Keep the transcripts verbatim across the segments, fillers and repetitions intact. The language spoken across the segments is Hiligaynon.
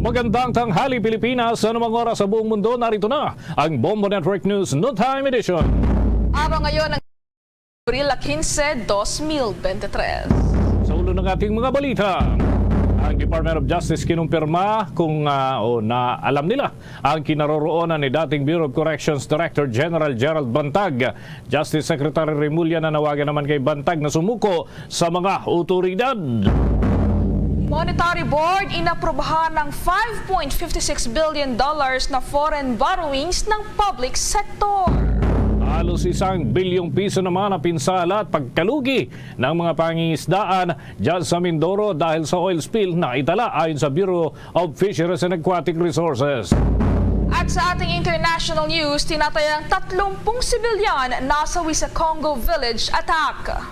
Magandang tanghali, Pilipinas. Sa anumang oras sa buong mundo, narito na ang Bombo Network News Noontime Edition. Araw ngayon ng Abril quince, dos mil veintitrés. Sa ulo ng ating mga balita, ang Department of Justice kinumpirma kung, ah, o na alam nila ang kinaroroonan ni dating Bureau of Corrections Director General Gerald Bantag. Justice Secretary Remulla nanawagan naman kay Bantag na sumuko sa mga awtoridad. Monetary Board inaprubahan ng five point fifty six billion dollars na foreign borrowings ng public sector. Halos isang bilyong piso naman ang pinsala at pagkalugi ng mga pangingisdaan dyan sa Mindoro dahil sa oil spill na itala ayon sa Bureau of Fisheries and Aquatic Resources. At sa ating international news, tinatayang tatlumpung sibilyan nasawi sa Congo Village attack.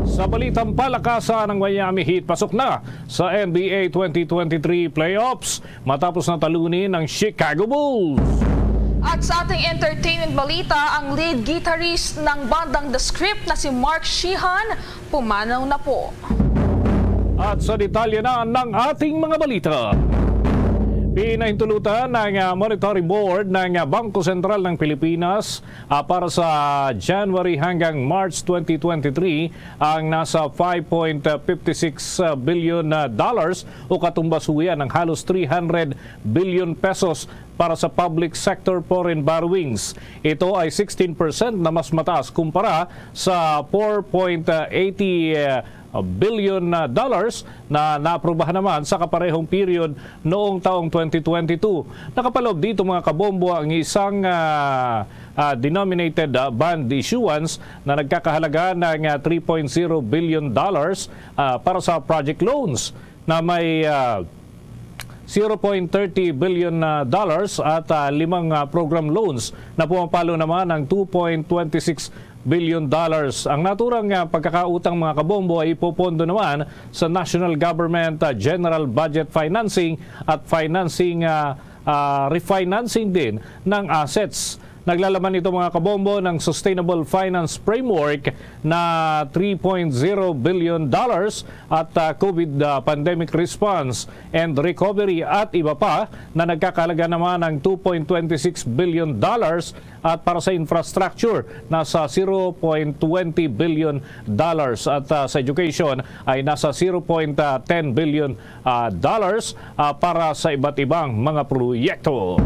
Sa balitang palakasan, ang Miami Heat pasok na sa N B A twenty twenty-three playoffs matapos na talunin ang Chicago Bulls. At sa ating entertainment balita, ang lead guitarist ng bandang The Script na si Mark Sheehan pumanaw na po. At sa detalye na ng ating mga balita, pinahintulutan ng, ah, Monetary Board ng, ah, Bangko Sentral ng Pilipinas, ah, para sa January hanggang March twenty twenty-three ang nasa five point fifty six billion, ah, dollars o katumbas huya ng halos three hundred billion pesos para sa public sector foreign borrowings. Ito ay sixteen percent na mas mataas kumpara sa four point eighty billion na dollars na naaprubahan naman sa kaparehong period noong taong twenty twenty-two. Nakapaloob dito, mga kabombo, ang isang, ah, ah, denominated, ah, bond issuance na nagkakahalaga ng, ah, three point zero billion dollars, ah, para sa project loans na may, ah, zero point thirty billion na dollars at, ah, limang, ah, program loans na pumapalo naman ang two point twenty six billion dollars. Ang naturang, ah, pagkakautang, mga kabombo, ay ipopondo naman sa national government, ah, general budget financing at financing, ah, ah, refinancing din ng assets. Naglalaman ito, mga kabombo, ng Sustainable Finance Framework na three point zero billion dollars at, ah, COVID, ah, pandemic response and recovery at iba pa na nagkakalaga naman ng two point twenty six billion dollars at para sa infrastructure nasa zero point twenty billion dollars at, ah, sa education ay nasa zero point ten billion ah, dollars, ah, para sa iba't ibang mga proyekto.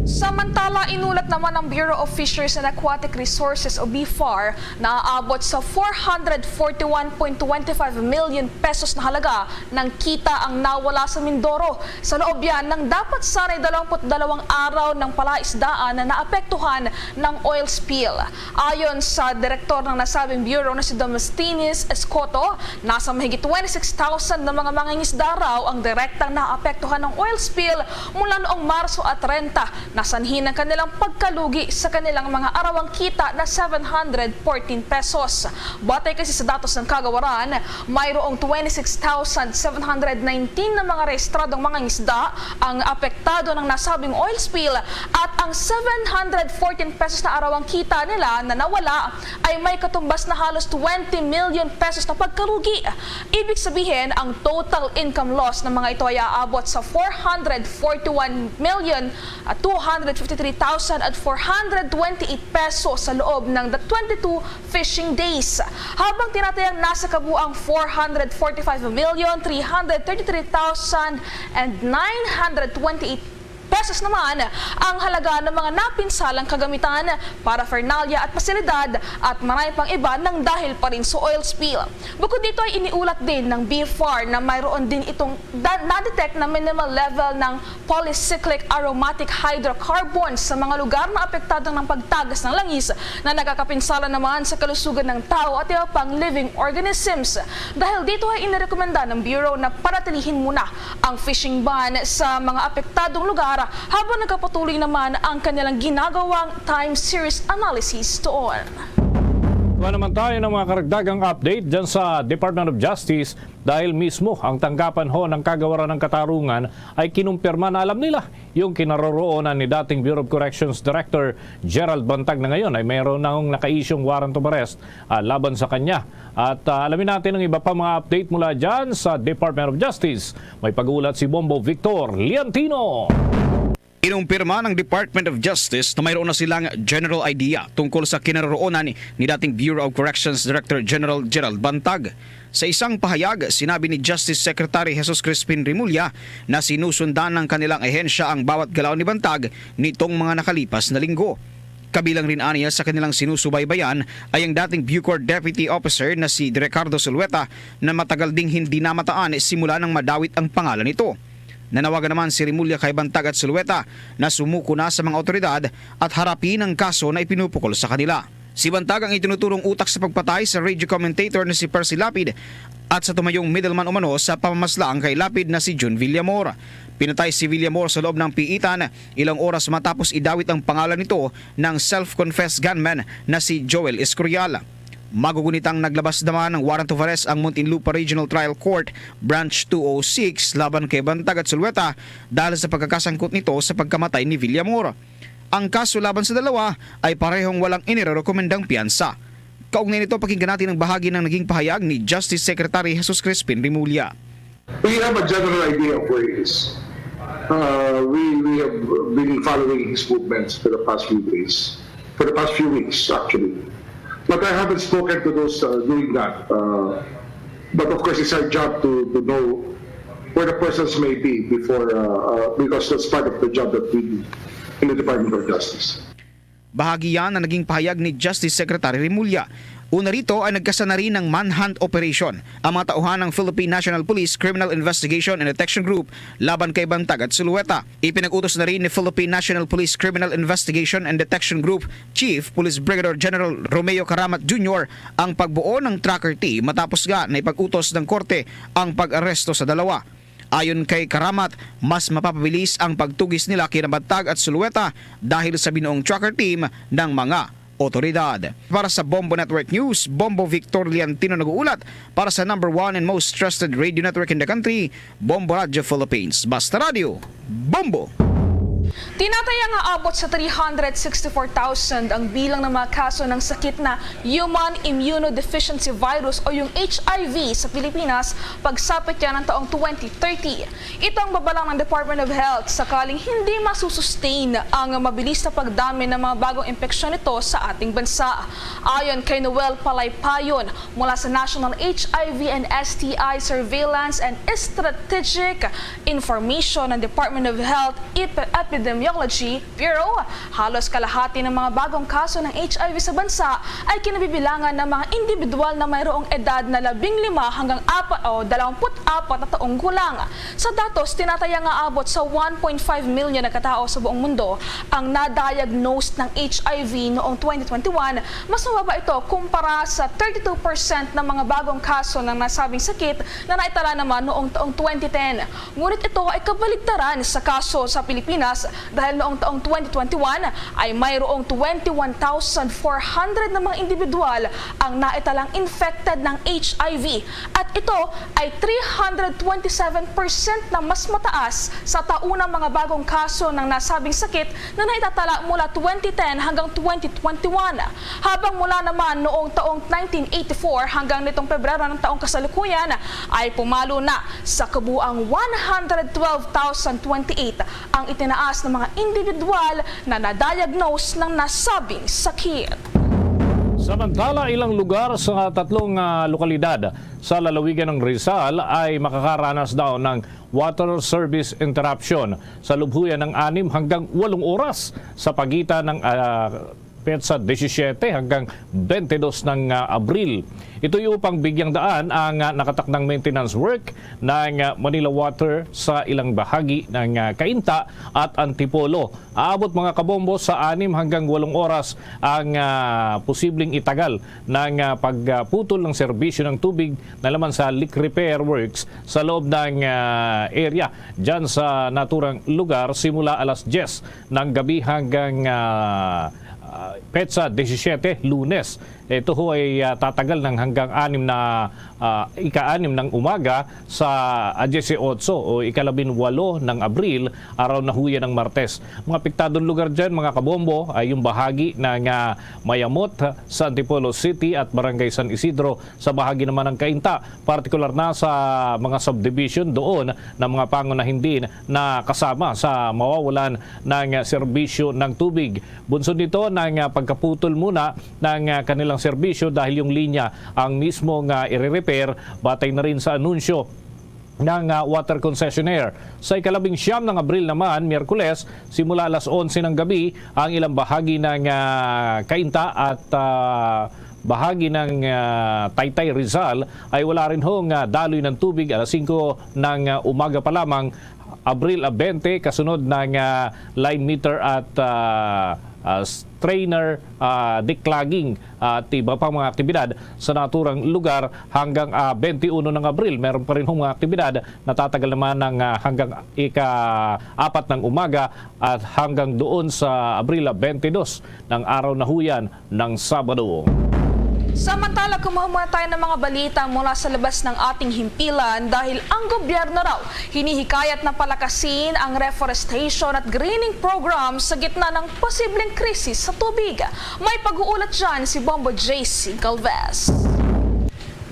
Samantala, inulat naman ng Bureau of Fisheries and Aquatic Resources o BFAR na aabot sa four hundred forty-one point twenty-five million pesos na halaga ng kita ang nawala sa Mindoro. Sa loob yan ng dapat sana'y dalawampu't dalawang araw ng palaisdaan na naapektuhan ng oil spill. Ayon sa direktor ng nasabing bureau na si Demosthenes Escoto, nasa mahigit twenty-six thousand na mga mangingisda raw ang direktang naapektuhan ng oil spill mula noong Marso at treinta, na sanhi ng kanilang pagkalugi sa kanilang mga arawang kita na seven hundred fourteen pesos. Batay kasi sa datos ng kagawaran, mayroong twenty-six thousand seven hundred nineteen na mga rehistradong mangingisda ang apektado ng nasabing oil spill at ang seven hundred fourteen pesos na arawang kita nila na nawala ay may katumbas na halos twenty million pesos na pagkalugi. Ibig sabihin, ang total income loss ng mga ito ay aabot sa four hundred forty-one million two hundred fifty-three thousand at four hundred twenty-eight pesos sa loob ng the twenty-two fishing days. Habang tinatayang nasa kabuang four hundred forty-five million three hundred thirty-three thousand and nine hundred twenty-eight pesos naman ang halaga ng mga napinsalang kagamitan, paraphernalia at pasilidad at marami pang iba nang dahil pa rin sa oil spill. Bukod dito ay iniulat din ng BFAR na mayroon din itong da- na-detect na minimal level ng polycyclic aromatic hydrocarbons sa mga lugar na apektado ng pagtagas ng langis na nakakapinsala naman sa kalusugan ng tao at iba pang living organisms. Dahil dito ay inirekomenda ng Bureau na panatilihin muna ang fishing ban sa mga apektadong lugar habang nagpapatuloy naman ang kanilang ginagawang time series analysis doon. Iba naman tayo ng mga karagdagang update dyan sa Department of Justice dahil mismo ang tanggapan ho ng kagawaran ng katarungan ay kinumpirma na alam nila yung kinaroroonan ni dating Bureau of Corrections Director Gerald Bantag na ngayon ay mayroon na hong naka-isyung warrant of arrest, ah, laban sa kanya. At, ah, alamin natin ang iba pa mga update mula dyan sa Department of Justice. May pag-uulat si Bombo Victor Liantino. Kinumpirma ng Department of Justice na mayroon na silang general idea tungkol sa kinaroroonan ni, ni dating Bureau of Corrections Director General Gerald Bantag. Sa isang pahayag, sinabi ni Justice Secretary Jesus Crispin Remulla na sinusundan ng kanilang ahensya ang bawat galaw ni Bantag nitong mga nakalipas na linggo. Kabilang rin aniya sa kanilang sinusubaybayan ay ang dating Bucor Deputy Officer na si Ricardo Sulueta na matagal ding hindi namataan simula nang madawit ang pangalan nito. Nanawagan naman si Remulla kay Bantag at Sulueta na sumuko na sa mga awtoridad at harapin ang kaso na ipinupukol sa kanila. Si Bantag ang itinuturong utak sa pagpatay sa radio commentator na si Percy Lapid at sa tumayong middleman umano sa pamamaslang kay Lapid na si Jun Villamor. Pinatay si Villamor sa loob ng piitan ilang oras matapos idawit ang pangalan nito ng self-confessed gunman na si Joel Escorial. Magugunitang naglabas naman ng warrant of arrest ang Muntinlupa Regional Trial Court Branch two oh six laban kay Bantag at Sulueta dahil sa pagkakasangkot nito sa pagkamatay ni Villamor. Ang kaso laban sa dalawa ay parehong walang inirerekomendang piyansa. Kaugnay nito, pakinggan natin ang bahagi ng naging pahayag ni Justice Secretary Jesus Crispin Remulla. We have a general idea of where he is. Uh, we, we have been following his movements for the past few days, for the past few weeks, actually. But I haven't spoken to those, uh, doing that. Uh, but of course, it's our job to, to know where the persons may be before, uh, uh, because that's part of the job that we do in the Department of Justice. Bahagi yan na naging pahayag ni Justice Secretary Remulla. Una rito ay nagkasana rin ng manhunt operation ang mga tauhan ng Philippine National Police Criminal Investigation and Detection Group laban kay Bantag at Sulueta. Ipinag-utos na rin ni Philippine National Police Criminal Investigation and Detection Group Chief Police Brigadier General Romeo Caramat Junior ang pagbuo ng tracker team matapos nga naipag-utos ng korte ang pag-aresto sa dalawa. Ayon kay Caramat, mas mapapabilis ang pagtugis nila kina Bantag at Sulueta dahil sa binuong tracker team ng mga otoridad. Para sa Bombo Network News, Bombo Victor Liantino nag-uulat para sa number one and most trusted radio network in the country, Bombo Radio Philippines. Basta Radio, Bombo! Tinataya nga abot sa three hundred sixty-four thousand ang bilang ng mga kaso ng sakit na human immunodeficiency virus o yung H I V sa Pilipinas pagsapit yan ng taong twenty thirty. Ito ang babala ng Department of Health sakaling hindi masusustain ang mabilis na pagdami ng mga bagong impeksyon nito sa ating bansa. Ayon kay Noel Palaypayon mula sa National H I V and S T I Surveillance and Strategic Information ng Department of Health Ep- Epidemiology Bureau, halos kalahati ng mga bagong kaso ng H I V sa bansa ay kinabibilangan ng mga individual na mayroong edad na labing lima hanggang apat o dalawampu't apat na taong gulang. Sa datos, tinataya nga abot sa one point five million na katao sa buong mundo ang na-diagnose ng H I V noong twenty twenty-one. Mas mababa ito kumpara sa thirty-two percent ng mga bagong kaso ng nasabing sakit na naitala naman noong taong twenty ten. Ngunit ito ay kabaligtaran sa kaso sa Pilipinas dahil noong taong twenty twenty-one ay mayroong twenty-one thousand four hundred na mga individual ang naitalang infected ng H I V at ito ay three hundred twenty-seven percent na mas mataas sa taunang mga bagong kaso ng nasabing sakit na naitatala mula twenty ten hanggang twenty twenty-one. Habang mula naman noong taong nineteen eighty-four hanggang nitong Pebrero ng taong kasalukuyan ay pumalo na sa kabuang one hundred twelve thousand twenty-eight ang itinaas ng mga individual na na-diagnose ng nasabing sakit. Samantala, ilang lugar sa tatlong, ah, lokalidad sa lalawigan ng Rizal ay makakaranas daw ng water service interruption sa lubhuyan ng anim hanggang walong oras sa pagitan ng, ah, petsa disisiyete hanggang bentidós ng, ah, Abril. Ito'y upang bigyang daan ang, ah, nakatakdang maintenance work ng, ah, Manila Water sa ilang bahagi ng, ah, Cainta at Antipolo. Aabot, mga kabombo, sa anim hanggang walong oras ang, ah, posibleng itagal ng, ah, pagputol ng serbisyo ng tubig na laman sa leak repair works sa loob ng, ah, area dyan sa naturang lugar simula alas diyes ng gabi hanggang, ah, ah, petsa disisiete, Lunes. Ito ho ay, ah, tatagal ng hanggang anim na, ah, ika-anim ng umaga sa, ah, dieciocho o ikalabinwalo ng Abril, araw na ho yan ng Martes. Mga apektadong lugar dyan, mga kabombo, ay yung bahagi ng, ah, Mayamot sa Antipolo City at Barangay San Isidro. Sa bahagi naman ng Cainta, partikular na sa mga subdivision, doon ng mga pangunahin din na kasama sa mawawalan ng serbisyo ng tubig. Bunsod nito ng, ah, pagkaputol muna ng, ah, kanilang serbisyo dahil yung linya ang mismo nga i-repair, batay na rin sa anunsyo ng, ah, water concessionaire. Sa ikalabing siyam ng Abril naman, Miyerkules, simula alas onse ng gabi, ang ilang bahagi ng, ah, Cainta at, ah, bahagi ng, ah, Taytay Rizal ay wala rin hong, ah, daloy ng tubig. Alas singko ng, ah, umaga pa lamang, Abril, ah, bente, kasunod ng, ah, line meter at, ah, ah, strainer, ah, declogging at iba pang mga aktibidad sa naturang lugar hanggang, ah, bente uno ng Abril. Meron pa rin hong mga aktibidad na tatagal naman ng, ah, hanggang ika-apat ng umaga at hanggang doon sa Abril, ah, bente dos ng araw na ho yan ng Sabado. Samantala, kumuha muna tayo ng mga balita mula sa labas ng ating himpilan dahil ang gobyerno raw hinihikayat na palakasin ang reforestation at greening program sa gitna ng posibleng krisis sa tubig. May pag-uulat dyan si Bombo J C Galvez.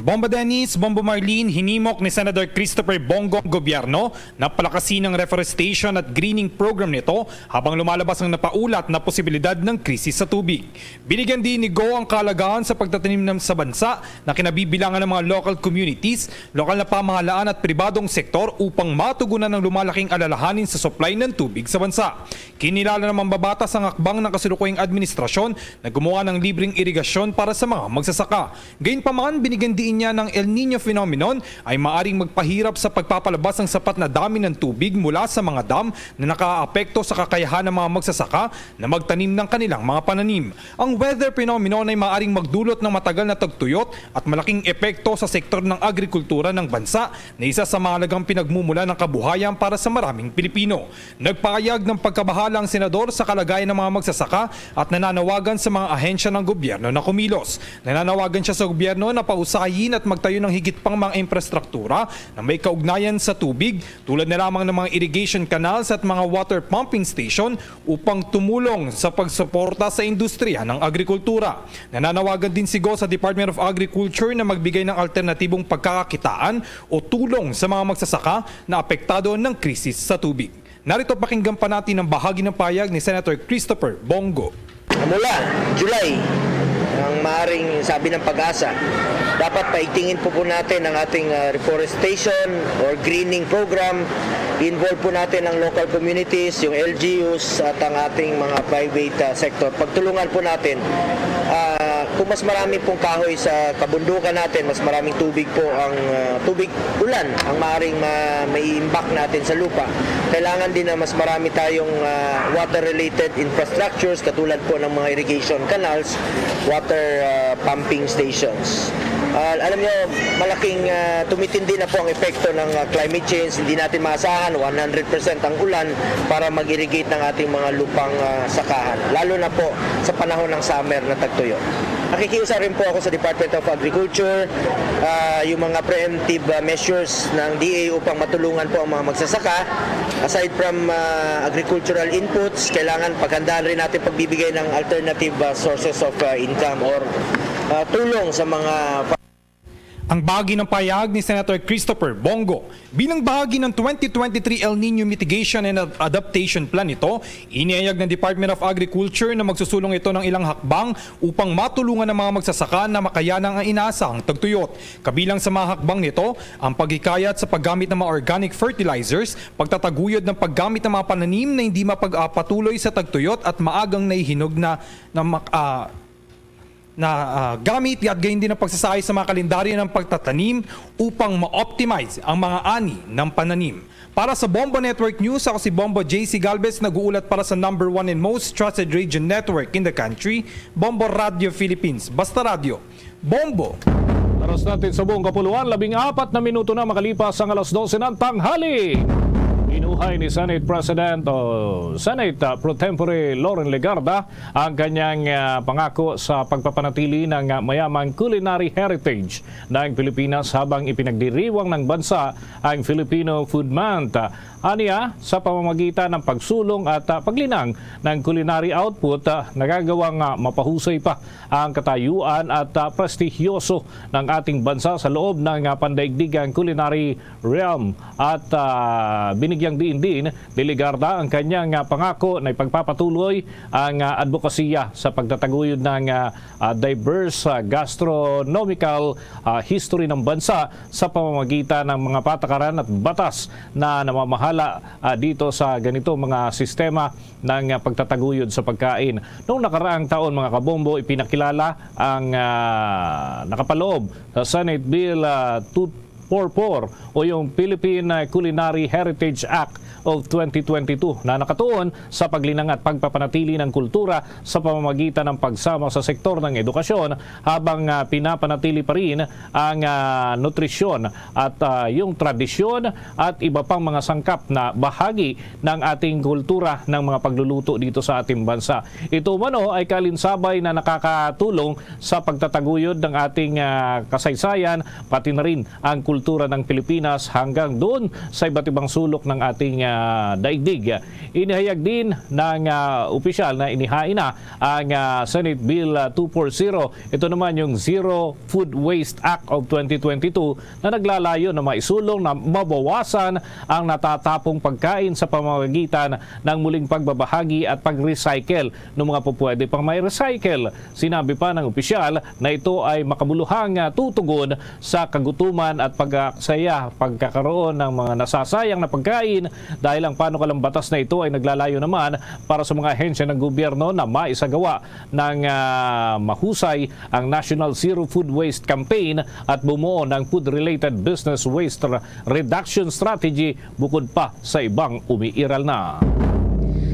Bombo Dennis, Bombo Marlene, hinimok ni Senator Christopher Bong Go ang gobyerno na palakasin ang reforestation at greening program nito habang lumalabas ang napaulat na posibilidad ng krisis sa tubig. Binigyan din ni Go ang kahalagahan sa pagtatanim ng sa bansa na kinabibilangan ng mga local communities, lokal na pamahalaan at pribadong sektor upang matugunan ang lumalaking alalahanin sa supply ng tubig sa bansa. Kinilala ng mambabatas ang hakbang ng kasalukuyang administrasyon na gumawa ng libreng irigasyon para sa mga magsasaka. Gayunpaman, binigyan diin niya ng El Niño phenomenon ay maaring magpahirap sa pagpapalabas ng sapat na dami ng tubig mula sa mga dam na nakaapekto sa kakayahan ng mga magsasaka na magtanim ng kanilang mga pananim. Ang weather phenomenon ay maaring magdulot ng matagal na tagtuyot at malaking epekto sa sektor ng agrikultura ng bansa na isa sa mahalagang pinagmumula ng kabuhayan para sa maraming Pilipino. Nagpahayag ng pagkabahala ang senador sa kalagayan ng mga magsasaka at nananawagan sa mga ahensya ng gobyerno na kumilos. Nananawagan siya sa gobyerno na pausayin at magtayo ng higit pang mga infrastruktura na may kaugnayan sa tubig, tulad na lamang ng mga irrigation canals at mga water pumping station upang tumulong sa pagsuporta sa industriya ng agrikultura. Nananawagan din si Go sa Department of Agriculture na magbigay ng alternatibong pagkakakitaan o tulong sa mga magsasaka na apektado ng krisis sa tubig. Narito, pakinggan pa natin ang bahagi ng payag ni Senator Christopher Bong Go. Mula July, ang maaring sabi ng PAGASA, dapat paigtingin po po natin ang ating, ah, reforestation or greening program. Involve po natin ang local communities, yung L G Us at ang ating mga private, ah, sector. Pagtulungan po natin, ah, kung mas marami pong kahoy sa kabundukan natin, mas maraming tubig po ang, ah, tubig ulan ang maaring ma- maiimbak natin sa lupa. Kailangan din na mas marami tayong, ah, water-related infrastructures katulad po ng mga irrigation canals, water, ah, pumping stations. Ah, alam niyo, malaking, ah, tumitindi na po ang epekto ng, ah, climate change. Hindi natin maasahan one hundred percent ang ulan para mag-irrigate ng ating mga lupang, ah, sakahan, lalo na po sa panahon ng summer na tagtuyot. Nakikiusap rin po ako sa Department of Agriculture, ah, yung mga preemptive, ah, measures ng D A upang matulungan po ang mga magsasaka. Aside from, ah, agricultural inputs, kailangan paghandaan rin natin pagbibigay ng alternative, ah, sources of, ah, income or, ah, tulong sa mga Ang bahagi ng payag ni Senator Christopher Bong Go bilang bahagi ng twenty twenty-three El Nino Mitigation and Ad- Adaptation Plan nito, inihayag ng Department of Agriculture na magsusulong ito ng ilang hakbang upang matulungan ang mga magsasaka na makayanan ang inaasahang tagtuyot. Kabilang sa mga hakbang nito, ang paghikayat sa paggamit ng mga organic fertilizers, pagtataguyod ng paggamit ng mga pananim na hindi mapagpatuloy sa tagtuyot at maagang nahihinog na, na mak- ah, na, ah, gamit, at gayon din ang pagsasaay sa mga kalendaryo ng pagtatanim upang ma-optimize ang mga ani ng pananim. Para sa Bombo Network News, ako si Bombo J C Galvez, nag-uulat para sa number one and most trusted radio network in the country, Bombo Radio Philippines. Basta Radyo, Bombo! Oras natin sa buong kapuluan, labing apat na minuto na makalipas ang alas dose ng tanghali. Binuhay Ni Senate President o Senate, ah, Pro Tempore Loren Legarda ang kanyang, ah, pangako sa pagpapanatili ng, ah, mayamang culinary heritage ng Pilipinas habang ipinagdiriwang ng bansa ang Filipino Food Month. Aniya, sa pamamagitan ng pagsulong at, ah, paglinang ng culinary output, ah, nagagawang, ah, mapahusay pa ang katayuan at, ah, prestihyoso ng ating bansa sa loob ng, ah, pandaigdigang culinary realm at, ah, binigyang diin din ni Legarda ang kanyang, ah, pangako na ipagpapatuloy ang, ah, adbokasiya sa pagtataguyod ng, ah, ah, diverse, ah, gastronomical, ah, history ng bansa sa pamamagitan ng mga patakaran at batas na namamahala, ah, dito sa ganito mga sistema ng, ah, pagtataguyod sa pagkain. Noong nakaraang taon, mga kabombo, ipinakilala ang, ah, nakapaloob sa Senate Bill, ah, two four four o yung Philippine Culinary Heritage Act of twenty twenty-two na nakatuon sa paglinang at pagpapanatili ng kultura sa pamamagitan ng pagsama sa sektor ng edukasyon habang, ah, pinapanatili pa rin ang, ah, nutrisyon at, ah, yung tradisyon at iba pang mga sangkap na bahagi ng ating kultura ng mga pagluluto dito sa ating bansa. Ito umano ay kalinsabay na nakakatulong sa pagtataguyod ng ating, ah, kasaysayan, pati na rin ang kultura ng Pilipinas hanggang doon sa iba't ibang sulok ng ating, ah, daigdig. Inihayag din ng, ah, opisyal na inihain na ang, ah, Senate Bill, ah, two four zero. Ito naman yung Zero Food Waste Act of twenty twenty-two na naglalayo na maisulong na mabawasan ang natatapong pagkain sa pamamagitan ng muling pagbabahagi at pag-recycle ng mga pupwede pang may recycle. Sinabi pa ng opisyal na ito ay makabuluhang, ah, tutugon sa kagutuman at pag-aaksaya, pagkakaroon ng mga nasasayang na pagkain dahil ang panukalang batas na ito ay naglalayo naman para sa mga ahensya ng gobyerno na maisagawa ng, ah, mahusay ang National Zero Food Waste Campaign at bumuo ng food-related business waste re-, reduction strategy bukod pa sa ibang umiiral na.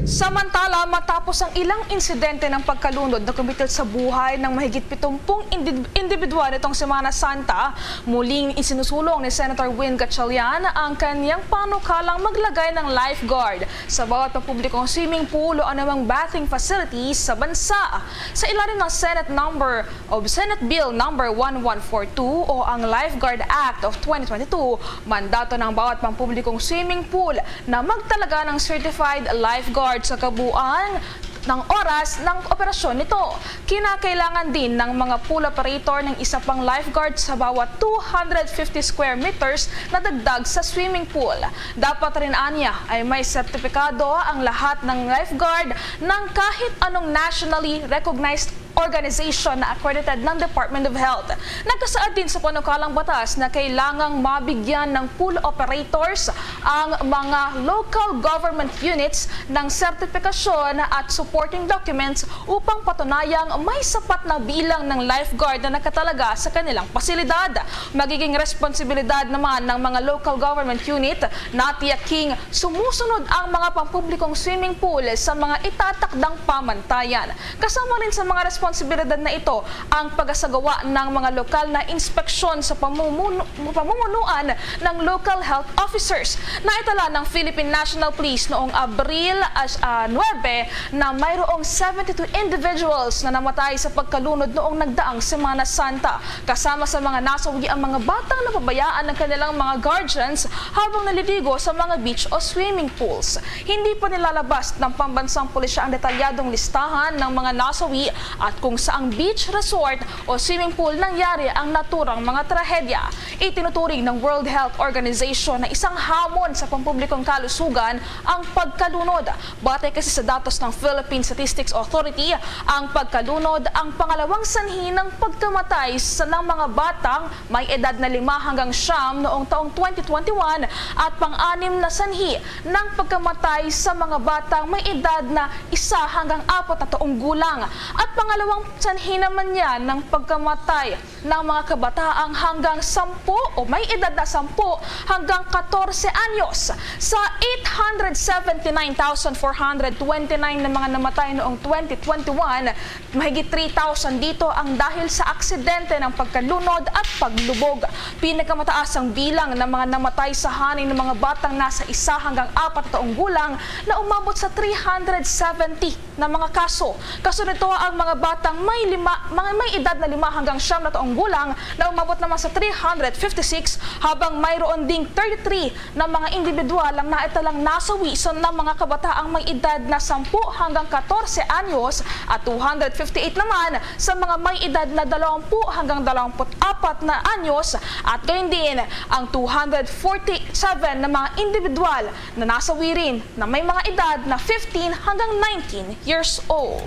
Samantala, matapos ang ilang insidente ng pagkalunod na kumitil sa buhay ng mahigit pitumpung indi-, individual nitong Semana Santa, muling isinusulong ni Senator Win Gatchalian ang kanyang panukalang maglagay ng lifeguard sa bawat pampublikong swimming pool o anumang bathing facilities sa bansa. Sa ilalim ng Senate number o Senate Bill number one one four two o ang Lifeguard Act of twenty twenty-two, mandato ng bawat pampublikong swimming pool na magtalaga ng certified lifeguard sa kabuuan ng oras ng operasyon nito. Kinakailangan din ng mga pool operator ng isa pang lifeguard sa bawat two hundred fifty square meters na dagdag sa swimming pool. Dapat rin anya ay may sertipikado ang lahat ng lifeguard ng kahit anong nationally recognized organization na accredited ng Department of Health. Nagkasaad din sa panukalang batas na kailangang mabigyan ng pool operators ang mga local government units ng sertipikasyon at supporting documents upang patunayang may sapat na bilang ng lifeguard na nakatalaga sa kanilang pasilidad. Magiging responsibilidad naman ng mga local government unit na tiyaking sumusunod ang mga pampublikong swimming pool sa mga itatakdang pamantayan. Kasama rin sa mga responsibilidad na ito ang pagasagawa ng mga lokal na inspeksyon sa pamumuno-, pamumunuan ng local health officers. Naitala ng Philippine National Police noong Abril, as-, ah, nuebe na mayroong seventy-two individuals na namatay sa pagkalunod noong nagdaang Semana Santa. Kasama sa mga nasawi ang mga batang napabayaan ng kanilang mga guardians habang naliligo sa mga beach o swimming pools. Hindi pa nilalabas ng pambansang pulisya ang detalyadong listahan ng mga nasawi at kung saang beach, resort o swimming pool nangyari ang naturang mga trahedya. Itinuturing ng World Health Organization na isang hamon sa pampublikong kalusugan ang pagkalunod. Batay kasi sa datos ng Philippine Statistics Authority, ang pagkalunod ang pangalawang sanhi ng pagkamatay sa, ng mga batang may edad na lima hanggang siyam noong taong twenty twenty-one at pang-anim na sanhi ng pagkamatay sa mga batang may edad na isa hanggang apat na taong gulang at pangalawang Ang sanhi naman niya ng pagkamatay ng mga kabataang hanggang sampu o may edad na sampu hanggang katorse anyos. Sa eight hundred seventy-nine thousand four hundred twenty-nine na mga namatay noong twenty twenty-one, mahigit three thousand dito ang dahil sa aksidente ng pagkalunod at paglubog. Pinakamataas ang bilang ng mga namatay sa haning ng mga batang nasa isa hanggang apat na taong gulang na umabot sa three hundred seventy na mga kaso. Kasunod nito, ang mga batang may lima, mga may edad na lima hanggang siyam na taong gulang na umabot naman sa three hundred fifty-six, habang mayroon ding thirty-three na mga individual ang naitalang nasawi sa na mga kabataang may edad na sampu hanggang katorse anyos at two hundred fifty-eight naman sa mga may edad na dalawampu hanggang dalawampu't apat na anyos, at gayon din ang two hundred forty-seven na mga individual na nasawi rin na may mga edad na fifteen hanggang nineteen years old.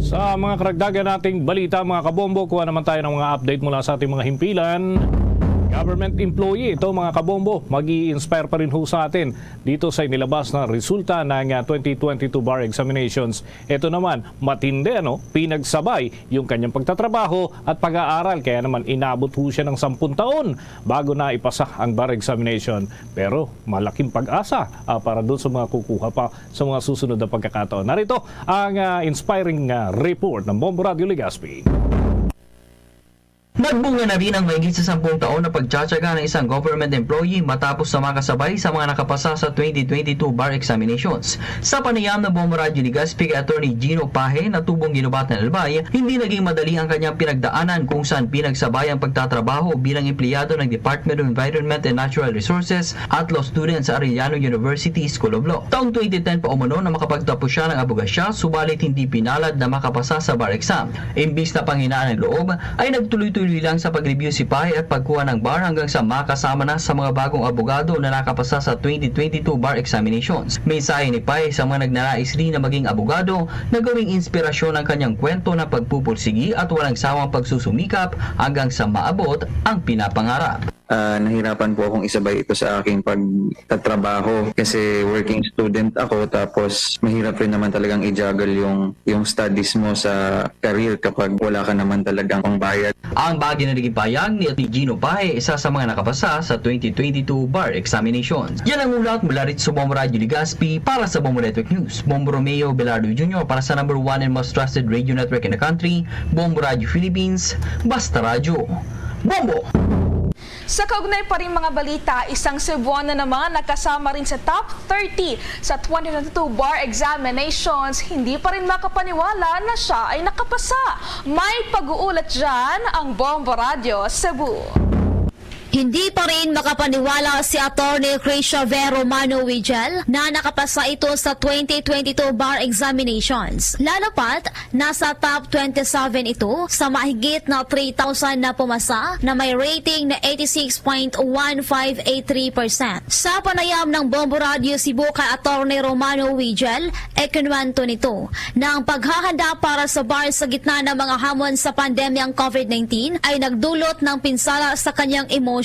Sa mga karagdagan nating balita, mga kabombo, kuha naman tayo ng mga update mula sa ating mga himpilan. Government employee ito, mga kabombo, mag-i-inspire pa rin ho sa atin dito sa inilabas na resulta ng, ah, twenty twenty-two bar examinations. Ito naman, matindi, ano, pinagsabay yung kanyang pagtatrabaho at pag-aaral, kaya naman inabot ho siya ng sampung taon bago na ipasa ang bar examination. Pero malaking pag-asa, ah, para doon sa mga kukuha pa sa mga susunod na pagkakataon. Narito ang, ah, inspiring, ah, report ng Bombo Radio Legazpi. Nagbunga na rin ang mahigit sa sampung taon na pagtsatsaga ng isang government employee matapos na makasabay sa mga nakapasa sa twenty twenty-two bar examinations. Sa panayam ng Bombo Radyo Legazpi kay Attorney Gino Paje, na tubong ginubatan albay, hindi naging madali ang kanyang pinagdaanan kung saan pinagsabay ang pagtatrabaho bilang empleyado ng Department of Environment and Natural Resources at law student sa Arellano University School of Law. Taong twenty ten pa umano na makapagtapos siya ng abogasya, subalit hindi pinalad na makapasa sa bar exam. Imbis na panghinaan ang loob, ay nagtuloy-tuloy lang sa pag-review si Paje at pagkuha ng bar hanggang sa makasama na sa mga bagong abogado na nakapasa sa twenty twenty-two bar examinations. Mensahe ni Paje sa mga nagnanais rin na maging abogado na gawing inspirasyon ang kanyang kwento ng pagpupursigi at walang sawang pagsusumikap hanggang sa maabot ang pinapangarap. Ah, nahirapan po akong isabay ito sa aking pagtatrabaho kasi working student ako, tapos mahirap rin naman talagang i-juggle yung, yung studies mo sa career kapag wala ka naman talagang pangbayad. Ang bahagi na naging pahayag ni Atty. Gino Paje, isa sa mga nakapasa sa twenty twenty-two bar examinations. Yan ang ulat mula rito sa Bombo Radyo Legazpi para sa Bombo Network News. Bombo Romeo Velardo Junior para sa number one and most trusted radio network in the country, Bombo Radyo Philippines, Basta Radyo. Bombo! Sa kaugnay pa rin mga balita, isang Cebuano naman nakasama rin sa top thirty sa twenty twenty-two bar examinations, hindi pa rin makapaniwala na siya ay nakapasa. May pag-uulat dyan ang Bombo Radyo Cebu. Hindi pa rin makapaniwala si Attorney Krisha V. Romano Wigel na nakapasa ito sa twenty twenty-two bar examinations. Lalo pat, nasa top twenty-seven ito sa mahigit na three thousand na pumasa na may rating na eighty-six point one five eight three percent. Sa panayam ng Bombo Radyo Cebu kay Attorney Romano Wigel, ikinuwento nito na ang paghahanda para sa bar sa gitna ng mga hamon sa pandemyang COVID nineteen ay nagdulot ng pinsala sa kanyang emosyonal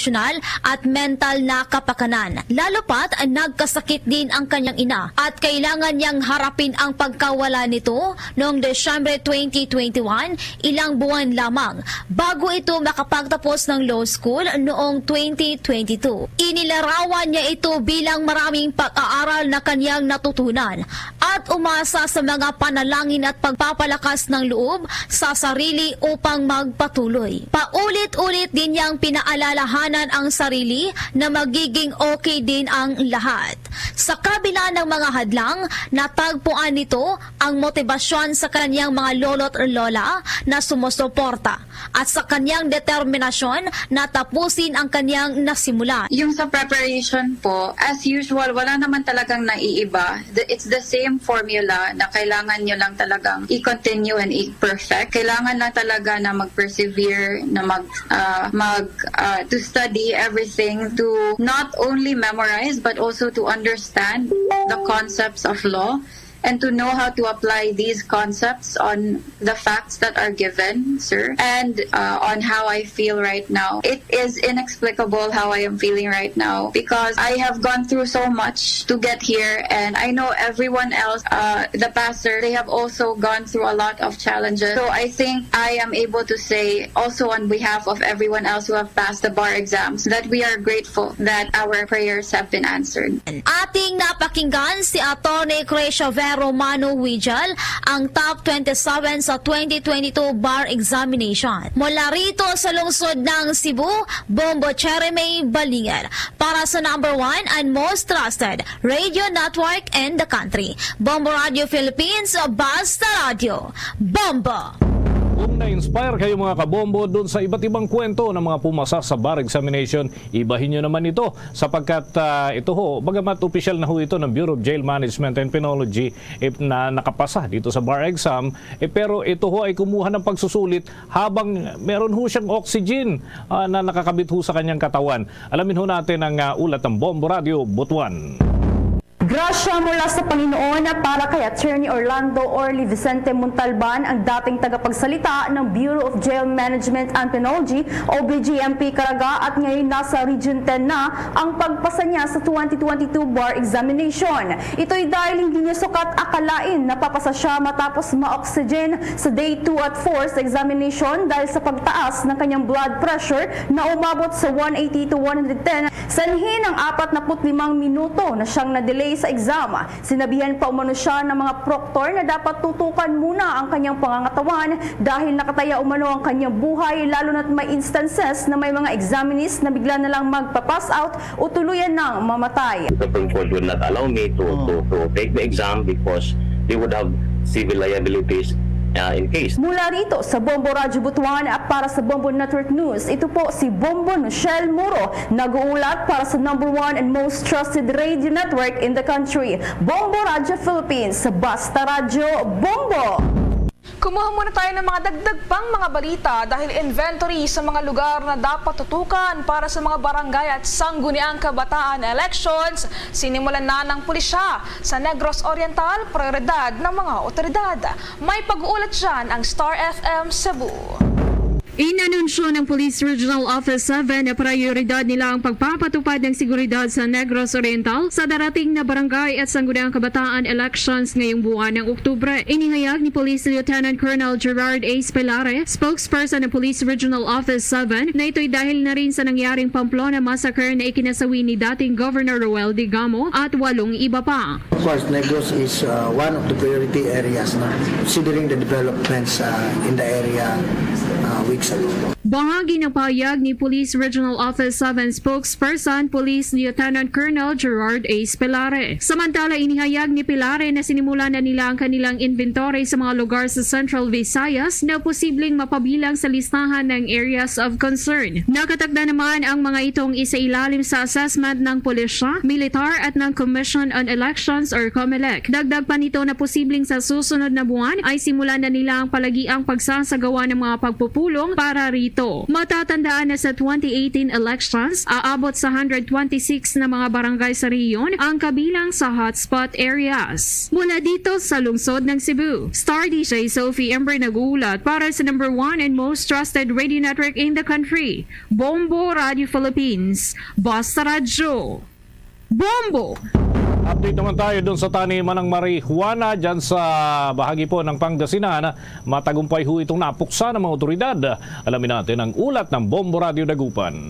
at mental na kapakanan. Lalo pat, nagkasakit din ang kanyang ina at kailangan niyang harapin ang pagkawala nito noong Desyembre twenty twenty-one, ilang buwan lamang bago ito makapagtapos ng law school noong twenty twenty-two. Inilarawan niya ito bilang maraming pag-aaral na kanyang natutunan at umasa sa mga panalangin at pagpapalakas ng loob sa sarili upang magpatuloy. Paulit-ulit din niyang pinaalalahanan ang sarili na magiging okay din ang lahat. Sa kabila ng mga hadlang, natagpuan nito ang motibasyon sa kanyang mga lolo't lola na sumusuporta at sa kanyang determinasyon na tapusin ang kanyang nasimulan. Yung sa preparation po, as usual, wala naman talagang naiiba. The, it's the same formula na kailangan nyo lang talagang i-continue and i-perfect. Kailangan lang talaga na mag-persevere, na mag, ah, mag, ah, to study everything, to not only memorize, but also to understand the concepts of law. and to know how to apply these concepts on the facts that are given, sir, and uh, on how I feel right now. It is inexplicable how I am feeling right now because I have gone through so much to get here, and I know everyone else, uh, the pastor, they have also gone through a lot of challenges. So I think I am able to say, also on behalf of everyone else who have passed the bar exams, that we are grateful that our prayers have been answered. Ating napakinggan si Attorney Cresciover Romano Wijal, ang top twenty-seven sa twenty twenty-two bar examination. Mula rito sa lungsod ng Cebu, Bombo Cherry May Balinger, para sa number one and most trusted radio network in the country, Bombo Radio Philippines, Basta Radio, Bombo! Kung na-inspire kayo, mga kabombo, dun sa iba't ibang kwento ng mga pumasa sa bar examination, ibahin nyo naman ito, sapagkat, ah, ito ho, bagamat opisyal na ho ito ng Bureau of Jail Management and Penology, eh, na nakapasa dito sa bar exam, eh, pero ito ho ay kumuha ng pagsusulit habang meron ho siyang oxygen, ah, na nakakabit ho sa kanyang katawan. Alamin ho natin ang, ah, ulat ng Bombo Radio Butuan. Grasya mula sa Panginoon para kay Attorney Orlando Orly Vicente Montalban, ang dating tagapagsalita ng Bureau of Jail Management and Penology o B J M P Caraga, at ngayon nasa Region ten na ang pagpasa niya sa twenty twenty-two bar examination. Ito'y dahil hindi niya sukat akalain na papasa siya matapos ma-oxygen sa day two at four sa examination dahil sa pagtaas ng kanyang blood pressure na umabot sa one eighty to one hundred ten. Sanhi ng apat na put limang minuto na siyang na-delay sa exam. Sinabihan pa umano siya ng mga proctor na dapat tutukan muna ang kanyang pangangatawan dahil nakataya umano ang kanyang buhay, lalo na't may instances na may mga examinees na bigla na lang magpa-pass out o tuluyan nang mamatay. The Supreme Court will not allow me to, to, to take the exam because they would have civil liabilities, uh, in case. Mula rito sa Bombo Radyo Butuan, para sa Bombo Network News, ito po si Bombo Nochelle Muro, nag-uulat para sa number one and most trusted radio network in the country, Bombo Radyo Philippines. Basta Radyo, Bombo! Kumuha muna tayo ng mga dagdag pang mga balita dahil inventory sa mga lugar na dapat tutukan para sa mga barangay at sangguniang kabataan elections, sinimulan na ng pulisya sa Negros Oriental, prioridad ng mga otoridad. May pag-uulat dyan ang Star F M Cebu. Inanunsyo ng Police Regional Office seven na prioridad nila ang pagpapatupad ng seguridad sa Negros Oriental sa darating na barangay at sangguniang kabataan elections ngayong buwan ng Oktubre. Inihayag ni Police Lieutenant Colonel Gerard A. Spilare, spokesperson ng Police Regional Office seven, na ito'y dahil na rin sa nangyaring Pamplona Massacre na ikinasawi ni dating Governor Roel Digamo at walong iba pa. Of course, Negros is, uh, one of the priority areas, no, considering the developments, uh, in the area, uh, weeks ago. Bahagi ng pahayag ni Police Regional Office seven Spokesperson Police Lieutenant Colonel Gerard A. Spilare. Samantala, inihayag ni Pilare na sinimulan na nila ang kanilang inventory sa mga lugar sa Central Visayas na posibleng mapabilang sa listahan ng areas of concern. Nakatakda naman ang mga itong isailalim sa assessment ng pulisya, militar at ng Commission on Elections or COMELEC. Dagdag pa nito na posibleng sa susunod na buwan ay simulan na nila ang palagiang pagsasagawa ng mga pagpupulong para rito. Matatandaan na sa twenty eighteen elections, aabot sa hundred twenty-six na mga barangay sa rehiyon ang kabilang sa hotspot areas. Mula dito sa lungsod ng Cebu, Star D J Sophie Ember nag-uulat para sa number one and most trusted radio network in the country, Bombo Radio Philippines. Basta Radyo, Bombo! Update naman tayo dun sa taniman ng marijuana dyan sa bahagi po ng Pangasinan. Matagumpay ho itong napuksa ng mga otoridad. Alamin natin ang ulat ng Bombo Radio Dagupan.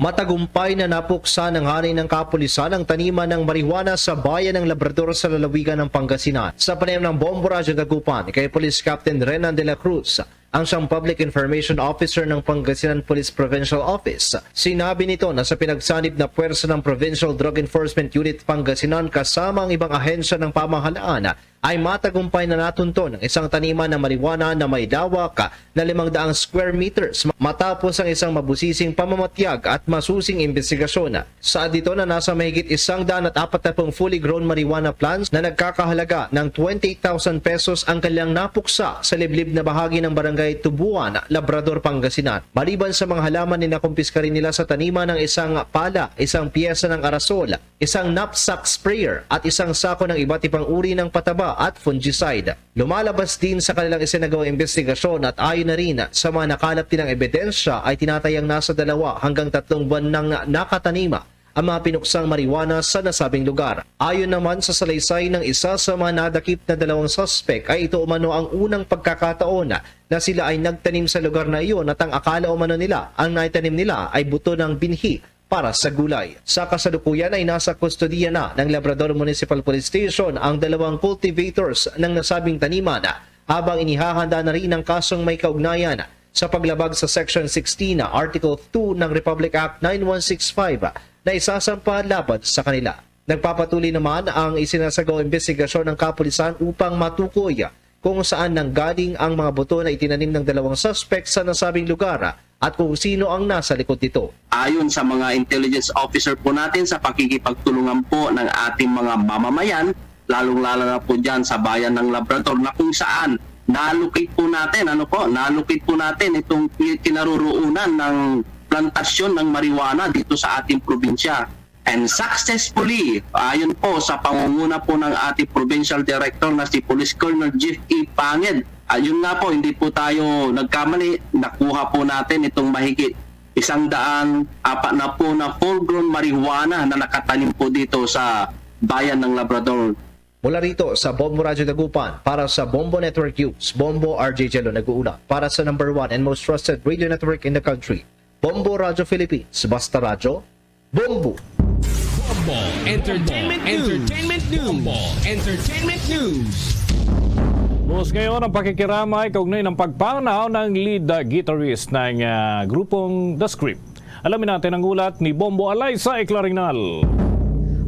Matagumpay na napuksa ng hanay ng kapulisan ang taniman ng marijuana sa bayan ng Labrador sa lalawigan ng Pangasinan. Sa panayam ng Bombo Radyo Dagupan kay Police Captain Renan de la Cruz, ang siyang Public Information Officer ng Pangasinan Police Provincial Office, sinabi nito na sa pinagsanib na pwersa ng Provincial Drug Enforcement Unit Pangasinan kasama ang ibang ahensya ng pamahalaan, ay matagumpay na natunton ang isang taniman ng marijuana na may lawak na limang daang square meters matapos ang isang mabusising pamamatyag at masusing imbestigasyon. Saad dito na nasa mahigit isang daan at apat na pung fully grown marijuana plants na nagkakahalaga ng twenty-eight thousand pesos ang kanilang napuksa sa liblib na bahagi ng barangay Tubuan, Labrador, Pangasinan. Maliban sa mga halaman, inakumpiska rin nila sa taniman ang isang pala, isang piyesa ng arasol, isang knapsack sprayer at isang sako ng iba't ibang uri ng pataba at fungicide. Lumalabas din sa kanilang isinagawang imbestigasyon at ayon na rin sa mga nakalap nilang ebidensya ay tinatayang nasa dalawa hanggang tatlong buwan nang nakatanima ang mga pinuksang marijuana sa nasabing lugar. Ayon naman sa salaysay ng isa sa mga nadakip na dalawang suspek ay ito umano ang unang pagkakataon na sila ay nagtanim sa lugar na iyon at ang akala umano nila ang naitanim nila ay buto ng binhi para sa gulay. Sa kasalukuyan ay nasa kustodiya na ng Labrador Municipal Police Station ang dalawang cultivators ng nasabing taniman, habang inihahanda na rin ang kasong may kaugnayan sa paglabag sa Section sixteen, Article two ng Republic Act nine one six five na isasampa laban sa kanila. Nagpapatuloy naman ang isinasagawang imbestigasyon ng kapulisan upang matukoy kung saan nanggaling ang mga buto na itinanim ng dalawang suspek sa nasabing lugar at kung sino ang nasa likod nito. Ayon sa mga intelligence officer po natin, sa pakikipagtulungan po ng ating mga mamamayan, lalong-lalo na po dyan sa bayan ng Labrador, na kung saan nalukit po natin, ano po, nalukit po natin itong pi-, kinaroroonan ng plantasyon ng marijuana dito sa ating probinsya. And successfully, ayon po sa pangunguna po ng ating provincial director na si Police Colonel Jeff E. Panged, ayun nga po, hindi po tayo nagkamali, nakuha po natin itong mahigit isang daan apat na po na full-grown marijuana na nakatanim po dito sa bayan ng Labrador. Mula rito sa Bombo Radyo Dagupan, para sa Bombo Network News, Bombo R J Jello nag-uulat para sa number one and most trusted radio network in the country, Bombo Radyo Philippines. Basta Radyo, Bombo! Bombo Entertainment News. Entertainment News. Bombo Entertainment News. Buhos ngayon ang pakikiramay kaugnay ng pagpanaw ng lead, uh, guitarist ng, uh, grupong The Script. Alamin natin ang ulat ni Bombo Alaysa Eclarinal.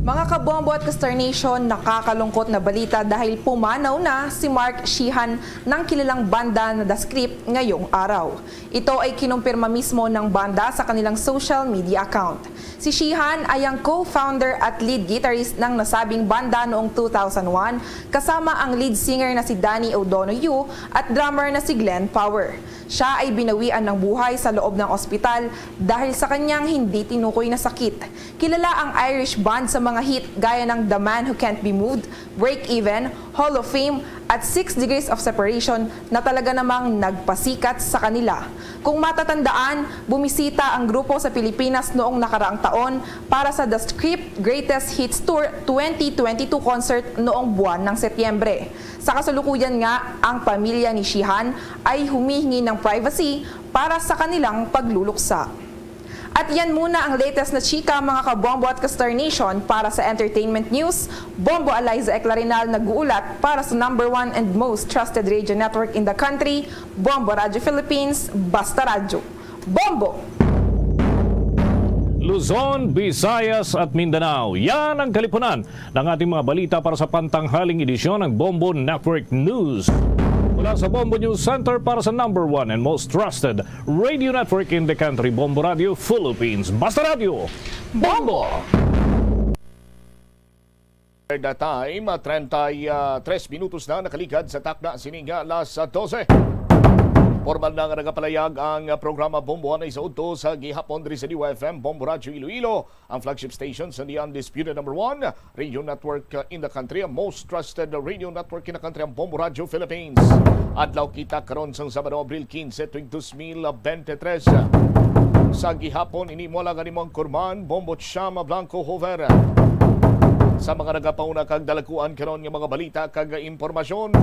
Mga kabombo at ka-Star Nation, nakakalungkot na balita dahil pumanaw na si Mark Sheehan ng kilalang banda na The Script ngayong araw. Ito ay kinumpirma mismo ng banda sa kanilang social media account. Si Sheehan ay ang co-founder at lead guitarist ng nasabing banda noong two thousand one, kasama ang lead singer na si Danny O'Donoghue at drummer na si Glenn Power. Siya ay binawian ng buhay sa loob ng ospital dahil sa kanyang hindi tinukoy na sakit. Kilala ang Irish band sa mga hit gaya ng The Man Who Can't Be Moved, Break Even, Hall of Fame, at Six Degrees of Separation na talaga namang nagpasikat sa kanila. Kung matatandaan, bumisita ang grupo sa Pilipinas noong nakaraang taon para sa The Script Greatest Hits Tour twenty twenty-two concert noong buwan ng Setyembre. Sa kasalukuyan nga, ang pamilya ni Sheehan ay humihingi ng privacy para sa kanilang pagluluksa. At yan muna ang latest na chika, mga kabombo at ka-Star Nation. Para sa Entertainment News, Bombo Alaysa Eclarinal nag-uulat para sa number one and most trusted radio network in the country, Bombo Radyo Philippines, Basta Radyo. Bombo! Luzon, Visayas at Mindanao. Yan ang kalipunan ng ating mga balita para sa pantanghaling edisyon ng Bombo Network News. Mula sa Bombo News Center para sa number one and most trusted radio network in the country, Bombo Radio Philippines. Basta Radio! Bombo! The time, ah, treinta y tres minutos na nakaligad sa takna sini nga alas dose. Formal na nga nagapalayag ang, ah, programa Bombo anay sa udto sa gihapon diri sa D Y F M, Bombo Radyo Iloilo, ang flagship station sa the undisputed number one radio network, uh, in the country, ang most trusted radio network in the country, ang Bombo Radio Philippines. Adlaw kita karon sang Sabado, Abril quince, tuig dos mil veintitrés. Sa gihapon, ini mo lang ang imong kurman, Bombo Chama Blanco Hover. Sa mga nagapauna kag dalakuan karon nga mga balita kag impormasyon,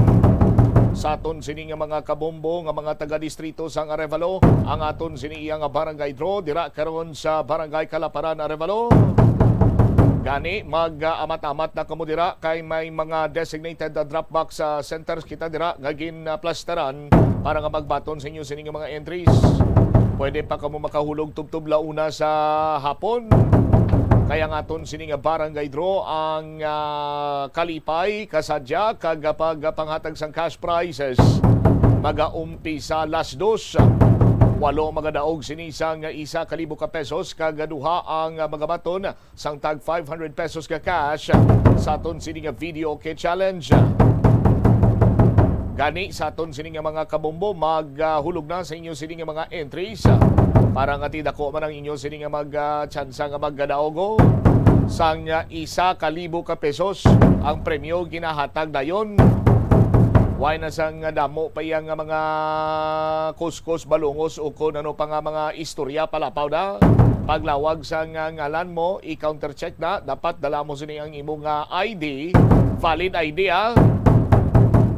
sa aton sini nga mga kabombo nga mga taga-distrito sang Arevalo, ang aton sini iya nga barangay draw dira karon sa Barangay Kalaparan, Arevalo. Gani, mag-amat-amat na kamo dira kay may mga designated, uh, drop box, uh, centers kita dira nga gin, uh, plastaran para nga magbaton sa inyo sini nga mga entries. Pwede pa kamo makahulog tubtob la una sa hapon. Kay ang aton sini nga barangay draw ang, ah, kalipay, kasadya, kag pagpanghatag sang cash prizes magaumpisa alas dos. Walo magadaog sini sang isa ka libo ka pesos, kag duha ang magabaton sang tag five hundred pesos ka cash sa aton sini nga video kit challenge. Gani, sa aton sini nga mga kabombo, maghulog na sa inyo sini nga mga entries, ah, para nga ti dako man ang inyo sini nga mag, ah, tsansa nga magkadaog sang, ah, isa ka libo ka pesos ang premyo ginahatag dayon. Way na sang damo pa iya nga mga kuskos, balungos, ukon ano pa nga mga istorya palapaw na. Paglawag sang, ah, ngalan mo, i-countercheck na. Dapat dala mo sini ang imo nga I D, valid I D, ah.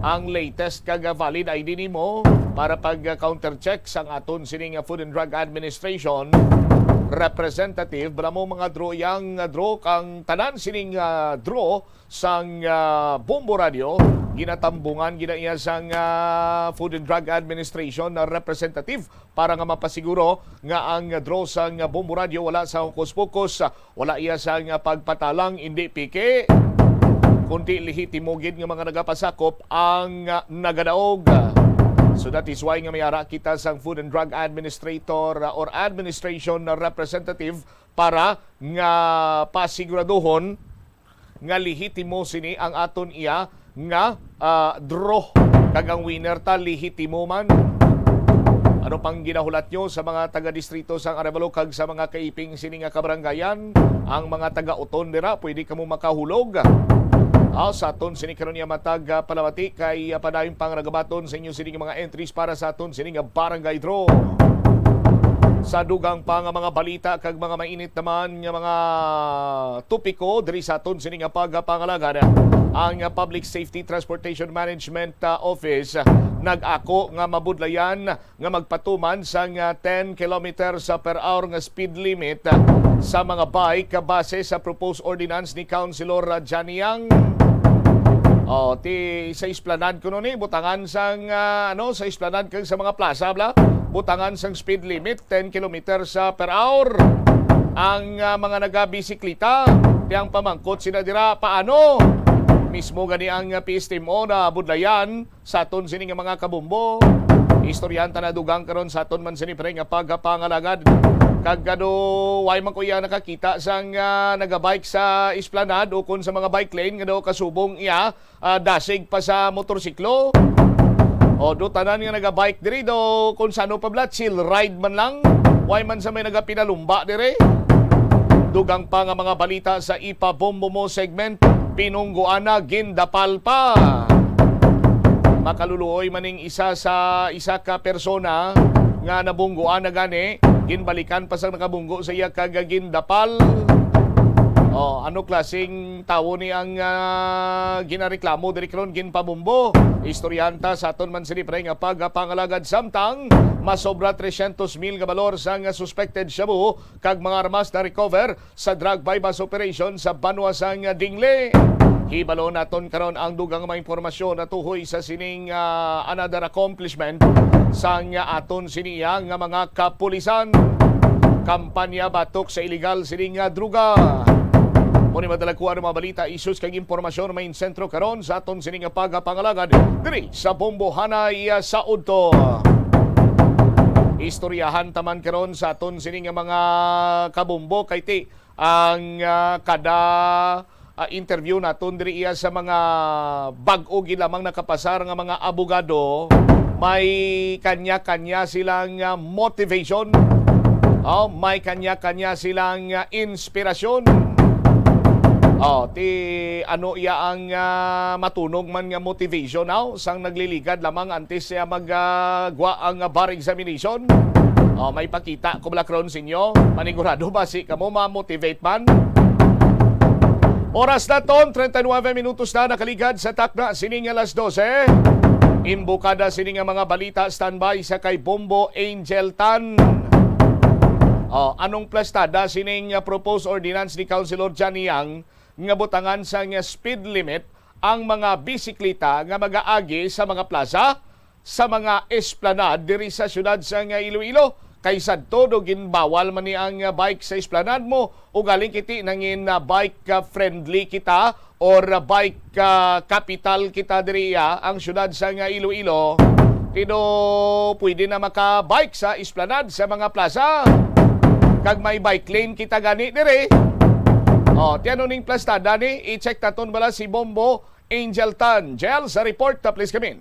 Ang latest kag valid I D nimo para pag-countercheck sang aton sini nga Food and Drug Administration representative. Bala mo mga draw, yang draw kang tanan sining, ah, draw sang, ah, Bombo Radio, ginatambungan gina iya sang, ah, Food and Drug Administration na representative para nga mapasiguro nga ang draw sang Bombo Radio wala sa hokus-pokus, wala iya sang pagpatalang, indi piki, kundi lehitimo gid nga mga nagapasakop ang, ah, nagadaog. So that is why nga may ara kita sang Food and Drug Administrator, ah, or Administration Representative para nga pasiguraduhon nga lehitimo sini ang aton iya nga, ah, draw, kag ang winner ta lehitimo man. Ano pang ginahulat nyo sa mga taga-distrito sang Arevalo kag sa mga kaiping sini nga kabarangayan? Ang mga taga-uton dira, pwede kamo makahulog, ah, sa aton sini karon nga matag, ah, palamati kay, ah, padayon pang nagabaton sa inyo sini nga mga entries para sa aton sini nga barangay draw. Sa dugang pa nga mga balita kag mga mainit naman nga mga topiko diri sa aton sini nga pagpangalagad, ang Public Safety Transportation Management, ah, Office nag-ako nga mabudlayan nga magpatuman sang, ah, ten kilometers per hour nga speed limit, ah, sa mga bike base sa proposed ordinance ni Councilor, ah, Johnny Yang. Oh, ti sa Esplanade kuno ni, butangan sang, ah, ano, sa Esplanade kag sa mga plaza, bla, butangan sang speed limit, ten kilometers, ah, per hour. Ang, ah, mga nagabisiklita, ti ang pamangkot sila dira, paano? Mismo gani ang, ah, P S T M O na budlayan sa aton sini nga mga kabombo. Istoryahan ta na dugang karon sa aton man sini, pre, nga pagpangalagad. Kag ano, way man ko iya nakakita sang, ah, nagabike sa Esplanade o kon sa mga bike lane nga daw kasubong iya, ah, dasig pa sa motorsiklo. O, do tanan nga nagabike diri, do kung sano pa bla, chill ride man lang. Way man sa may nagapinalumba diri. Dugang pa nga mga balita sa Ipabombo Mo segment, pinungguan na, gindapal pa. Makaluluoy man ning isa sa isa ka persona nga nabungguan na gani, ginbalikan pa sang nakabunggo sa iya kag gindapal. Oh, ano klaseng tawo ni ang, ah, ginareklamo diri karon, ginpabombo? Istoryahan ta sa aton man sini, pre, nga pagpangalagad, samtang masobra tresyentos mil nga balor sang suspected shabu kag mga armas na recover sa drug buy-bust operation sa banwa sang Dingle. Hibalo naton karon ang dugang mga impormasyon natuhoy sa sining, ah, another accomplishment sang aton siniya nga mga kapulisan. Kampanya batok sa iligal sini nga droga. Mao ni madala ko ang mga balita, issues kag impormasyon may sentro karon sa aton sini nga pagpangalagad diri sa Bombohanay sa Udto. Istoryahan taman karon sa aton sini nga mga kabombo kay ti ang, ah, kada, ah, interview naton diri iya sa mga bag-o gid lamang nakapasar nga mga abogado, may kanya-kanya silang, ah, motivation. Oh, may kanya-kanya silang, ah, inspirasyon. Oh, ti ano iya ang, ah, matunog man nga motivation, aw, sang nagliligad lamang antes siya mag, ah, gwa ang, ah, bar examination? Oh, may pakita ko bala karon sa inyo. Manigurado ba si kamo ma-motivate man? Oras naton, treinta y nueve minutos na nakaligad sa takna sining alas dose. Imbukada sini nga mga balita, standby sa kay Bombo Angel Tan. Oh, anong plastada sining, ah, proposed ordinance ni Councilor Johnny Yang nga butangan sang speed limit ang mga bisikleta nga mag-aagi sa mga plaza, sa mga esplanade diri sa siyudad sang Iloilo? Kay sadto do ginbawal man ni ang, ah, bike sa esplanade mo, ugaling kiti nangin, ah, bike, ah, friendly kita or, ah, bike, ah, capital kita diri, ah, ang siyudad sa nga Iloilo. Ti do pwede na maka-bike sa esplanade, sa mga plaza. Kag may bike lane kita gani diri. Oh, ti ano ning plastada ni? I-check naton bala si Bombo Angel Tan. Jel, sa report, ah, please come in.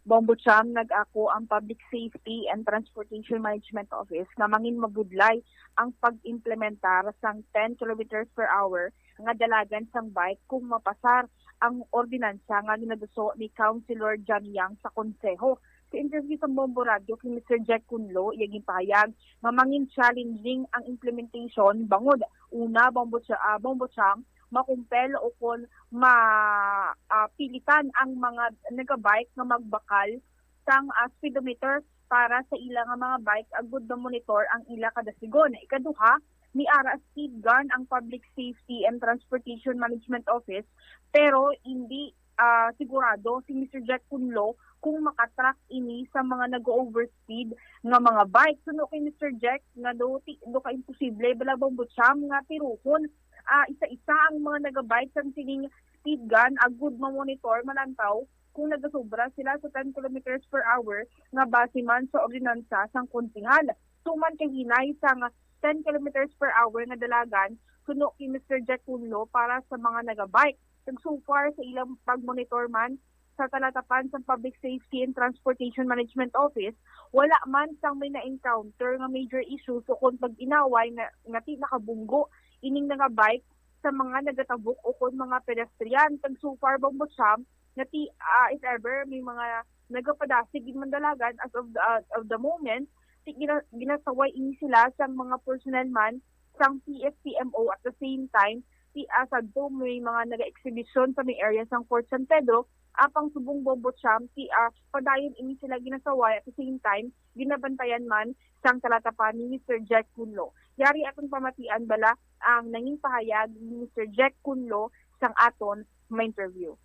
Bombo Cham, nag-ako ang Public Safety and Transportation Management Office nga mangin mabudlay ang pag-implementar sang ten kilometers per hour nga dalagan sang bike kung mapasar ang ordinansa nga ginaduso ni Councilor John Yang sa Konseho. Sa interview sa Bombo Radio kay Mister Jack Kunlo, iya ginpahayag nga mangin challenging ang implementation bangod una, Bombo Cha-, ah, Bombo Cham, makumpel o kon ma-, ah, pilitan ang mga nagabike nga magbakal sang, ah, speedometer para sa ila nga mga bike agud ma-monitor ang ila kadasigon. Ikaduha, may ara speed gun ang Public Safety and Transportation Management Office, pero hindi, ah, sigurado si Mister Jack Kunlo kung makatrack ini sa mga nag-overspeed nga mga bike. Suno kay Mister Jack, nga do, ti, do ka imposible bala, Bombo Cham, nga tiruhon, ah, isa-isa ang mga nagabike sang sining speed gun agud ma-monitor, malantaw kung nagasobra sila sa ten kilometers per hour nga base man sa ordinansa sang konsehal. Tuman kay hinay sang ten kilometers per hour nga dalagan, suno kay Mister Jack Kunlo, para sa mga nagabike. Kag so far sa ilang pag-monitor man sa talatapan sang Public Safety and Transportation Management Office, wala man sang may na-encounter nga major issues o kon pag-inaway nga, nga ti nakabunggo ining nagabike sa mga nagatabok o kon mga pedestrian. Kag so far, Bombo Cham, nga ti, ah, if ever may mga nagapadasig gid man dalagan as of the, ah, of the moment, ti gina-, ginasaway ini sila sang mga personnel man sang P F P M O. At the same time, ti, ah, sadto may mga naga-exhibition sa may area sang Fort San Pedro, apang subong, Bombo Cham, ti, ah, padayon ini sila ginasaway, at the same time ginabantayan man sang talatapan ni Mister Jack Kunlo. Yari aton pamatian bala ang nangin pahayag ni Mister Jack Kunlo sang aton ma-interview.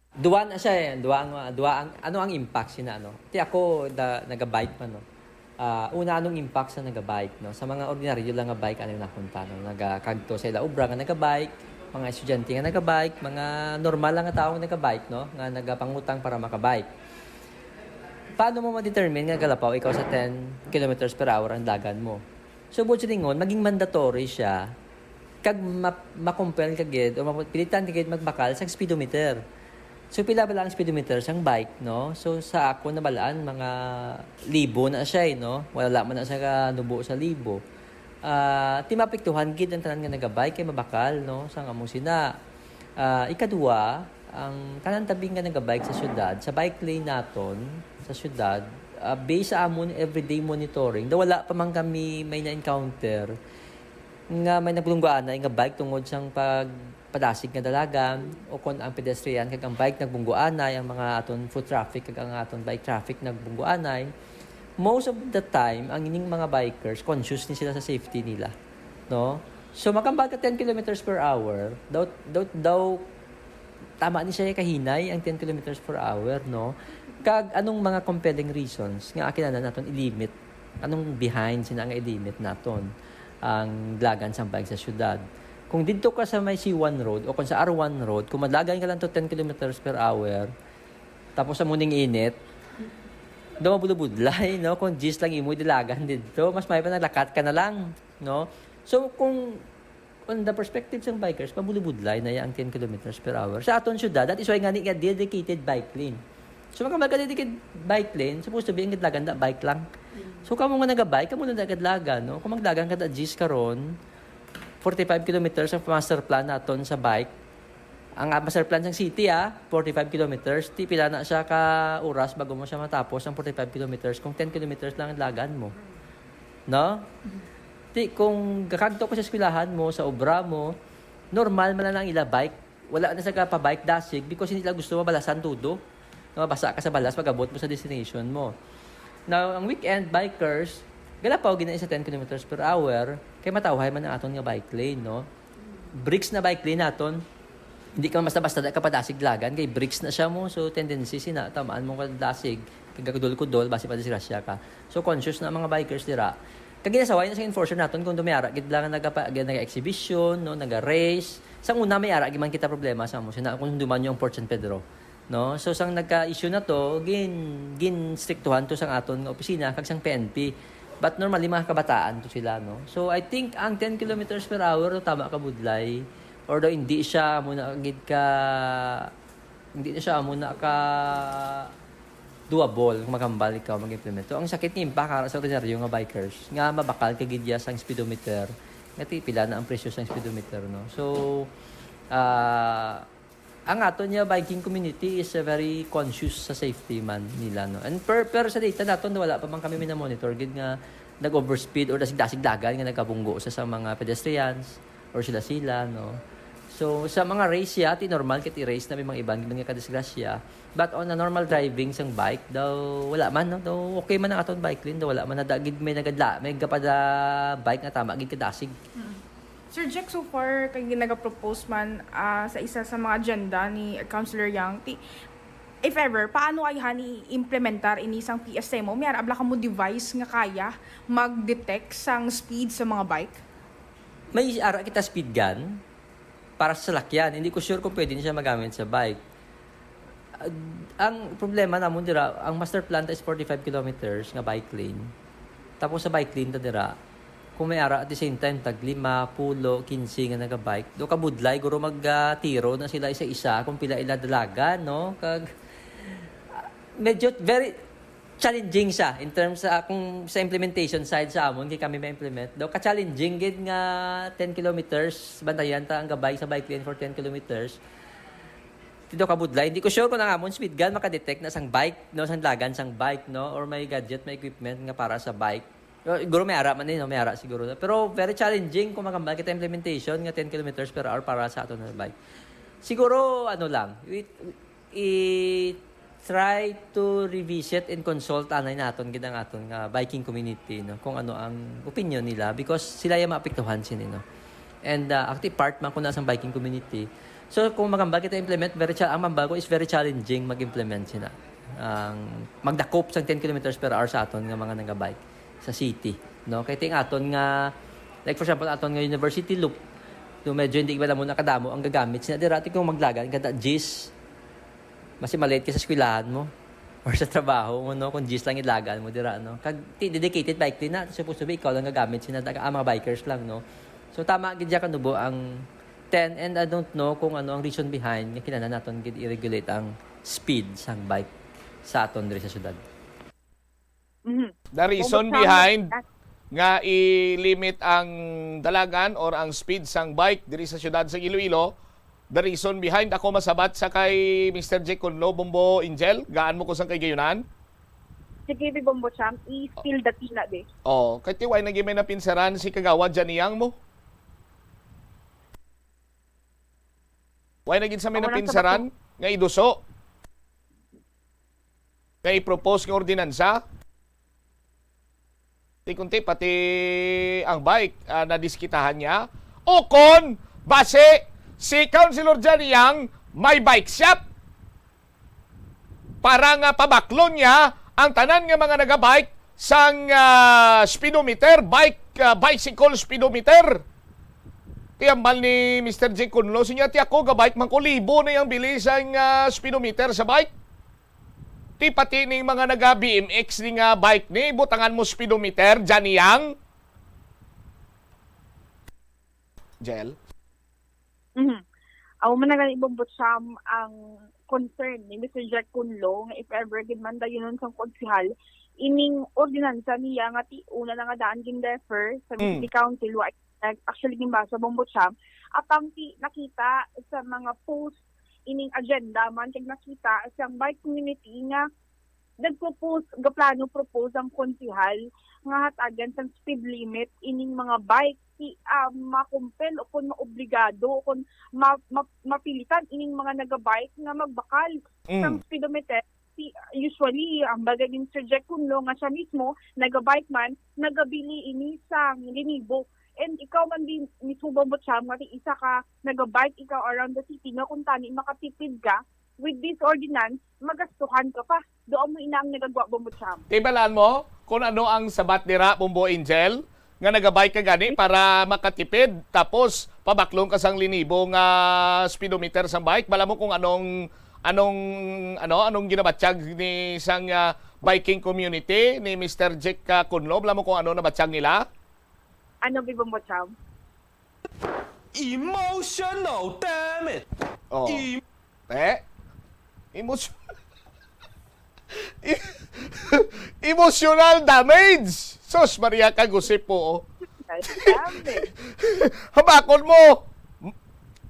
Duwa na siya eh. Duwa ang, duwa ang, ano ang impact sina, ano? Ti ako, da, nagabike man, no? Ah, una, anong impact sa nagabike, no? Sa mga ordinaryo lang nga bike, ano yung nakunta, no? Nagakagto sa ila obra nga nagabike, mga estudyante nga nagabike, mga normal lang nga tao nga nagabike, no? Nga nagapangutang para makabike. Paano mo ma-determine nga galapaw ikaw sa ten kilometers per hour ang dagan mo? So, buot silingon, maging mandatory siya kag ma-, makumpel ka gid o mapilitan ka gid magbakal sang speedometer. So, pila bala ang speedometer sang bike, no? So, sa ako nabalaan, mga libo na siya, eh, no? Wala man na siya kanubo sa libo. Ah, ti maapektuhan gid ang tanan nga nagabike kay mabakal, no? Sang amo sina. Ah, ikaduha, ang tanan tabi nga nagabike sa syudad, sa bike lane naton sa syudad, ah, based sa amon everyday monitoring, daw wala pa man kami may na-encounter nga may naglunggoanay nga bike tungod sang pagpadasig nga dalagan, o kon ang pedestrian kag ang bike nagbunggoanay, ang mga aton foot traffic kag ang aton bike traffic nagbunggoanay. Most of the time, ang ining mga bikers, conscious ni sila sa safety nila, no? So, makambal ka ten kilometers per hour, daw, daw, daw, tama ni siya kahinay ang ten kilometers per hour, no? Kag anong mga compelling reasons nga kinahanglan naton i-limit? Anong behind sina nga i-limit naton ang dalagan sang bike sa syudad? Kung didto ka sa may C one road o kung sa R one road, kung madalagan ka lang to ten kilometers per hour, tapos sa muning init, daw mabulubudlay, no? Kung diyes lang imo idalagan didto, mas may pa naglakat ka na lang, no? So, kung on the perspective sang bikers, pabulubudlay na ya ang ten kilometers per hour. Sa aton syudad, that is why gani nga dedicated bike lane. So, kung magka-dedicated bike lane, supposed to be ang kadalagan na bike lang. So, kamo nga naga-bike, kamo na nagadalagan, no? Kung magdalagan ka na diyes karon, forty-five kilometers ang master plan naton sa bike. Ang master plan sang city, ah, forty-five kilometers. Ti pila na siya ka oras bago mo siya matapos ang forty-five kilometers kung ten kilometers lang ang dalagan mo. No? Ti kung gakagto ko sa eskwelahan mo, sa obra mo, normal man lang ila bike. Wala na sa pa-bike dasig because hindi nila gusto mabalasan todo. No, mabasa ka sa balas pag-abot mo sa destination mo. Now, ang weekend bikers, galapaw gid na sa ten kilometers per hour, kay matawhay man ang aton nga bike lane, no? Bricks na bike lane naton. Hindi ka basta-basta da ka padasig dalagan, kay bricks na siya mo. So, tendency sina, tamaan mo ka dasig, Gagudol-kudol, basi madisgrasya ka. So, conscious na ang mga bikers dira. Kag ginasaway na sa enforcer naton kung may ara gid lang nga nagapa-, naga-exhibition, no, naga-race. Sa una, may ara gid man kita problema sa amo. Sina, kung duman yung Port San Pedro, no? So, sang nagka-issue na to, gin-, gin-strictuhan to sang aton nga opisina, kag sang P N P. But normally, mga kabataan to sila, no? So, I think ang ten kilometers per hour, no, tama ka budlay. Although, hindi siya muna gid ka, hindi na siya muna ka doable kung maghambal ikaw mag-implement. So, ang sakit nga impact para sa ordinaryo nga bikers, nga mabakal ka gid ya sang speedometer, nga ti pila na ang presyo sang speedometer, no? So, ah, ang aton nga biking community is, uh, very conscious sa safety man nila, no? And per, per sa data naton, wala pa man kami mina-monitor gid nga nag-overspeed or dasig-dasig dagan nga nagkabunggo sa, sa mga pedestrians or sila-sila, no? So, sa mga race ya, ti normal kay ti race na may mga iban gid nga kadisgrasya. But on a normal driving sang bike, daw wala man, no? Daw okay man ang aton bike lane, daw wala man na da-, gid may nagadla, may gapada bike nga tama gid kadasig. Mm. Sir Jack, so far, kay nagapropose man, ah, sa isa sa mga agenda ni Councilor Yang, ti, if ever, paano ay hani implementar ini sang P S M O? May ara bala kamo device nga kaya mag-detect sang speed sa mga bike? May ara kita speed gun para sa salakyan. Hindi ko sure kung pwede na siya magamit sa bike. Ah, ang problema namon dira, ang master plan ta is forty-five kilometers nga bike lane. Tapos sa bike lane ta dira, kung may ara at the same time, tag lima, pulo, quince nga nagabike, do kabudlay, guro mag, ah, tiro na sila isa-isa kung pila ila dalagan, no? Kag, ah, medyo very challenging siya in terms sa kung sa implementation side sa amon, kay kami ma-implement. Do ka-challenging gid nga ten kilometers, bantayan ta ang gabay sa bike lane for ten kilometers. Ti do kabudlay. Hindi ko sure kung ang amon speed gun makadetect na sang bike, no, sang dagan sang bike, no, or may gadget, may equipment nga para sa bike. Pero siguro may ara man din, no, may ara siguro. Pero very challenging kung magambal kita implementation nga ten kilometers per hour para sa aton nga bike. Siguro, ano lang, we, we, i-try to revisit and consult anay naton gid ang aton nga biking community, no, kung ano ang opinion nila, because sila yung maapektuhan sini, no. And, uh, actually, part man ko na sa biking community. So, kung magambal kita implement, very cha-, ang mambal ko is very challenging mag-implement sina. Ang magdakop sang ten kilometers per hour sa aton nga mga nagabike sa city, no? Kay ting aton nga, like, for example, aton nga university loop, no, medyo hindi ba mo nakadamo ang gagamit sina dira, ti kung maglagan ka ta jis, mas malate ka sa eskwelahan mo or sa trabaho mo, no? Kung jis lang ilagan mo dira, no? Kag ti-, dedicated bike lane na, supposed to be ikaw lang gagamit sina, ang mga bikers lang, no? So, tama gid ya kanubo ang ten, and I don't know kung ano ang reason behind nga kinahanglan naton gid i-regulate ang speed sang bike sa aton diri sa syudad. Mhm. The reason Bumot sa behind nga i-limit ang dalagan or ang speed sang bike diri sa siyudad sa Iloilo, the reason behind, ako masabat sa kay Mister J Kunlo, Bombo Angel, gaan mo ko sang kay gayunan? Sige, di Bombo Champ, i-spill the tea na, di. Oh, kay ti way nagi may napinsaran si Kagawad Janiang mo? Way nagin sa may Ako lang sa napinsaran nga iduso? Nga i-propose nga ordinansa? Ti kunti pati ang bike, ah, nadiskitahan niya. O kon, basi, si Councilor Janiang may bike shop para nga pabaklon niya ang tanan nga mga nagabike sang, ah, speedometer, bike, ah, bicycle speedometer. Ti hambal ni Mister J Kunlo, siya, "Ti ako gabike man ko, libo na yang bili sang, ah, speedometer sa bike." Ti pati ning mga naga B M X ni nga bike ni, butangan mo speedometer, Janiang. Jel? Mhm. Amo man na gani, Bombo Cham, ang concern ni Mister Jack Kunlo nga if ever gid man dayonon sang konsehal ining ordinansa niya nga ti una na nga daan gin-defer sa Mm. City Council, wa nag-, actually, ginbasa, Bombo Cham, apang ti nakita sa mga post ining agenda man, kag nakita sa bike community nga nagpropose, gaplano propose ang konsehal nga hatagan sang speed limit ining mga bike, ti, ah, makumpel o kon maobligado o kon ma-, ma-, mapilitan ining mga nagabike nga magbakal Mm. sang speedometer. Ti, usually, ang bagay ni Mister Jack Kunlo nga siya mismo, nagabike man, nagabili ini sang linibo. And ikaw man din mismo, Bombo Cham, nga ti isa ka nagabike ikaw around the city, nga kung tani makatipid ka, with this ordinance, magastuhan ka pa. Doon mo inang nagagwa, Bombo Cham. Tibalaan mo kung ano ang sabat dira, Bombo Angel, nga nagabike ka gani para makatipid, tapos pabaklon ka sang linibo nga speedometer sang bike. Bala mo kung anong, anong, ano, anong ginabatyag ni sang, ah, biking community ni Mister Jack, ah, Kunlo? Bala mo kung ano nabatyag nila? Ano, Bombo Cham? Emotional damage. Oh. Em- Eh? Emotion- Emotional damage. Sus, Maria, kagusip po, oh. Damage. Habakon mo. M-,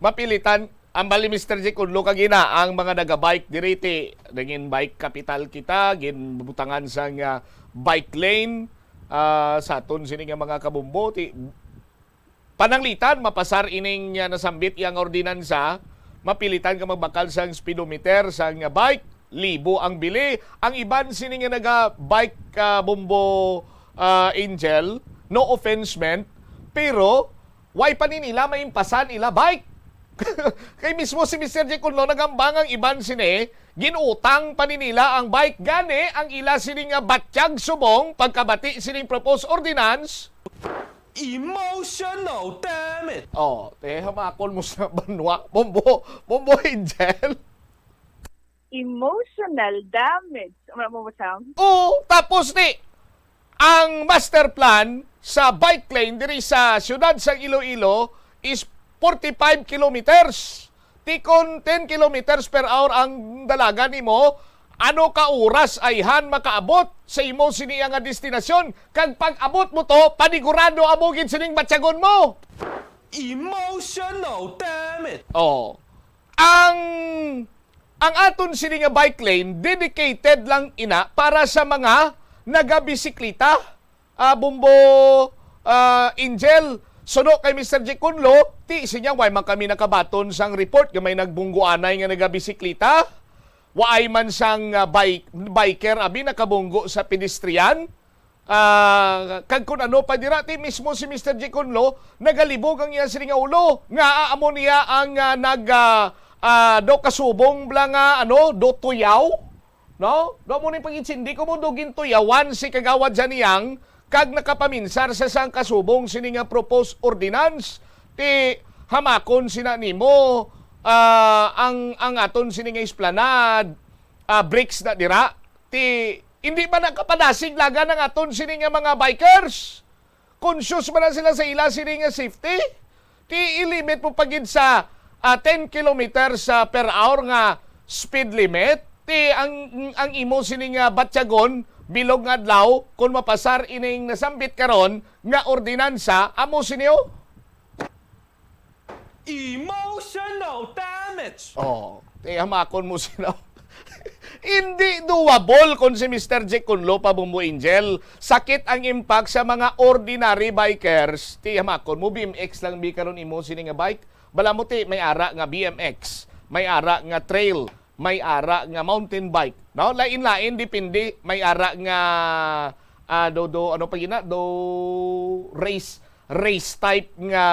mapilitan. Ang bali, Mister J, kung luka gina, ang mga nagabike diri, ti, naging bike capital kita, ginbutangan sang, ah, bike lane, ah, sa aton sini nga mga kabumbo, ti, pananglitan, mapasar ining, ah, nasambit iyang ordinansa, mapilitan ka magbakal sang speedometer sang bike, libo ang bili. Ang iban sini nga naga-bike, ah, Bombo, ah, Angel, no offense meant, pero why pa ni nila maimpasan ila bike? Kay mismo si Mister J Kunlo nagambang ang iban sini, ginutang pa ni nila ang bike. Gani, ang ila sini nga batyag subong pagkabati sining proposed ordinance, emotional damage. Oh, te, hamakon mo sa banwa. Bombo, Bombo Angel. Emotional damage. Ano mo, Sam? Oh, tapos ni, ang master plan sa bike lane diri sa siyudad sa Iloilo is forty-five kilometers. Ti kon ten kilometers per hour ang dalagan nimo, ano ka oras ayhan makaabot sa imo sini nga destinasyon? Kag pag-abot mo to, panigurado amo gid sining batyagon mo. Emotional damage. Oh. Ang, ang aton sini nga bike lane, dedicated lang ina para sa mga nagabisikleta. Ah, Bombo, ah, Angel, suno kay Mister J Kunlo, ti siya, "Why man kami nakabaton sang report nga may nagbungguanay nga nagabisikleta? Waay man sang, ah, bike, biker, abi, nakabunggo sa pedestrian?" Ah, kag kun ano pa dira, ti mismo si Mister J Kunlo, nagalibog ang iya sini nga ulo. Nga, ah, amo niya ang, ah, nag, ah, ah, do kasubong bala nga, ano, do tuyaw? No? Do mo ni pag-intindi ko mo, do gintuyawan si Kagawad Janiang kag nakapaminsar sa sang kasubong sini nga proposed ordinance. Ti hamakon sina nimo, ah, ang, ang aton sini nga esplanade, ah, bricks na dira. Ti hindi ba nakapadasig lagan ang aton sini nga mga bikers? Conscious ba na sila sa ila sini nga safety? Ti i-limit mo pa gid sa, ah, ten kilometers, ah, per hour nga speed limit. Ti ang, ang imo sini nga batyagon, bilog nga adlaw, kung mapasar ining nasambit karon nga ordinansa, amo sini, oh. Emotional damage. Oh, ti hamakon mo sila. Hindi doable kon si Mister Jack Kunlo pa, Bombo Angel. Sakit ang impact sa mga ordinary bikers. Ti hamakon mo, B M X lang bi karon imo sini nga bike. Bala mo ti, may ara nga B M X, may ara nga trail, may ara nga mountain bike, no? Lain-lain, depende. May ara nga, ah, do, do, ano pa gina? Do race, race type nga,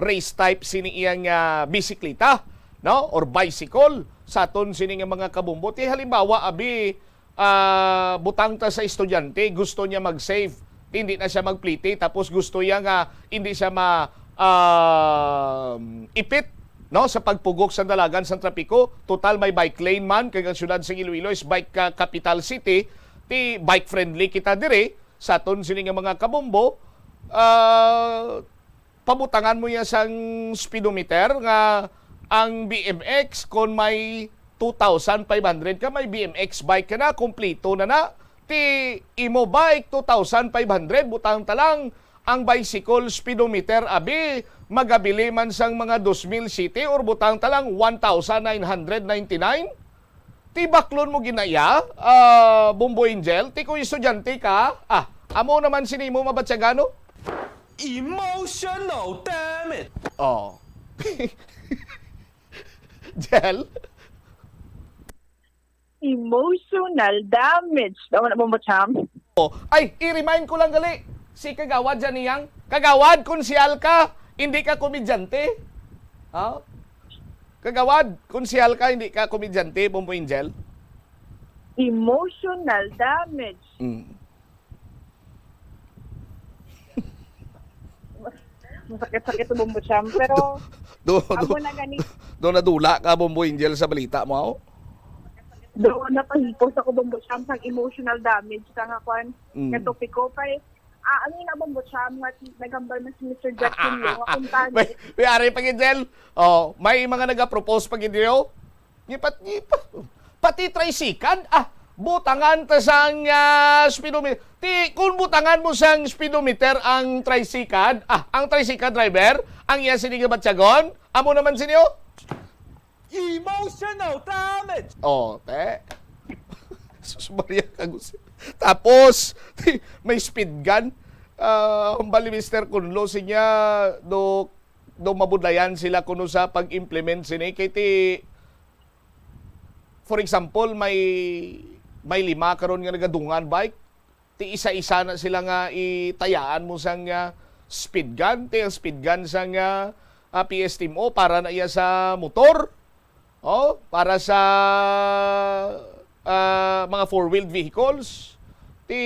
race type sini iya nga bisikleta, no? Or bicycle. Sa aton sini nga mga kabumbo. Ti halimbawa, abi, ah, butang ta sa estudyante, gusto niya mag-save. Hindi na siya magplete, tapos gusto niya nga hindi siya ma, ah, ipit, no, sa pagpugok sa dalagan sa trapiko. Total, may bike lane man, kay ang siyudad sa Iloilo is bike, ah, capital city. Ti bike friendly kita diri sa aton sini nga mga kabumbo. Ah, pabutangan mo ya sang speedometer nga ang B M X, kon may two thousand five hundred ka, may B M X bike ka na, kompleto na na. Ti imo bike, two thousand five hundred, butang ta lang, ang bicycle speedometer, abi, magabili man sang mga dos mil siyete or butang ta lang, one thousand nine hundred ninety-nine. Ti baklon mo ginaya, ah, Bombo Angel, ti kung estudyante ka, ah, amo naman sini mo mabatyagan, no? Emotional damage. Oh. Jel? Emotional damage. Tama na, Bombo Cham? Oh. Ay, i-remind ko lang gali. Si Kagawad Janiang. Kagawad, konsehal ka, hindi ka komedyante. Ha? Kagawad, konsehal ka, hindi ka komedyante, Bombo Angel. Emotional damage. Mm. Masakit-sakit ang Bombo Cham. Pero, Do, amo do, na gani, do nadula ka, Bombo Angel, sa balita mo, aw? Doon na pahipos ako, Bombo Cham, sa emotional damage sa nga kwan, Mm. nga topiko. Kay, ah, ang ina, Bombo Cham, nga ti-, nagambal man si Mister Jackson Lo, nga kung tani, May, may ari pa gid, Jel. Oh, may mga nagapropose pa gid, yo. Ni pat, ni pa, pati tricycad, ah, butangan ta sang, ah, speedometer. Ti, kung butangan mo sang speedometer ang tricycad, ah, ang tricycad driver, ang iya sini nga batyagon, amo naman sini, oh. Emotional damage! Oh, te. Sus Maria, kagusin. Tapos, may speed gun. Ah, hambal ni Mister Kunlo, sinya, do, do mabudlayan sila kuno sa pag-implement sini. Kay ti, for example, may, may lima karon nga nagadungan bike. Ti isa-isa na sila nga itayaan mo sang, ah, speed gun. Ti ang speed gun sang, ah, ah, P S T M O para na iya sa motor. Oh, para sa, ah, mga four-wheeled vehicles. Ti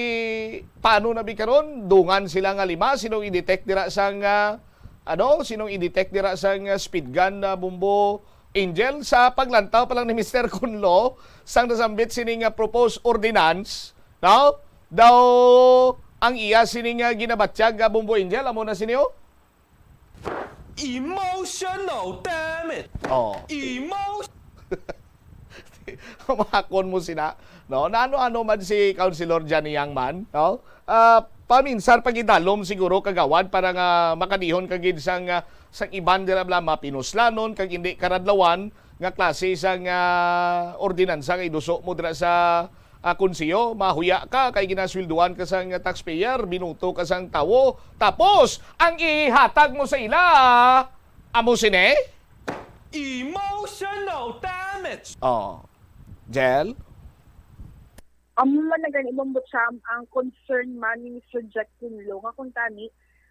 paano na bi karon? Dungan sila nga lima. Sinong i-detect dira sang, ah, ano? Sinong i-detect dira sang, ah, speed gun na, Bombo Angel? Sa paglantaw pa lang ni Mister Kunlo, sang nasambit sini nga proposed ordinance, no? Daw ang iya sini nga ginabatyag, ah, Bombo Angel, amo na sini, oh. Emotional damage! Oh. Emotional Makon mo sina, no? Na ano-ano man si Councilor Johnny Yang man, no? Ah, paminsar pagidalom siguro, kagawad, para nga makadihon ka gid sang, ah, sang iban dira bala mapinuslanon kag hindi karadlawan nga klase sang, ah, ordinansa nga iduso mo dira sa, ah, konseho. Mahuya ka kay ginasweldoan ka sang taxpayer, binuto ka sang tawo, tapos ang ihatag mo sa ila amo sini. Emotional damage! Oh. Jel? Amo man na gani, Bombo Cham, ang concern man ni Mister Jack Kunlo nga kung tani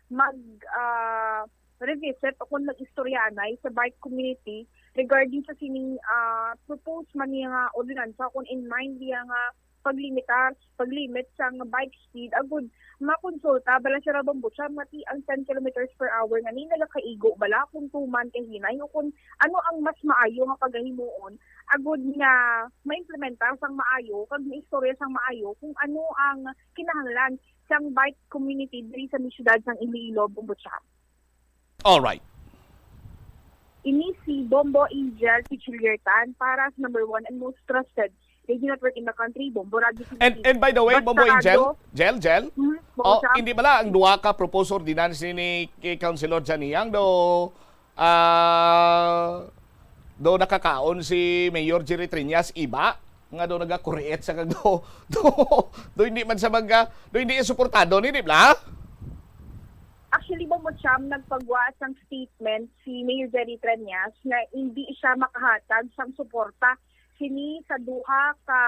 mag, ah, revisit o kung mag-istoryanay sa bike community regarding sa sining, ah, proposed man niya nga ordinansa, kung in mind niya nga paglimitar, paglimit sang bike speed, agud makonsulta bala sila, Bombo Cham, nga ti ang ten kilometers per hour nga ni nagakaigo bala kung tuman kay hinay o kung ano ang mas maayo nga pagahimuon agud nga maimplementa sang maayo kag maistorya sang maayo kung ano ang kinahanglan sang bike community diri sa may siyudad sang Iloilo, Bombo Cham. All right. Ini si Bombo Angel Pichiliertan para sa number one and most trusted radio network in the country, Bombo Radio Philippines. And and by the way, Basta Bombo Angel, radyo. Jel, Jel, Hmm, Bombo oh, Cham. Hindi bala ang duha ka proposed ordinance ni, ni kay Councilor Johnny Yang do, ah, do nakakaon si Mayor Jerry Treñas iba nga do nagakuriit sa kag do, do, do hindi man sa mga do hindi suportado ni, di ba? Actually, Bombo Cham, nagpagwa sang statement si Mayor Jerry Treñas nga hindi siya makahatag sang suporta sini sa duha ka,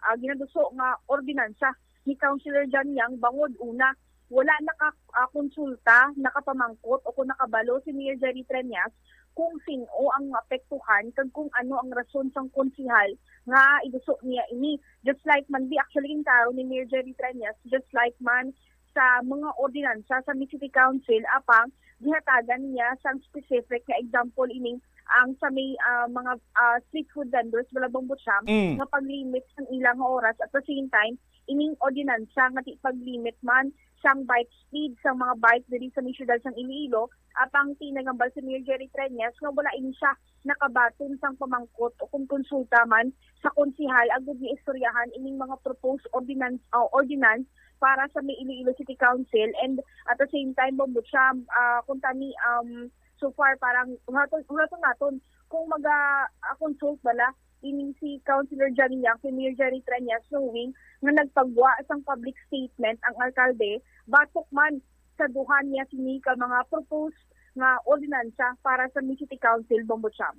ah, ginaduso nga ordinansa ni Councilor Johnny Yang bangod una, wala naka, ah, konsulta, nakapamangkot o kung nakabalo si Mayor Jerry Treñas kung sin-o ang apektuhan kag kung ano ang rason sang konsihal nga iduso niya ini. Just like man, di actually, ginklaro ni Mayor Jerry Treñas, just like man sa mga ordinansa sa may City Council, apang gihatagan niya sang specific nga example ining ang sa may, ah, mga, ah, street food vendors, bala, Bombo Cham, Mm. nga paglimit sang ila nga oras, at the same time ining ordinansa nga ti paglimit man sang bike speed sang mga bike diri sa may siyudad sang Iloilo, apang ti nagambal si Mayor Jerry Treñas nga wala ini siya nakabaton sang pamangkot o kung konsulta man sa konsihal agud nga istoryahan ining mga proposed ordinance, o ordinance para sa may Iloilo City Council. And at the same time, Bombo Cham, ah, kung tani, um, so far, parang, ulaton, ulaton naton kung maga, ah, consult bala ining si Councilor Johnny Yang kay Mayor Jerry Treñas, knowing nga nagpagwa sang public statement ang alkalde batok man sa duha niya sini ka mga proposed nga ordinansa para sa may City Council, Bombo Cham.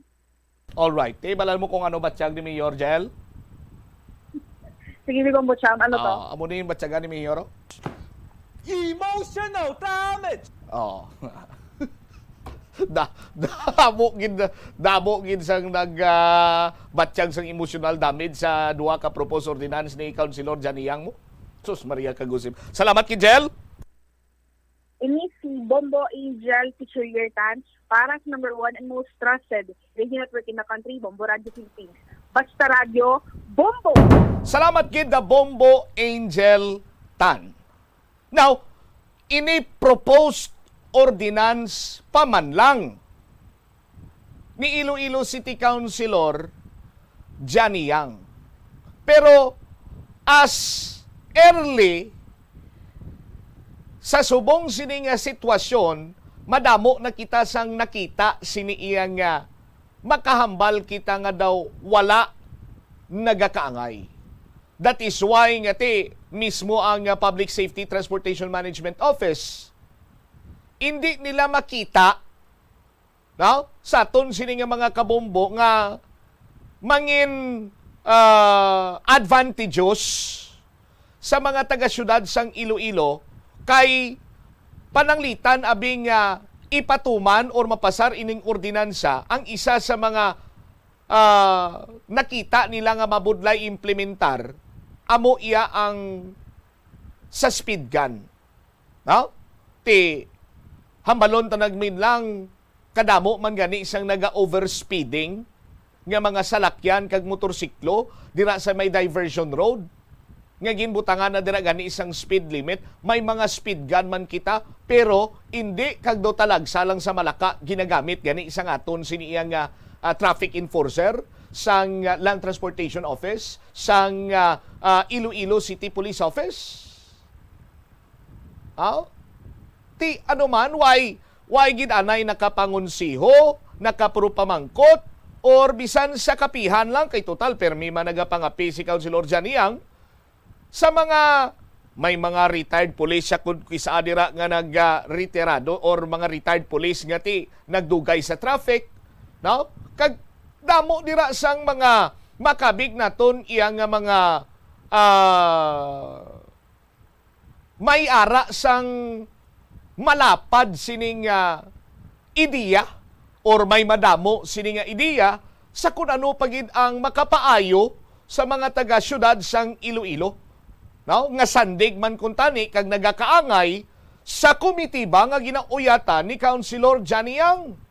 All right. Ti, balan mo kung ano batyag ni Mayor Jel? Sige, Bombo Cham, ano to? Ah, amo ni yung batyagan ni Mayor, oh. Emotional damage! Oh. Da, damo gid, damo gid sang nag, ah, batyag sang emotional damage sa duha ka proposed ordinance ni Councilor Johnny Yang mo. Sus Maria Kagusip. Salamat kay Jel. Ini si Bombo Angel Couturier Tan para sa number one and most trusted radio network in the country, Bombo Radio Philippines. Basta Radyo, Bombo! Salamat gid na Bombo Angel Tan. Now, ini proposed ordinance pa man lang ni Iloilo City Councilor Johnny Yang. Pero as early sa subong sini nga sitwasyon, madamo na kita sang nakita sini iya nga makahambal kita nga daw wala nagakaangay. That is why nga ti mismo ang, ah, Public Safety Transportation Management Office, hindi nila makita, no, sa aton sini nga mga kabombo nga mangin, ah, advantageous sa mga taga-syudad sang Iloilo, kay pananglitan abi nga ipatuman or mapasar ining ordinansa, ang isa sa mga, ah, nakita nila nga mabudlay implementar, amo iya ang sa speed gun. No? Ti, hambalon ta nagmin lang, kadamo man gani sang naga-overspeeding nga mga salakyan kag motorsiklo dira sa may diversion road nga ginbutangan na dira gani sang speed limit. May mga speed gun man kita, pero hindi kag do talagsa lang sa Malacca ginagamit gani sang aton sini iya nga, ah, traffic enforcer sang, ah, Land Transportation Office, sang, ah, ah, Iloilo City Police Office. Aw? Ti ano man, why, why gid anay nakapangonsiho, nakapurupamangkot, or bisan sa kapihan lang, kay total, permi man nagapangapi si Councilor Johnny Yang, sa mga, may mga retired police siya, kun kisa dira nga nag, ah, retirado, or mga retired police nga ti nagdugay sa traffic, no? Kag damo dira sang mga makabig naton iya nga mga, ah, may ara sang malapad sining, ah, ideya or may madamo sini nga ideya sa kun ano pa gid ang makapaayo sa mga taga-siyudad sang Iloilo, no? Nga sandig man kuntani kag nagakaangay sa komitiba nga ginauyatan ni Councilor Johnny Yang.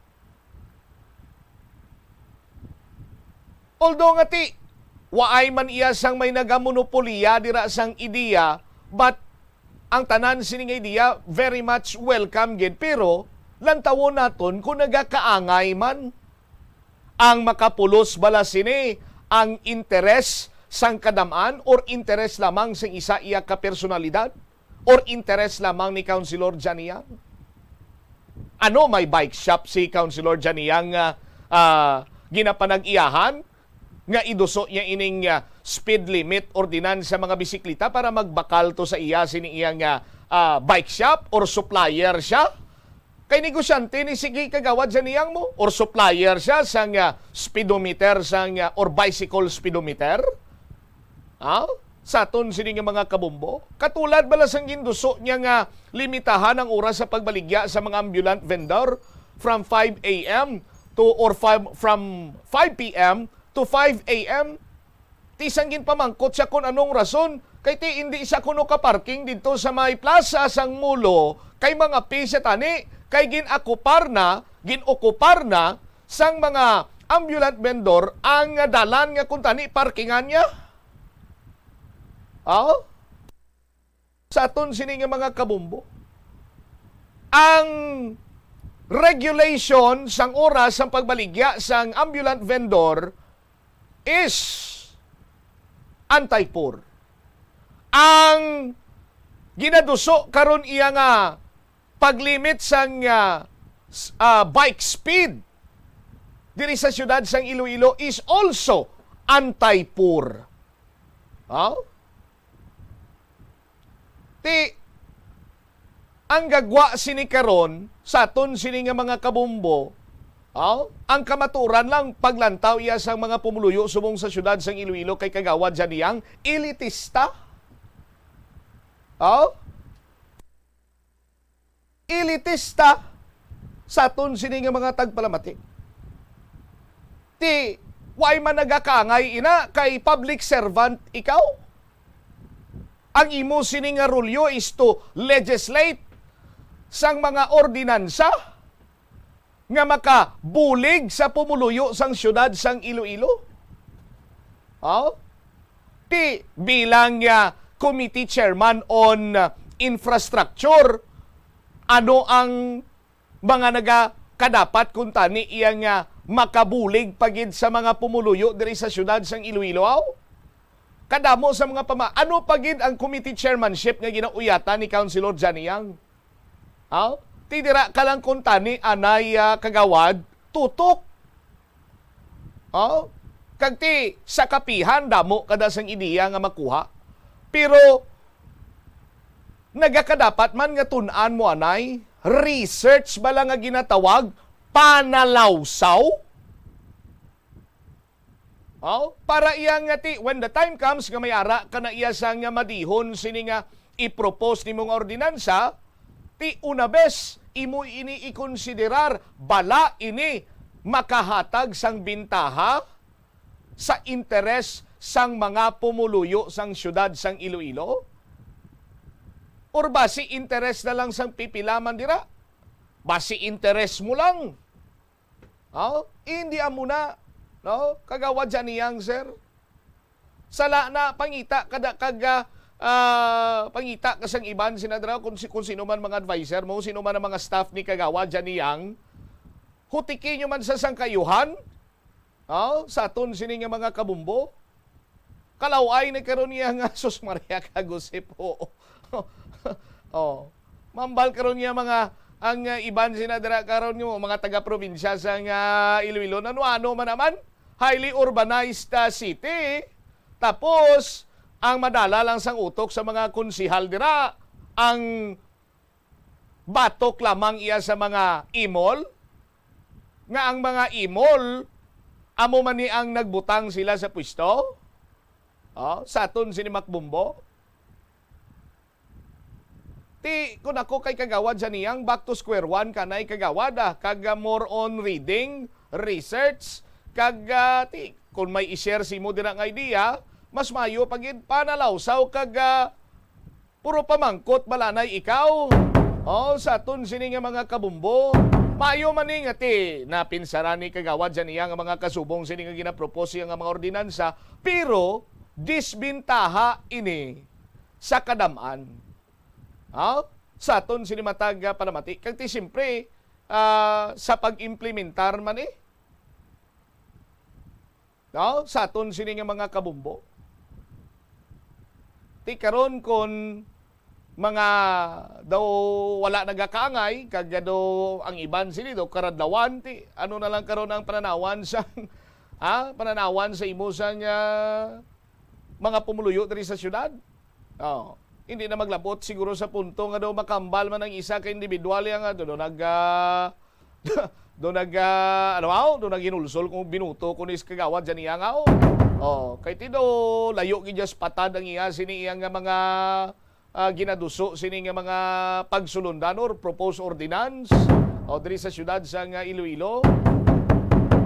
Although nga ti, waay man iya sang may nagamonopoliya dira sang ideya, but ang tanan sini nga ideya very much welcome gid, pero lantawon naton kung nagakaangay man. Ang makapulos bala sini ang interes sang kadam-an or interes lamang sang isa iya ka personalidad? Or interes lamang ni Councilor Johnny Yang? Ano, may bike shop si Councilor Johnny Yang nga, ah, ginapanag-iyahan nga iduso niya ining, ah, speed limit ordinance sa mga bisikleta para magbakal to sa iya sini iya nga, ah, bike shop or supplier siya? Kay negosyante ni sige, Kagawad Johnny Yang mo, or supplier siya sang, ah, speedometer sang, ah, or bicycle speedometer? Ha? Sa aton sini nga mga kabombo? Katulad bala sang ginduso niya nga limitahan ang oras sa pagbaligya sa mga ambulant vendor from five a m to, or five, from five p m to five a m? Ti sang ginpamangkot siya kon anong rason, kay ti indi siya kuno ka-parking didto sa may plaza sang Mulo, kay mangapi siya tani, kay gin-okupar na, gin-okupar na sang mga ambulant vendor ang dalan nga kuntani parkingan niya. Aw? Sa aton sini nga mga kabombo, ang regulation sang oras sang pagbaligya sang ambulant vendor is anti-poor. Ang ginaduso karon iya nga paglimit sang, ah, s-, ah, bike speed diri sa siyudad sang Iloilo is also anti-poor. Ha? Ti, ang gagwa sini karon sa aton sini nga mga kabombo, aw, ang kamatuoran lang, paglantaw iya sang mga pumuluyo subong sa siyudad sang Iloilo kay Kagawad Johnny Yang, elitista. Aw? Elitista. sa aton sini nga mga tagpalamati. Ti, why man nagakangay ina kay public servant ikaw? Ang imo sini nga rulyo is to legislate sang mga ordinansa nga makabulig sa pumuluyo sang siyudad sang Iloilo. Oh? Ti bilang, ah, committee chairman on, ah, infrastructure, ano ang mga nagakadapat kuntani iya nga makabulig pa gid sa mga pumuluyo diri sa siyudad sang Iloilo, aw? Kadamo sa mga pama-, ano pa gid ang committee chairmanship nga ginauyatan ni Councilor Johnny Yang? Aw? Ti dira ka lang kuntani anay, ah, kagawad, tutok. Oh, kag ti sa kapihan, damo kada sang ideya nga makuha. Pero nagakadapat man nga tun-an mo anay, research bala nga ginatawag, panalawsaw? Oh, para iya nga ti, when the time comes nga may ara ka na iya sang nga madihon sini nga i-propose nimo nga ordinansa, ti una bes imo ini ikonsiderar, bala ini makahatag sang bintaha sa interes sang mga pumuluyo sang siyudad sang Iloilo? Or basi interes na lang sang pipila man dira? Basi interes mo lang? Oh, hindi amo na, no? Kagawad Johnny Yang, sir. Sala na, pangita kada kag, ah, ah, pangita ka sang iban, Senador, kung si-, kung sino man mga adviser mo, sino man ang mga staff ni Kagawad Johnny Yang, hutiki nyo man sa sangkayuhan, oh, sa aton sini nga mga kabumbo. Kalaw-ay na karon niya nga, sus Maria, kagusip, oo. Oh. Mambal karon niya mga, ang, ah, iban sina dira karon nga mga taga-probinsya sa nga Iloilo. Nano-ano man naman, highly urbanized, ah, city. Tapos, ang madala lang sang utok sa mga konsihal dira, ang batok lamang iya sa mga imol, nga ang mga imol, amo man ni ang nagbutang sila sa pwesto? Oh, sa aton sini Mac Bumbo? Ti, kun ako kay Kagawad Johnny Yang, back to square one kanay, Kagawad, ah, kag, ah, more on reading, research, kag, ah, ti, kun may i-share si mo dira nga idea, mas maayo pa gid panalawsaw kag, ah, puro pamangkot bala anay ikaw. Oh, sa aton sini nga mga kabumbo, maayo man ni nga ti napinsaran ni Kagawad Johnny Yang nga mga kasubong sini nga ginapropose nga mga ordinansa, pero disbintaha ini sa kadam-an. Ha? Sa aton sini matag, ah, panamati. Kag ti siyempre, ah, sa pag-implementar man, eh. No? Sa aton sini nga mga kabumbo. Ti karon kon mga daw wala nagakaangay, kag daw ang iban sini daw karadlawan, ti ano na lang karon ang pananawan sa, ha? Pananawan sa imo sang, ah, mga pumuluyo diri sa syudad? Oh, hindi na maglabot siguro sa punto nga daw makambal man ang isa ka individual nga daw, daw nag, ah, daw nag, ah, ano, aw, daw naghinulsol kung binuto ko ni sa Kagawad Johnny Yang, aw. Oh, kay ti daw layo gid sa patad ang iya sini iya nga mga, ah, ginaduso sini nga mga pagsulundan or proposed ordinance, o diri sa syudad sa nga Iloilo.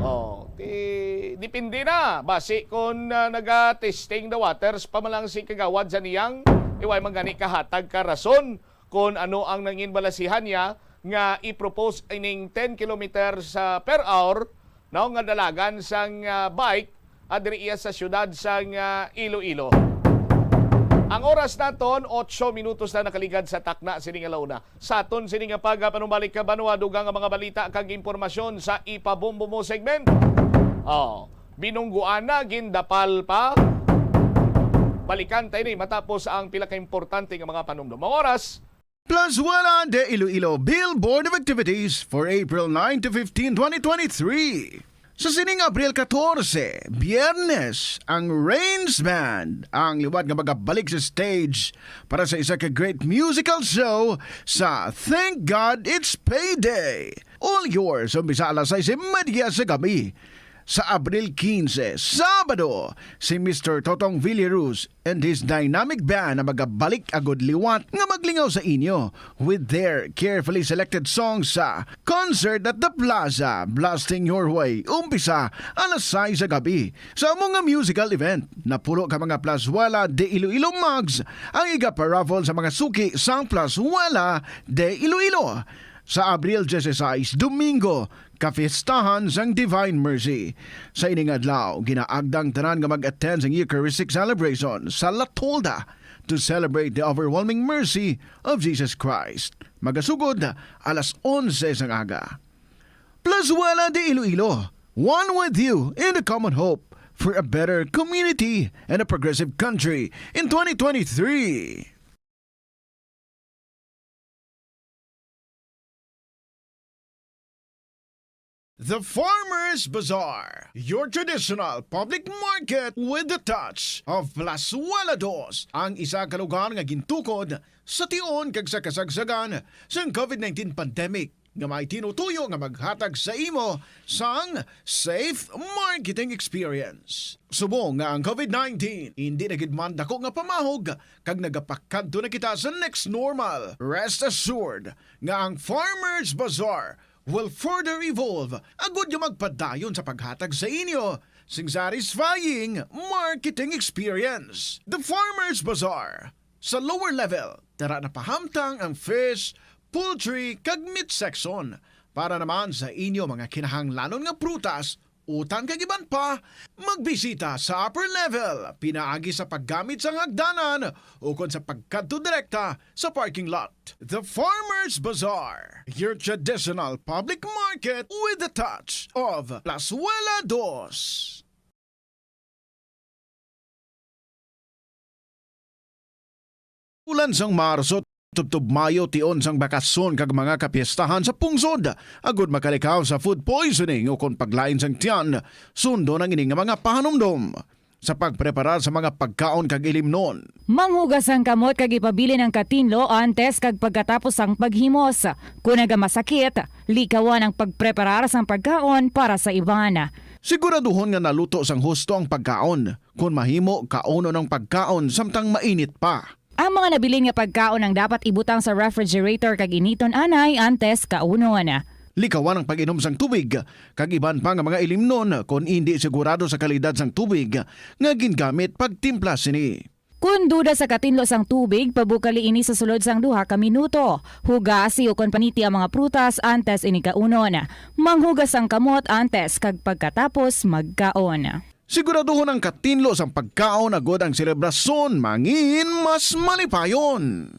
Oh, ti, depende na. Basi kung, ah, naga-testing the waters pa man lang si Kagawad Johnny Yang, iway man gani kahatag ka rason kung ano ang nangin balasihan niya nga i-propose ining ten kilometers, ah, per hour, no, nga dalagan sang, ah, bike, ah, diri iya sa syudad sang, ah, Iloilo. Ang oras naton, otso minutos na nakaligad sa takna sini nga launa. Sa aton sini nga pagapanumbalik ka banwa, dugang nga mga balita kag impormasyon sa Ipabombo Mo segment. Oh, binungguan na, gindapal pa. Balikan tayo ni matapos ang pila ka importante nga mga panumdom. Ang oras, Plazuela de Iloilo Billboard of Activities for April nine to fifteen, twenty twenty-three. Sa sining Abril katorse, Biyernes, ang Rains Band ang liwat nga magabalik sa stage para sa isa ka great musical show sa Thank God It's Payday. All yours, umpisa alas sais y media sa gabi. Sa Abril quince, Sabado, si Mister Totong Villaruz and his dynamic band ang magabalik agud liwat nga maglingaw sa inyo with their carefully selected songs sa Concert at the Plaza, Blasting Your Way, umpisa alas sais sa gabi. Sa amo nga musical event, napulo ka mga plazuela de Iloilo mugs ang igaparaffle sa mga suki sang Plazuela de Iloilo. Sa Abril dieciséis, Domingo, kapistahan sang Divine Mercy. Sa ining adlaw, ginaagda ang tanan nga mag-attend sang Eucharistic celebration sa La Tolda to celebrate the overwhelming mercy of Jesus Christ. Magasugod alas onse sang aga. Plazuela de Iloilo, one with you in the common hope for a better community and a progressive country in twenty twenty-three. The Farmers Bazaar, your traditional public market with the touch of Plazuela Dos, ang isa ka lugar nga gintukod sa tion kag sa kasagsagan sang covid nineteen pandemic, nga may tinutuyo nga maghatag sa imo sang safe marketing experience. Subong nga ang covid nineteen indi na gid man dako nga pamahog kag nagapakadto na kita sa next normal, rest assured nga ang Farmers Bazaar will further evolve agud nga magpadayon sa paghatag sa inyo sing satisfying marketing experience. The Farmers Bazaar, sa lower level, tara na pahamtang ang fish, poultry, kag meat section. Para naman sa inyo mga kinahanglanon nga prutas, utan kag iban pa, magbisita sa upper level pinaagi sa paggamit sang hagdanan ukon sa pagkadto direkta sa parking lot. The Farmers Bazaar, your traditional public market with the touch of Plazuela Dos. Bulan sang Marso tubtob Mayo, tion sang bakasyon kag mga kapiestahan sa pungsod. Agud makalikaw sa food poisoning ukon paglain sang tiyan, sundon ang ini nga mga pahanumdom sa pagpreparar sa mga pagkaon kag ilimnon. Manghugas ang kamot kag ipabilin ang katinlo antes kag pagkatapos sang paghimos. Kon nagamasakit, likawan ang pagpreparar sang pagkaon para sa iban. Siguraduhon nga naluto sang husto ang pagkaon. Kon mahimo, kaunon ang pagkaon samtang mainit pa. Ang mga nabilin nga pagkaon ang dapat ibutang sa refrigerator kag initon anay antes kaunon. Likawan ang pag-inom sang tubig kag iban pa nga mga ilimnon kon indi sigurado sa kalidad sang tubig nga gingamit pagtimpla sini. Kon duda sa katinlo sang tubig, pabukali ini sa sulod sang duha ka minuto. Hugasi ukon paniti ang mga prutas antes ini kaunon. Manghugas ang kamot antes kag pagkatapos magkaon. Siguraduhon ang katinlo sang pagkaon agud ang selebrasyon mangin mas malipayon.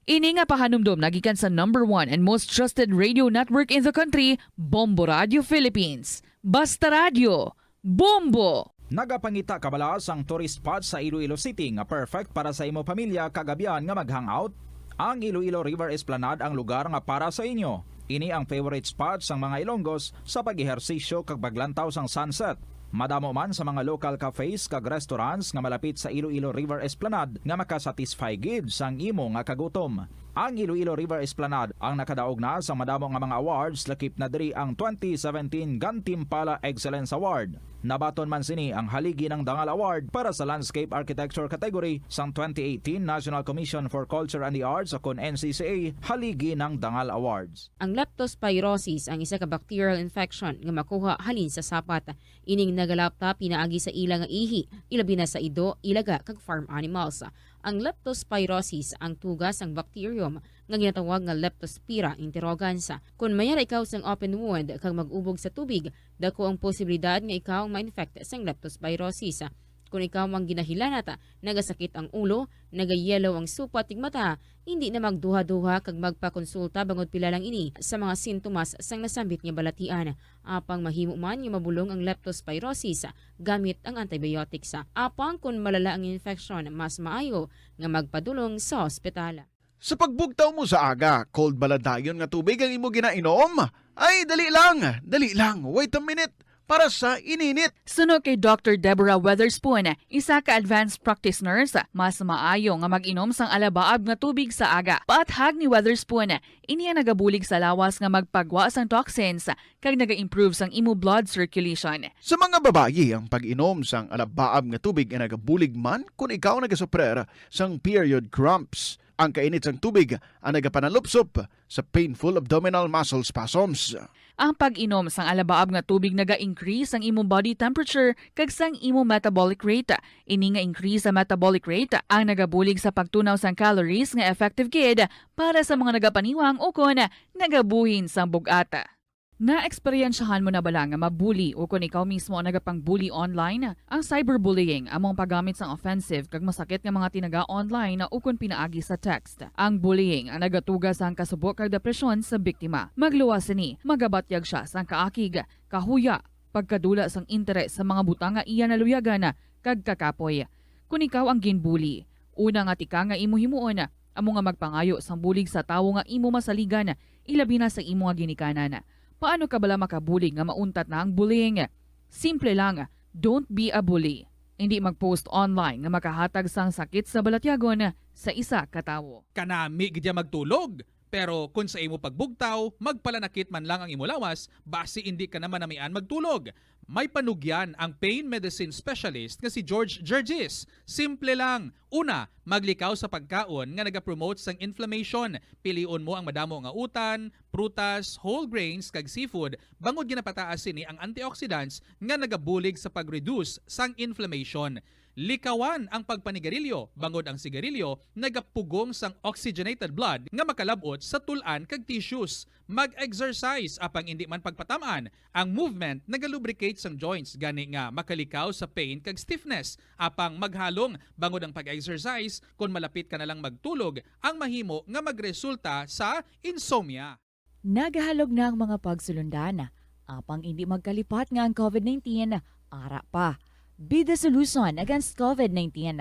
Ini nga pahanumdom nagikan sa number one and most trusted radio network in the country, Bombo Radio Philippines. Basta Radyo, Bombo! Nagapangita kabalas ang tourist spot sa Iloilo City nga perfect para sa imo pamilya kag abyan nga mag-hangout. Ang Iloilo River Esplanade ang lugar nga para sa inyo. Ini ang favorite spot sang mga Ilonggos sa pag-ehersisyo kag paglantaw sang sunset. Madamo man sa mga local cafes kag restaurants nga malapit sa Iloilo River Esplanade nga makasatisfy gid sang imo nga kagutom. Ang Iloilo River Esplanade ang nakadaog na sang madamo nga mga awards, lakip na diri ang twenty seventeen Gantimpala Excellence Award. Nabaton man sini ang Haligi ng Dangal Award para sa Landscape Architecture category sang twenty eighteen National Commission for Culture and the Arts, o kon N C C A, Haligi ng Dangal Awards. Ang leptospirosis ang isa ka bacterial infection nga makuha halin sa sapat. Ining nagalapta pinaagi sa ila nga ihi, ilabi na sa ido, ilaga, kag farm animals. Ang leptospirosis ang tuga sang bacterium nga ginatawag nga Leptospira interrogans. Kon mayara ikaw sang open wound kag mag-ubog sa tubig, dako ang posibilidad nga ikaw ma-infect sang leptospirosis. Kon ikaw ang ginahilanat, nagasakit ang ulo, nagayellow ang supat kag mata, hindi na magduha-duha kag magpakonsulta bangod pila lang ini sa mga sintomas sang nasambit nga balatian. Apang mahimo man nga mabulong ang leptospirosis gamit ang antibiotics. Apang kon malala ang infeksyon, mas maayo nga magpadulong sa ospital. Sa pagbugtaw mo sa aga, cold bala dayon nga tubig ang imo ginainom? Ay, dali lang, dali lang, wait a minute. para sa ininit. Suno kay Doctor Deborah Weatherspoon, isa ka advanced practice nurse, mas maayo nga mag-inom sang alabaab nga tubig sa aga. Paathag ni Weatherspoon, ini ang nagabulig sa lawas nga magpagwa sang toxins kag naga-improve sang imo blood circulation. Sa mga babayi, ang pag-inom sang alabaab nga tubig ay nagabulig man kon ikaw nagasuprer sang period cramps. Ang kainit sang tubig ang nagapanalupsop sa painful abdominal muscle spasms. Ang pag-inom sang alabaab nga tubig naga-increase sang imong body temperature kag sang imong metabolic rate. Ini nga increase sa metabolic rate ang nagabulig sa pagtunaw sang calories nga effective gid para sa mga nagapaniwang ukon nagabuhin sang bug-at. Naeksperyensyahan mo na bala nga mabuli ukon ikaw mismo ang nagapang-bully online? Ang cyberbullying amo ang paggamit sang offensive kag masakit nga mga tinaga online ukon pinaagi sa text. Ang bullying ang nagatuga sang kasubo kag depresyon sa biktima. Magluwas sini, magabatyag sia sang kaakig, kahuya, pagkadula sang interes sa mga butang nga iya naluyagan, kag kakapoy. Kon ikaw ang ginbuli, una nga tikang nga imo himuon amo nga magpangayo sang bulig sa tawo nga imo masaligan, ilabi na sa imo nga ginikanan. Paano ka bala makabulig nga mauntat na ang bullying? Simple lang, don't be a bully. Indi mag-post online nga makahatag sang sakit sa balatyagon sa isa ka tawo. Kanami gid ya magtulog, pero kon sa imo pagbugtaw, magpalanakit man lang ang imo lawas, basi indi ka na manamian magtulog. May panugyan ang pain medicine specialist nga si George Gergis. Simple lang. Una, maglikaw sa pagkaon nga nagapromote sang inflammation. Pilion mo ang madamo nga utan, prutas, whole grains, kag seafood, bangod ginapataas sini ang antioxidants nga nagabulig sa pag-reduce sang inflammation. Likawan ang pagpanigarilyo, bangod ang sigarilyo nagapugong sang oxygenated blood nga makalab-ot sa tul-an kag tissues. Mag-exercise, apang indi man pagpatam-an. Ang movement nagalubricate sang joints, gani nga makalikaw sa pain kag stiffness. Apang maghalong, bangod ang pag-exercise, kon malapit ka na lang magtulog, ang mahimo nga magresulta sa insomnia. Nagahalog na ang mga pagsulundan, apang indi magkalipat nga ang covid nineteen ara pa. Be the solution against covid nineteen.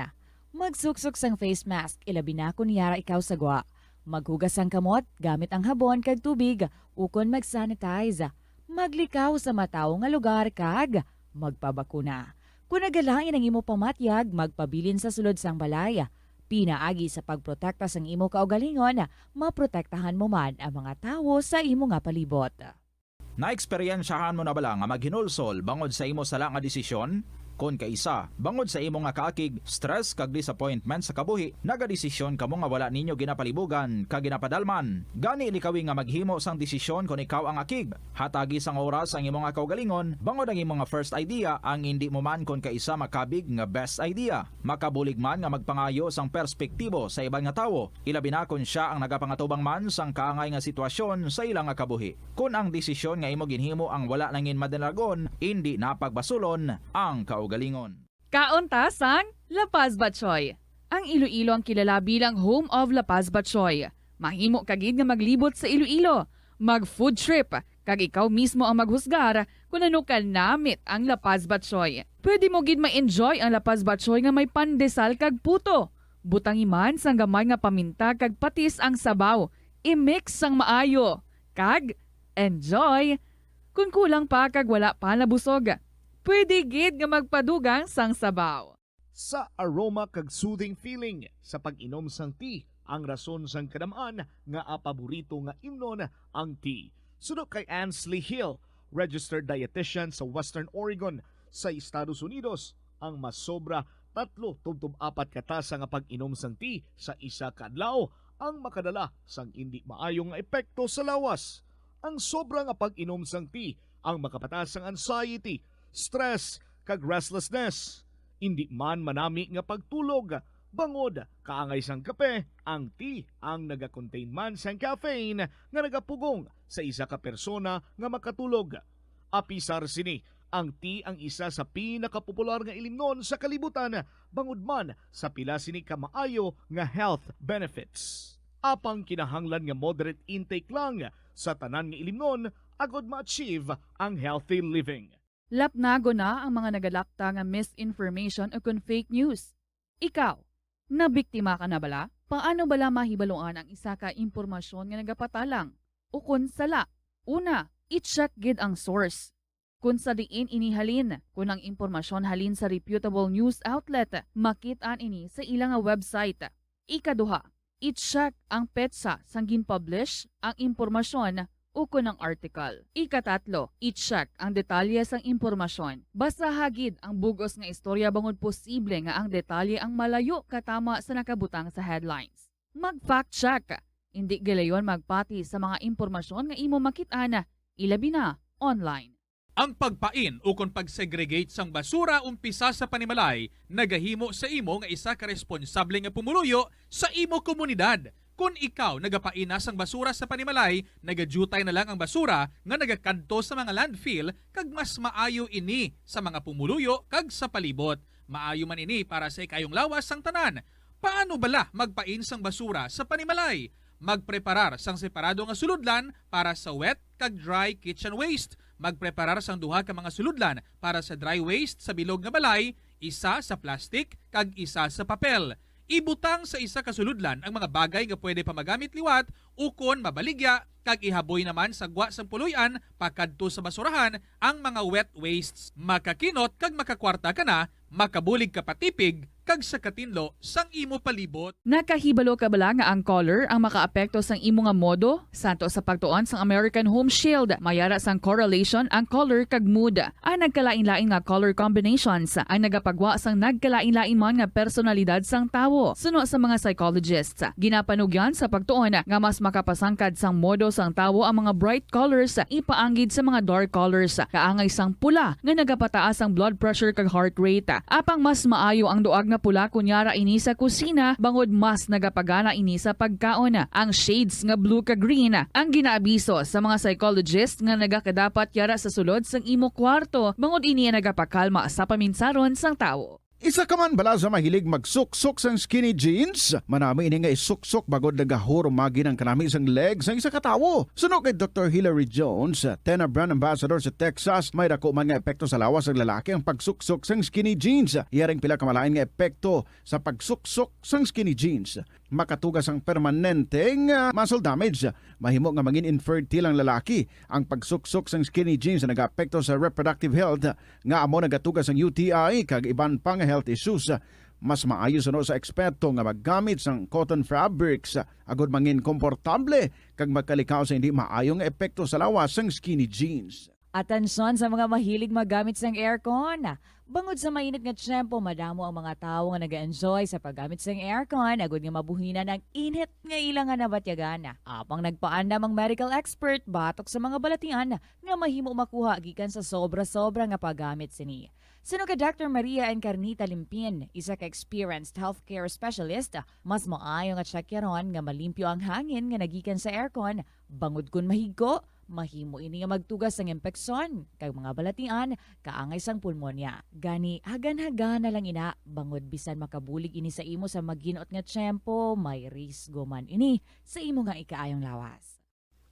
Magsuksok sang face mask, ilabi na kon yara ikaw sa gwa. Maghugas sang kamot gamit ang habon kag tubig, ukon mag-sanitize. Maglikaw sa matawo nga lugar kag magpabakuna. Kon nagalain ang imo pamatyag, magpabilin sa sulod sang balay. Pinaagi sa pagprotekta sang imo kaugalingon, maprotektahan mo man ang mga tawo sa imo nga palibot. Naeksperyensyahan mo na bala nga maghinulsol bangod sa imo sala nga desisyon? Kon kaisa, bangod sa imo nga kaakig, stress, kag disappointment sa kabuhi, nagadesisyon kamo nga wala ninyo ginapalibugan kag ginapadalman. Gani, likawi nga maghimo sang desisyon kon ikaw ang akig. Hatagi sang oras ang imo nga kaugalingon, bangod ang imo nga first idea ang indi mo man kon kaisa makabig nga best idea. Makabulig man nga magpangayo sang perspektibo sa iban nga tawo, ilabi na kon sia ang nagapangatubang man sang kaangay nga sitwasyon sa ila nga kabuhi. Kon ang desisyon nga imo ginhimo ang wala nangin madalagon, indi na pagbasulon ang kaugalingon. Kaon ta sang La Paz Batchoy. Ang Iloilo ang kilala bilang home of La Paz Batchoy. Mahimo ka gid nga maglibot sa Iloilo, mag-food trip, kag ikaw mismo ang maghusgar kon ano ka namit ang La Paz Batchoy. Pwede mo gid ma-enjoy ang La Paz Batchoy nga may pandesal kag puto. Butangi man sang gamay nga paminta kag patis ang sabaw. I-mix sang maayo. Kag enjoy! Kon kulang pa kag wala pa nabusog, pwede gid nga magpadugang sang sabaw. Sa aroma kag soothing feeling sa pag-inom sang tea ang rason sang kadam-an nga paborito nga imnon ang tea. Suno kay Ansley Hill, registered dietitian sa Western Oregon sa Estados Unidos, ang masobra tatlo tubtob apat ka tasa nga pag-inom sang tea sa isa ka adlaw ang makadala sang indi maayo nga epekto sa lawas. Ang sobra nga pag-inom sang tea ang makapataas sang anxiety, stress, kag restlessness. Indi man manami nga pagtulog, bangod kaangay sang kape, ang tea ang nagakontain man sang caffeine nga nagapugong sa isa ka persona nga makatulog. Apisar sini, ang tea ang isa sa pinakapopular nga ilimnon sa kalibutan, bangod man sa pila sini ka maayo nga health benefits. Apang kinahanglan nga moderate intake lang sa tanan nga ilimnon agod ma-achieve ang healthy living. Lapnagon na ang mga nagalakta nga misinformation ukon fake news. Ikaw, nabiktima ka na bala? Paano bala mahibaluan ang isa ka impormasyon nga nagapatalang ukon sala? Una, i-check gid ang source. kon sa diin ini halin. Kon ang impormasyon halin sa reputable news outlet, makit-an ini sa ila nga website. Ikaduha, i-check ang petsa sang gin-publish ang impormasyon ukon ang article. Ikatatlo, i-check ang detalye sang impormasyon. Basaha gid ang bug-os nga istorya bangod posible nga ang detalye ang malayo katama sa nakabutang sa headlines. Mag-fact check. Indi gilayon magpati sa mga impormasyon nga imo makit-an, ilabi na online. Ang pagpain ukon pag-segregate sang basura umpisa sa panimalay nagahimo sa imo nga isa ka responsable nga pumuluyo sa imo komunidad. Kon ikaw nagapain na sang basura sa panimalay, nagadyutay na lang ang basura nga nagakadto sa mga landfill, kag mas maayo ini sa mga pumuluyo kag sa palibot. Maayo man ini para sa ikayong lawas sang tanan. Paano bala magpain sang basura sa panimalay? Magpreparar sang separado nga sulodlan para sa wet kag dry kitchen waste. Magpreparar sang duha ka mga sulodlan para sa dry waste sa bilog nga balay, isa sa plastic kag isa sa papel. Ibutang sa isa ka sulodlan ang mga bagay nga pwede pa magamit liwat, ukon mabaligya, kag ihaboy naman sa gwa sang puloy-an pakadto sa basurahan ang mga wet wastes. Makakinot kag makakwarta ka na, makabulig ka pa tipig, kag sa katinlo sang imo palibot. Nakahibalo ka bala nga ang color ang makaapekto sang imo nga modo? Santo sa pagtuon sang American Home Shield, may ara sang correlation ang color kag mood. Ang nagkalain-lain nga color combinations ang nagapagwa sang nagkalain-lain man nga personalidad sang tawo. Suno sa mga psychologists, ginapanugyan sa pagtuon nga mas makapasangkad sang modo sang tawo ang mga bright colors ipaanggid sa mga dark colors, kaangay sang pula nga nagapataas ang blood pressure kag heart rate. Apang mas maayo ang duag nga pula kon yara ini sa kusina, bangod mas nagapagana ini sa pagkaon. Ang shades nga blue kag green ang ginaabiso sa mga psychologist nga nagakadapat yara sa sulod sang imo kwarto, bangod ini ang nagapakalma sa paminsaron sang tawo. Isa ka man bala sa mahilig magsuksok sang skinny jeans? Manami ini nga isuksok bangod nagahurumagi ang kanami sang leg sang isa ka tawo. Suno kay Doktor Hilary Jones, Tena brand ambassador sa Texas, may dako man nga epekto sa lawas sang lalaki ang pagsuksok sang skinny jeans. Iya ring pila ka malain nga epekto sa pagsuksok sang skinny jeans. Makatuga sang permanente nga muscle damage. Mahimo nga mangin infertile ang lalaki. Ang pagsuksok sang skinny jeans nagaapekto sa reproductive health, nga amo nagatuga sang U T I kag iban pa nga health issues. Mas maayo suno sa eksperto nga maggamit sang cotton fabrics agod mangin komportable kag magkalikaw sa hindi maayo nga epekto sa lawas sang skinny jeans. Atensyon sa mga mahilig maggamit sang aircon. Bangod sa mainit nga tiyempo, madamo ang mga tawo nga nag-enjoy sa paggamit sang aircon agod nga mabuhinan ang init nga ila nga nabatyagan. Apang nagpaandam ang medical expert batok sa mga balatian nga mahimo makuha gikan sa sobra-sobra nga paggamit sini. Suno kay Doctor Maria Encarnita Limpin, isa ka experienced healthcare specialist, mas maayo nga tsakyaron nga malimpyo ang hangin nga nagikan sa aircon, bangod kon mahigko, mahimo ini nga magtuga sang impeksyon kag mga balatian kaangay sang pulmonya. Gani, hagan-hagana lang ina, bangod bisan makabulig ini sa imo sa maginot nga tiyempo, may risgo man ini sa imo nga ikaayong lawas.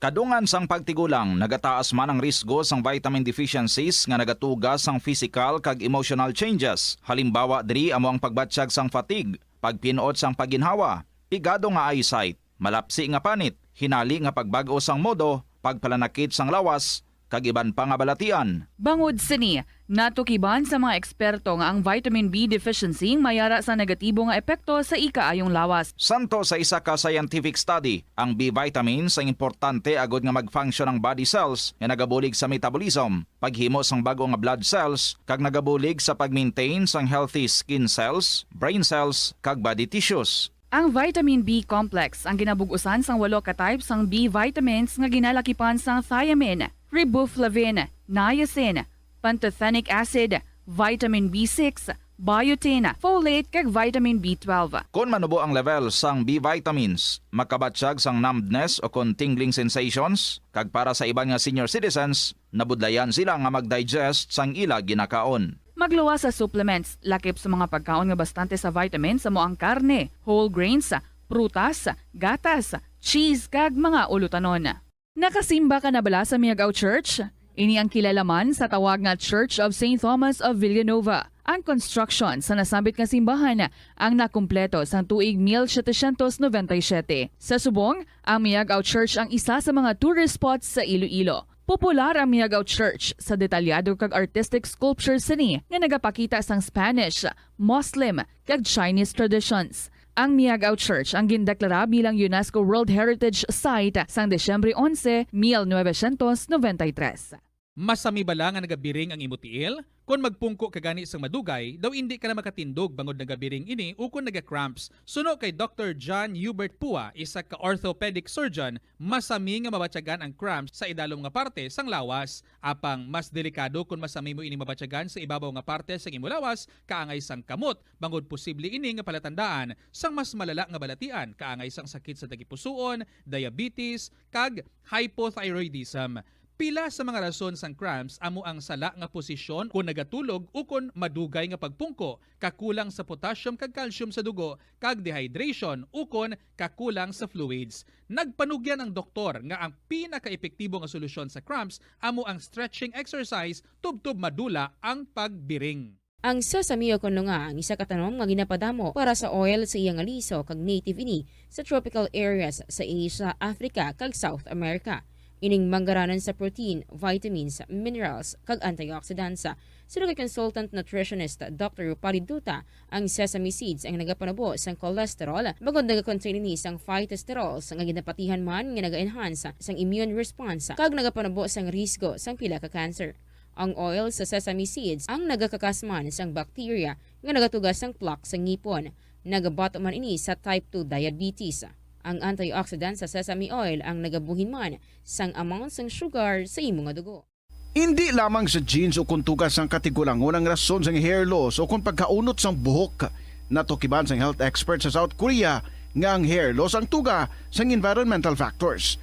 Kadungan sang pagtigulang, nagataas man ang risgo sang vitamin deficiencies nga nagatuga sang physical kag emotional changes. Halimbawa diri amo ang pagbatyag sang fatigue, pagpin-ot sang pagginhawa, pigado nga eyesight, malapsi nga panit, hinali nga pagbag-o sang modo, pagpalanakit sang lawas, kag iban pa nga balatian. Bangod sini, natukiban sa mga eksperto nga ang vitamin B deficiency may ara sa negatibo nga epekto sa ikaayong lawas. Santo sa isa ka scientific study, ang B vitamins ang importante agod nga mag-function ang body cells nga nagabulig sa metabolism, paghimo sang bag-o nga blood cells, kag nagabulig sa pag-maintain sang healthy skin cells, brain cells, kag body tissues. Ang vitamin B complex ang ginabug-usan sang walo ka type sang B vitamins nga ginalakipan sang thiamine, riboflavin, niacin, pantothenic acid, vitamin B six, biotin, folate, kag vitamin B twelve. Kon manubo ang level sang B vitamins, makabatyag sang numbness o kon tingling sensations, kag para sa iban nga senior citizens, nabudlayan sila nga mag-digest sang ila ginakaon. Magluwas sa supplements, lakip sa mga pagkaon nga bastante sa vitamins amo ang karne, whole grains, prutas, gatas, cheese, kag mga ulutanon. Nakasimba ka na bala sa Miagao Church? Ini ang kilala man sa tawag nga Church of Saint Thomas of Villanova. Ang construction sa nasambit nga simbahan ang nakumpleto sang tuig mil setecientos noventa y siete. Sa subong, ang Miagao Church ang isa sa mga tourist spots sa Iloilo. Popular ang Miagao Church sa detalyado kag artistic sculpture sini nga nagapakita sang Spanish, Muslim, kag Chinese traditions. Ang Miagao Church ang gindeklara bilang UNESCO World Heritage Site sang Disyembre onse, mil novecientos noventa y tres. Masami bala nga nagabiring ang imo tiil? Kon magpungko ka gani sang madugay, daw indi ka na makatindog bangod nagabiring ini ukon naga-cramps. Suno kay Doktor John Hubert Pua, isa ka orthopedic surgeon, masami nga mabatyagan ang cramps sa idalom nga parte sang lawas. Apang mas delikado kon masami mo ini mabatyagan sa ibabaw nga parte sang imo lawas, kaangay sang kamot, bangod posible ini nga palatandaan sang mas malala nga balatian, kaangay sang sakit sa tagipusoon, diabetes, kag hypothyroidism. Pila sa mga rason sang cramps amo ang sala nga posisyon kon nagatulog ukon madugay nga pagpungko, kakulang sa potassium kag calcium sa dugo, kag dehydration ukon kakulang sa fluids. Nagpanugyan ang doktor nga ang pinakaepektibo nga solusyon sa cramps amo ang stretching exercise tubtob madula ang pagbiring. Ang sesame o kon lunga ang isa ka tanom nga ginapadamo para sa oil sa iya nga liso kag native ini sa tropical areas sa Asia, Africa, kag South America. Ining manggaranan sa protein, vitamins, minerals, kag antioxidants. Suno kay consultant nutritionist Doktor Rupali Duta, ang sesame seeds ang nagapanubo sang cholesterol bangod nagakontain ini sang phytosterols nga ginapatihan man nga naga-enhance sang immune response kag nagapanubo sang risgo sang pila ka cancer. Ang oil sa sesame seeds ang nagakakas man sang bacteria nga nagatuga sang plaque sa ngipon. Nagabato man ini sa type two diabetes. Ang antioxidant sa sesame oil ang nagabuhin man sang amount sang sugar sa imo nga dugo. Indi lamang sa genes o kon tuga sang katigulangon ang rason sang hair loss o kon pagkaunot sang buhok. Natukiban sang health expert sa South Korea nga ang hair loss ang tuga sang environmental factors.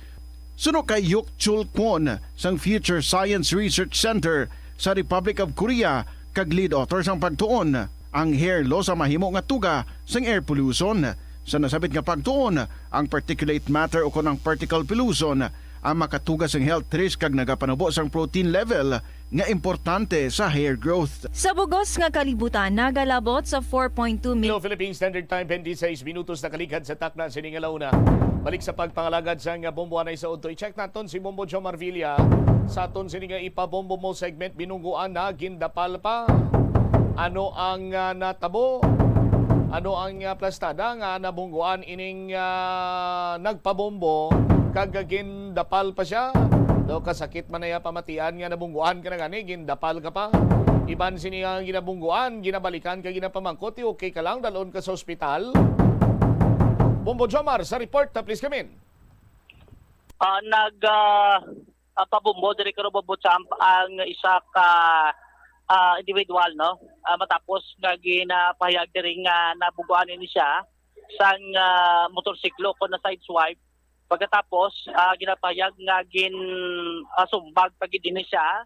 Suno kay Hyuk Chul Kwon sang Future Science Research Center sa Republic of Korea kag lead author sang pagtuon, ang hair loss ang mahimo nga tuga sang air pollution. Sa nasabit nga pagtuon, ang particulate matter ukon ang particle pollution ang makatuga sang health risk kag nagapanubo sang protein level nga importante sa hair growth. Sa bugos nga kalibutan, nagalabot sa four point two million. Hello, Philippine Standard Time, twenty-six minutos na kaligad sa takna sini nga launa. Balik sa pagpangalagad sang bombo anay sa udto. I-check naton si Bombo Jomar Villa sa aton sini nga ipabombo mo segment. Binungguan na, gindapal pa. Ano ang, ah, natabo? Ano ang, ah, plastada nga nabungguan ining, ah, nagpabombo kag gindapal pa siya? Do kasakit man naya pamatian nga nabungguan ka na gani, gindapal ka pa. Iban sini nga ginabungguan, ginabalikan kag ginapamangkot, "Ti okay ka lang, dalon ka sa ospital?" Bombo Jomar sa report, ah, please come in. Ah, nag, ah, ah, pabombo diri karon, Bombo Champ, ang isa ka, ah, individual, no? Ah, matapos nga ginapahayag diri nga nabungguan ini siya sang, ah, motorsiklo kon na-sideswipe. Pagkatapos, ah, ginapahayag nga gin, ah, sumbag pa gid ini siya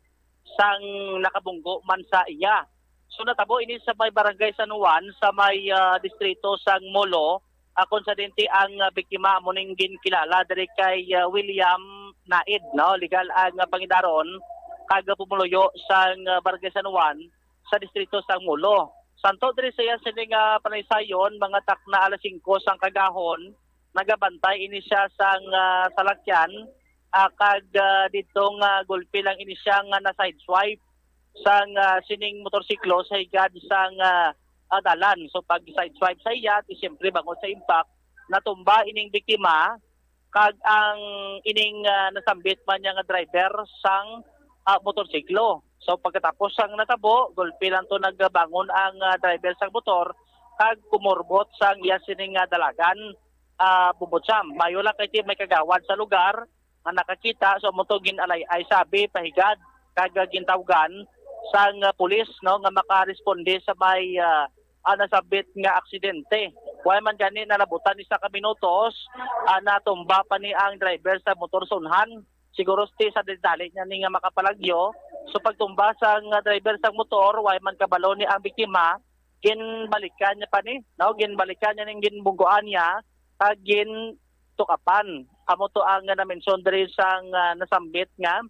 sang nakabunggo man sa iya. So, natabo ini sa may barangay San Juan, sa may, ah, distrito sang Molo, ah, kung sa dinti ang, ah, biktima amo ning ginkilala diri kay, ah, William Naid, no? Legal ang, ah, pangidaron, kag pumuluyo sang, ah, barangay San Juan sa distrito sang Molo. Santo diri sa iya sini nga panaysayon, mga takna alas singko sang kagahon, nagabantay ini siya sang, ah, salakyan, ah, kag, ah, didto nga gulpi lang ini siya nga na-sideswipe sang, ah, sining motorsiklo sa higad sang, ah, ah, dalan. So, pag sideswipe sa iya, ti siyempre bangod sa impact, natumba ining biktima, kag ang ining, ah, nasambit man niya nga driver sang, ah, motorsiklo. So, pagkatapos sang natabo, gulpi lang to nagbangon ang, ah, driver sang motor kag kumurbot sang iya sining nga dalagan, ah, Bombo Champ. Mayo lang kay ti may kagawad sa lugar nga nakakita, so amo to ginalay-ay sabi pahigad kag gintawgan sang, ah, pulis, no, nga makaresponde sa may, ah, ah, nasabit nga aksidente. Way man gani nalabutan ni sa ka minutos, ah, natumba pa ni ang driver sa motor sa unhan. Siguro sti sa dali-dali niya ni nga makapalagyo. So pagtumba sa nga driver sa motor, way man kabalo ni ang biktima, ginbalikan niya pa ni, no? Ginbalikan niya ning ginbungguan niya, kag gintukapan. Amo to ang na-mention diri sang, ah, nasambit nga,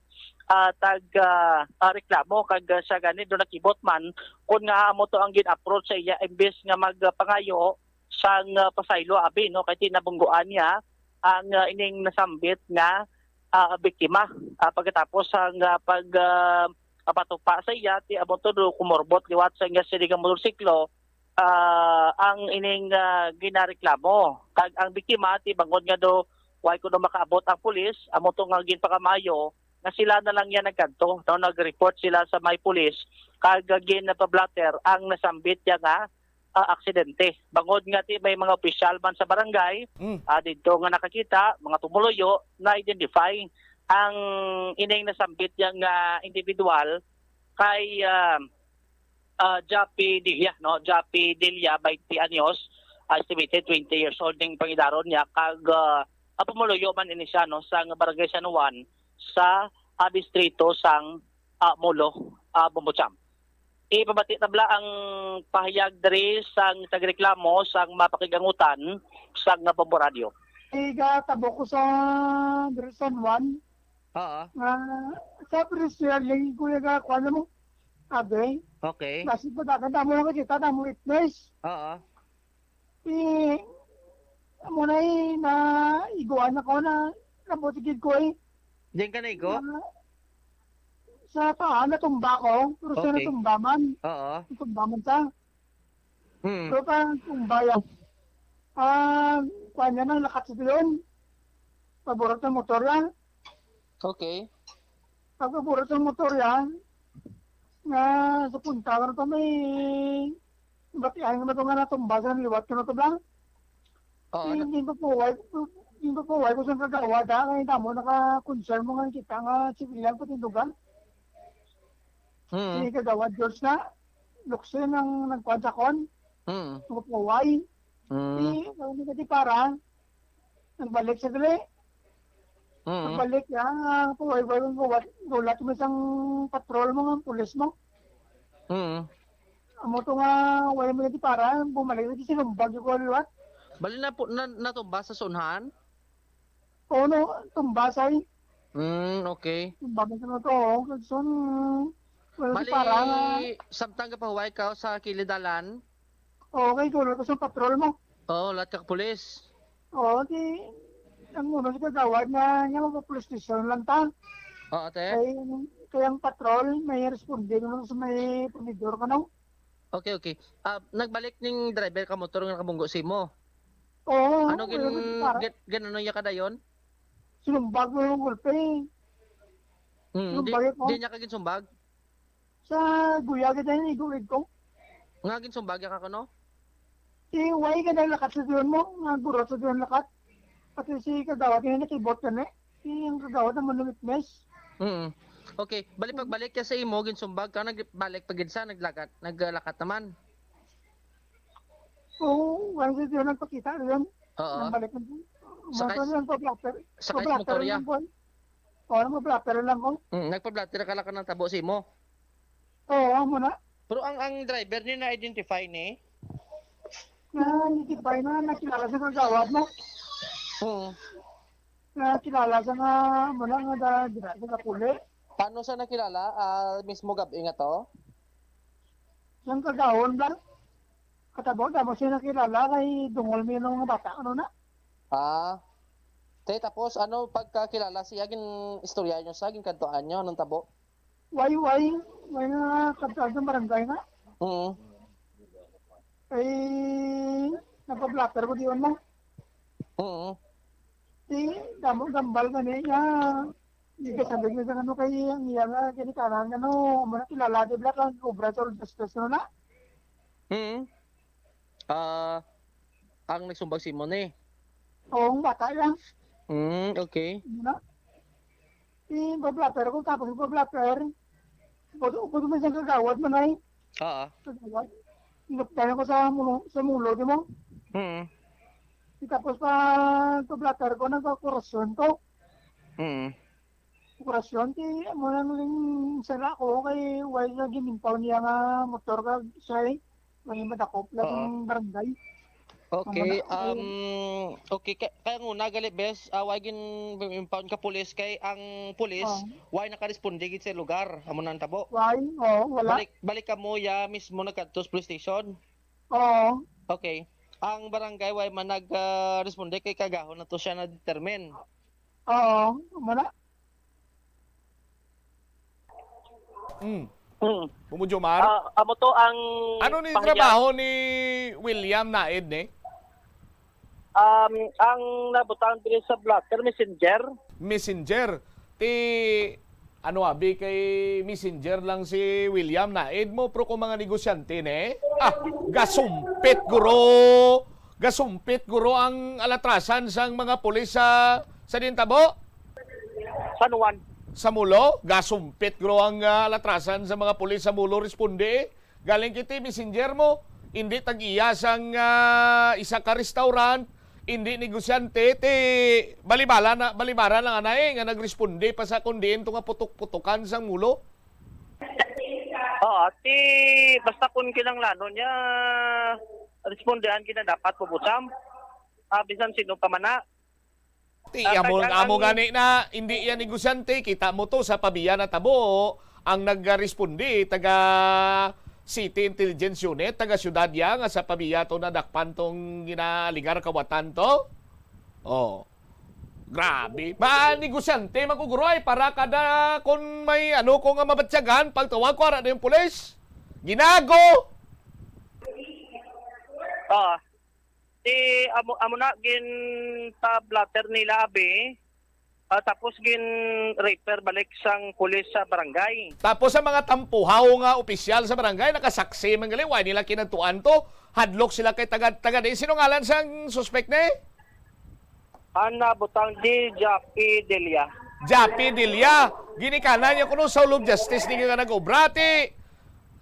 ah, tag, ah, ah, reklamo, kag, ah, siya gani do nakibot man kun nga amo to ang gin-approach sa iya imbes nga magpangayo sang, ah, pasaylo abi, no, kay ti nabungguan niya ang, ah, ining nasambit nga, ah, biktima. Ah, pagkatapos sang, ah, pag, ah, kapatupa sa iya, ti amo to do kumurbot liwat sa iya sini nga motorsiklo, ah, ang ining, ah, ginareklamo. Kag ang biktima, ti bangod nga do way kuno makaabot ang pulis, amo to nga ginpakamayo nga sila na lang yan nagkadto, no? Nag-report sila sa may pulis, kag ginpablatter ang nasambit niya nga, ah, aksidente. Bangod nga ti may mga opisyal man sa barangay, Mm. ah, didto nga nakakita, mga tumuluyo, na-identify ang ining nasambit niya nga individual kay, ah, ah, Jappy Dilia, no? Jappy Dilia, twenty anyos, ah, estimated twenty years old ning pangidaron niya, kag, ah, ah, pumuluyo man ini siya, no, sa barangay San Juan sa, ah, distrito sang, ah, Molo, ah, Bombocham. Ipabati na bala ang pahayag diri sang tagreklamo sang mapakig-angutan sang Bombo Radio. Iga tabo ko sa diri San Juan. Oo. Nga, sa Brazil, lagi ko yung kuwan mo. Abi, Okay. Basi pa dagan damo nga kita, damo witness. Oo. Eh, amo na eh, na iguan ako na, nabot gid ko eh. Diyan ka naigo? Na, sa paa, natumba ko. Pero sa Okay. natumba man. Oo. Natumba man sa. Mm. Pero pa, tumba yan. Ah, kuwan niya na, lakat sa doon. Paborot ng motor yan. Okay. Pagkaburat ng motor yan, nga sa punta, ano to, may batian nga to nga natumba sa liwat ko na to lang. Oo, Hindi, na- hindi pa po, why, hindi pa po, why ko sa kagawad, ha? Kaya damo naka-concern mo nga kita nga civilian patindugan. Hmm. Hindi kagawad, George na. Luksin ang nagkuhan sa kon. Hmm. Mga po, why? Hmm. Hindi, hindi ka di para. Nagbalik sa dali. Mm. Pagbalik, ah, nga, pawayway mo, wal-, wala kami sang patrol mo, nga pulis mo. Mm. Amo to nga, wala mo na di para, bumalik na di sinumbag yung kuwan liwat. Bali na po, na, natumba sa sunhan? Oo, no, tumba sa eh. Mm, okay. Tumba sa sunhan to, oh. So, wala di Bali, para nga. Samtang gapahuway ka sa kilid dalan? Oo, kay gulo ko sa patrol mo. Oo, lahat ka pulis. Oo, di, ang uno sa kagawad na niya, magpa-police station lang ta. Oo, ate. Kay, kay ang patrol, may responde naman sa may pumidor ka, no? Okay, okay. Ah, nagbalik ning driver ka motor nga nakabunggo sa imo? Oo, Ano gin-, wala man para. gin-, gin-, ano niya ka dayon? Sinumbag mo yung gulpe. Hmm, di, Sinumbag ako. di niya ka ginsumbag? Sa guya kita yung iguid ko. Nga ginsumbag ka kuno? Si Way ka naglakat sa duyan mo, nga gurot sa duyan lakat. Pati si kagawad nga nakibot ka na eh. Si ang kagawad naman ng witness. Mm. Okay, bali pagbalik ka sa imo, ginsumbag ka, nagbalik pa gid sa, naglakat, naglakat naman. Oo, wala sa duyan nagpakita duyan. Oo. Nabalik na po. Sakay Mga s-, duyan po, blatter. sakay sa Blatter motorya. lang po. Oo, nagpa-blatter lang ko. Mm, nagpa-blatter ka lang ka ng tabo sa imo? Oo, amo na. Pero ang, ang driver niyo na-identify ni? Na-identify na, nakilala sa kagawad mo. Oo. Nakilala sa nga, amo na nga da-, dira sa kapuli. Paano sa nakilala? Ah, mismo gabi nga to? Yung kagawon lang. Katabaw, tamo siya nakilala kay dungol mi ng mga bata, ano na? Ah. Te, tapos ano, pagkakilala siya, gin istorya niyo sa, ginkantuan niyo, anong tabo? Way, way, way nga kabsat ng barangay nga. Mm. Ay, nagpa-blotter ko diyon mo. Mm. Di, damo gambal ka niya. Di ka sabi nga sa ano kay ang iya nga ginikanan, ano, mo na kilala, di ba, kang obra sa Old West, no na? Mm. Ah, ang nagsumbag si Mon eh. Oo, ang bata yan. Mm, okay. Ano na? Di, pa-blotter ko, tapos pa-blotter. Ubod, ubod mo sa kagawad mo na eh. Oo. Kagawad. Inupdan ko sa mulo, sa mulo, di mo? Mm. Di tapos pa, pa-blotter ko, nagkakurasyon ko. Mm. Kurasyon, ti, amo nang ling sala ko, kay wala na ginimpaw niya nga motor ka, siya eh. May madakop lang Oo. ang barangay. Okay, Amo na, um, okay, ka-, kaya nguna, gali, bes, ah, why gin impound ka pulis? Kay ang pulis, Oo. why nakaresponde gid sa lugar? Amo na ang tabo. Why? Oo, wala. Balik, balik ka mo, ya mismo nagkadto sa police station? Oo. Okay. Ang barangay, why man nag, ah, responde kay kagahon na to siya na-determine? Oo, amo na. Mm. Hmm. Bumudyo Mar. Ah, amo to ang Ano ni pangyayari. Trabaho ni William Naid ni? Um, ang nabutang diri sa blotter, messenger. Messenger. Ti ano abi kay messenger lang si William Naid mo, pero kung mga negosyante ni, ah, gasumpit guro. Gasumpit guro ang alatrasan sang mga pulis sa sa dintabo. San Juan. Sa Mulo, gasumpit guro ang ah, alatrasan sa mga pulis sa Mulo. Responde, galing kiti messenger mo, hindi tag-iya sang ah, isa ka restaurant, hindi negosyante, ti balibala na balibara lang anay nga nagresponde pa sa kun diin to nga putok-putokan sang Mulo. Oo, ti basta kung kinanglanon niya, respondihan kita dapat, Bubutsam. Ah, bisan sino pa man na. Ti amo amo gani na hindi iya negosyante, kita mo to sa pabiya na tabo ang nagresponde taga City Intelligence Unit, taga siyudad ya nga sa pabiya to nadakpan tong ginaaligar kawatan to. Oh. Grabe. Ba negosyante magkuguroy para kada kon may ano ko nga mabatyagan pagtawag ko ara yung pulis. Ginago. Ah. Ti amo amo na gin pa blotter nila abi. Ah, tapos gin refer balik sang pulis sa barangay. Tapos ang mga tampuhaw nga opisyal sa barangay nakasaksi man gali, why nila kinadtuan to? Hadlok sila kay taga taga di. Sino ngalan sang suspect ni? Ana butang di Japi Delia. Japi Delia, ginikanan niya kuno sa Hall of Justice ni nga nag-obra ti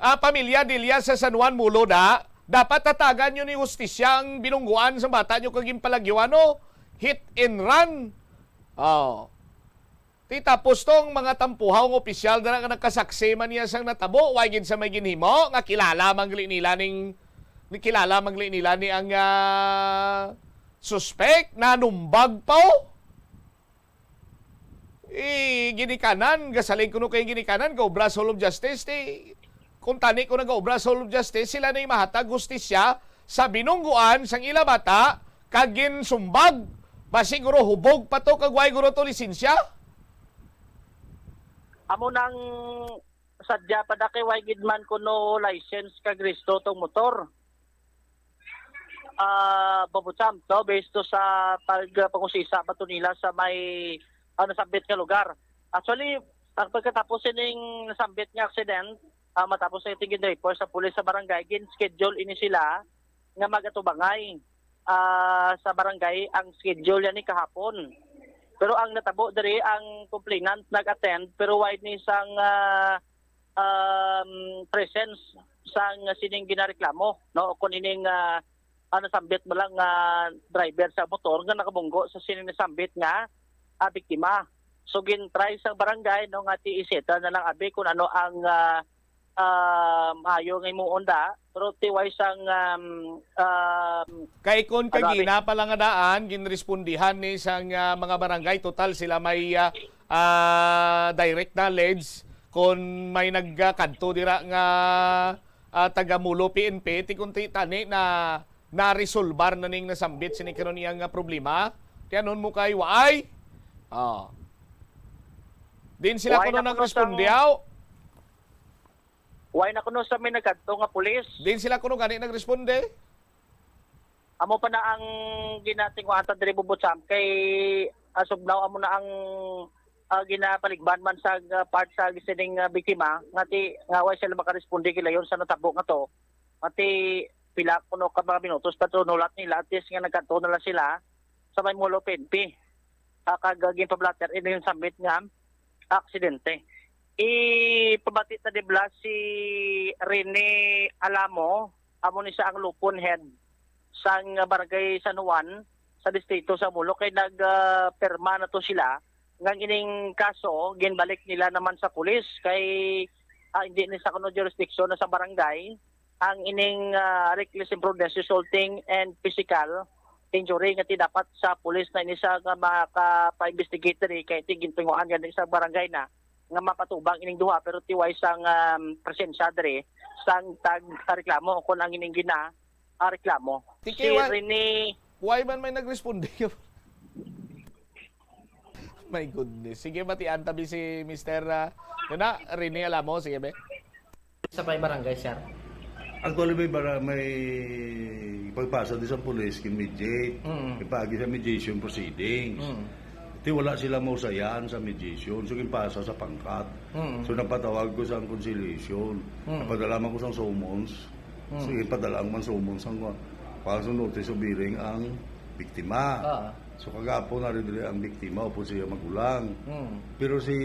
ah, pamilya Delia sa San Juan Mulo da. Dapat tatagan niyo ni hustisya ang binungguan sa bata niyo kag ginpalagyuan, no? Hit and run. Oh. Ti tapos tong mga tampuhaw nga opisyal na nga nagkasaksi man niya sang natabo, way gid sa may ginhimo nga kilala man gali nila ning ni kilala man gali nila ni ang ah, suspect na numbag pa, oh. Eh, ginikanan, gasalig kuno kay ginikanan, gaobra sa Hall of Justice, ti, kung tani ko nagaobra sa Hall of Justice, sila na mahatag hustisya sa binungguan sang ila bata kag ginsumbag. Basi guro hubog pa to kag way guro to lisensya. Amo nang sadya pa da kay way gid man kuno license kag rehistro tong motor. Ah, Bobo Champ, no, based to sa pag pangusisa pa to nila sa may ah, nasambit nga lugar. Actually, ang pagkatapos sining nasambit nga accident, ah, matapos sa tingin report sa pulis sa barangay, gin-schedule ini sila nga magatubangay ah, sa barangay ang schedule yan ni kahapon. Pero ang natabo diri ang complainant nag-attend pero wide ni sang ah, um, presence sang sining ginareklamo, no? O kung ining ah, ah, nasambit mo lang nga driver sa motor nga nakabunggo sa sining nasambit nga ah, biktima. So gin-try sang barangay, no, nga ti i-settle na lang abi kung ano ang ah, ah, maayo nga himuon da, pero ti way sang um, um, Kay kon Ano, abi? kagina pa lang nga daan, ginrespondihan ni sang ah, mga barangay, total sila may ah, ah, direct knowledge kon may nagkadto dira nga ah, taga Mulo P N P, ti kun ti tani na naresolbar na ning nasambit sini karon iya nga problema. Ti anon mo kay waay? Oh. Din sila Waay kuno na kuno nagresponde, sang- aw? Way na kuno sa may nagkadto nga pulis. Din sila kuno gani nagresponde? Amo pa na ang ginatinguhatan diri, Bubutsam, kay as of now amo na ang ah, ginapaligban man sa ah, part sa sining ah, biktima nga ti nga way sila makaresponde gilayon sa natabo nga to. Nga ti pila kuno ka mga minutos pa to nulat nila, at least nga nagkadto na lang sila sa may Mulo P N P. Ah, kag ah, ginpablatter ini yung sambit nga aksidente. Ipabati ta dibla si Rene Alamo, amo ni siya ang lupon head sang barangay San Juan sa distrito sa Mulo, kay nagpirma na to sila nga ining kaso ginbalik nila naman sa pulis kay ah, hindi ni sa kuno jurisdiction na sa barangay ang ining ah, reckless imprudence resulting and physical injury nga ti dapat sa pulis na ini sa nga makapainvestigate diri kay ti gintinguhaan gani sa barangay na nga mapatubang ining duha, pero ti way sang um, presensya diri sang tag reklamo kung ang ining gina ah, reklamo. Ti Si kay wa- Rene Why man may nagresponde? My goodness. Sige, batian tabi si Mister, ah, yun na, Rene Alamo. Sige, be. Sa may barangay, sir? Actually, may, bara, may pagpasa di sa police, kin-mediate, Mm. ipaagi sa mediation proceedings. Mm. Ti wala sila mausayan sa mediation, so ginpasa sa pangkat. Mm. So napatawag ko sa conciliation. Mm. Napadala man ko sang summons. Mm. So ipadala man summons ang, ang notice of hearing ang biktima. Ah. So kagapon na rin dili ang biktima upod siya magulang. Mm. Pero si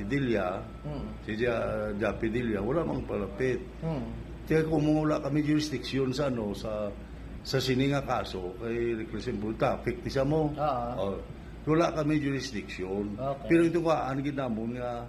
Delia, Mm. si Ja- Japi Delia, wala mang palapit. Mm. Kaya kung wala kami jurisdiction sa ano, sa sa sini nga kaso kay reckless imprudence, topic ni sa mo. Ah. Oh, wala kami jurisdiction. Okay. Pero ito kaan gid namon nga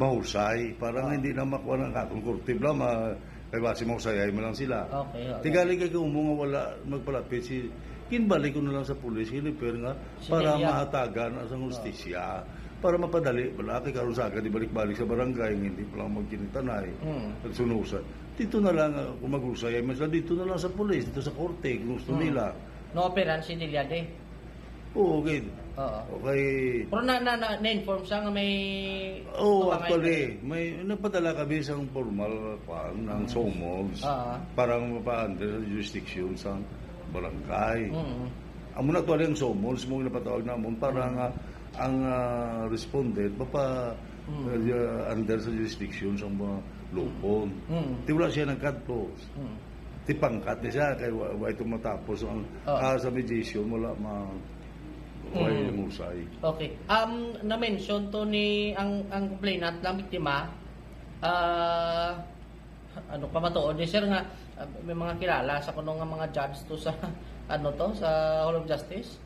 mahusay para Ah. hindi na makuha ng katong korte bla ma kay basi mahusayay man lang sila. Okay, okay. Tigali kay kung mo nga wala magpalapit si ginbalik ko na lang sa pulis, giniper nga Si para Delia. Mahatagan ang hustisya para mapadali bala kay karon sa agad ibalik-balik sa barangay nga hindi pa lang magkinitanay. Mm. Nagsunusan. Dito na lang, ah, kung mag-usay man sila, dito na lang sa pulis, dito sa korte kung gusto Mm. nila. No appearance si Delia, de. Oo, okay. Oo. Okay. Pero na, na, na, na-inform siya nga may Oo, tumangay actually, may napadala kami sa formal kwan, ng summons Ah. para mapa-under sa jurisdiction sa barangay. Mm. Amo na actually ang summons mo napatawag namon para nga ang ah, respondent mapa Mm. ah, under sa jurisdiction sa mga lupon. Mm. Ti wala siya nagkadto. Mm. Ti pangkat ni siya kay wa, wa ito matapos ang Ah. ah, sa mediation wala ma wa Mm. yung usay. Okay. Um, na-mention to ni ang ang complainant, ang biktima. Ah, ano pa matuod ni sir nga ah, may mga kilala sa kuno nga mga judge to sa ano to sa Hall of Justice?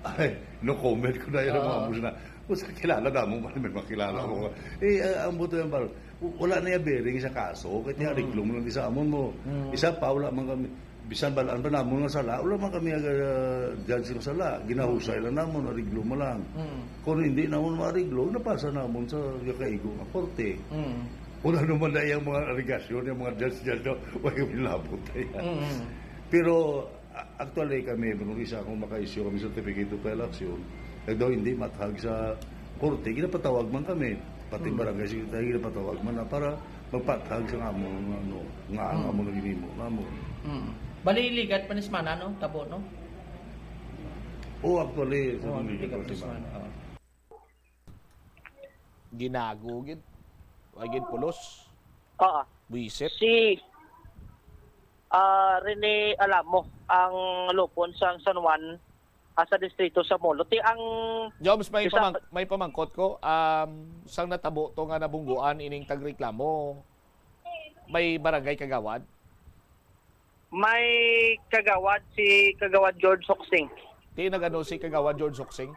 Ay, no comment ko na yun ang mga Oo. mundo na. Kung sa kilala na mo, may makilala Oo. mo. Eh, ah, ang buto yung bal, w- wala na yung bearing sa kaso, kahit yung Mm. ariglo mo lang di sa amon mo. Mm. Isa pa, wala man kami, bisan balaan pa namon nga sala, wala man kami uh, judge ng sala. Ginahusay lang namon, ariglo mo lang. Mm. Kung hindi namon maariglo, napasa namon sa kakaigo nga korte. Mm. Kung ano man na yung mga alegasyon, yung mga judge-judge, no, wala kami labot. Mm. Pero, a- actually, kami, nung isa akong maka-issue kami certificate of file action, kaya daw hindi mathag sa korte, ginapatawag man kami. Pati Mm. barangay secretary, ginapatawag man na para magpathag sa amon, ano, nga ang Mm. amon ang ginimo, nga amon. Mm. Bali, ligat pa ni semana, no? Tabo, no? Oh, actually, sa Oh, mga ligat ligat pa ni pa semana. Oh. Ginago gid. Wa gid pulos. Oo. Buisit. Si ah, Rene Alamo ang lupon sa San Juan, ah, sa distrito sa Molo. Ti ang Jobs, may Isa- pamang- may pamangkot ko. Um, sang natabo to nga nabungguan ining tagreklamo, may barangay kagawad? May kagawad si Kagawad George Hoksing. Ti nagano si Kagawad George Hoksing?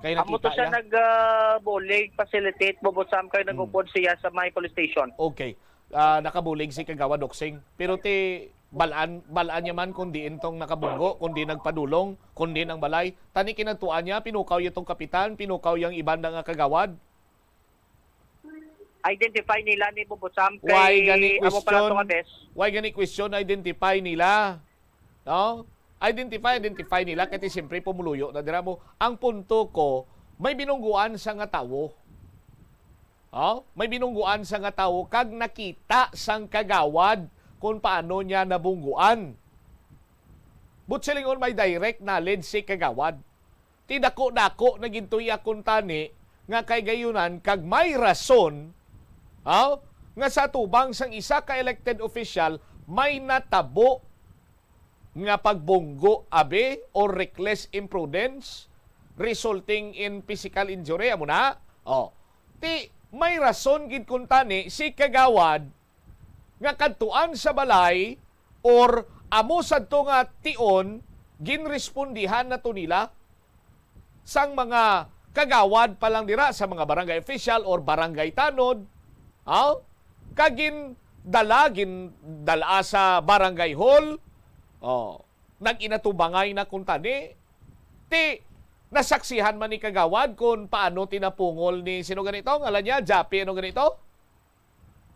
Kay Amo to nakita siya niya? nag ah, bulig, facilitate, bubusam kay Hmm. nagupod siya sa may police station. Okay. Ah, nakabulig si Kagawad Hoksing. Pero ti balaan balaan niya man kung diin tong nakabunggo, kung diin nagpadulong, kung diin ang balay. Tani kinadtuan niya, pinukaw niya tong kapitan, pinukaw yang iban na nga kagawad. Identify nila ni Bubusam Why kay gani amo pala question? to nga bes. Why gani question identify nila? No? Identify, identify nila kay ti siyempre pumuluyo na dira mo. Ang punto ko, may binungguan sa nga tawo. Oh, may binungguan sa nga tawo kag nakita sang kagawad kung paano niya nabungguan. But silingon may direct knowledge si kagawad. Ti dako-dako na gid to iya kuntani nga kay gayunan kag may rason, aw, nga sa atubang sang isa ka elected official may natabo nga pagbunggo abi or reckless imprudence resulting in physical injury, amo na? Oh. Ti may rason gid kuntani si kagawad nga kadtuan sa balay or amo sadto nga tion, ginrespondihan na to nila sang mga kagawad pa lang dira sa mga barangay official or barangay tanod, aw, kag gindala, gindala sa barangay hall, oh, nag-inatubangay na kuntani. Ti nasaksihan man ni kagawad kung paano tinapungol ni sino ganito? Ngalan niya, Japi, ano ganito?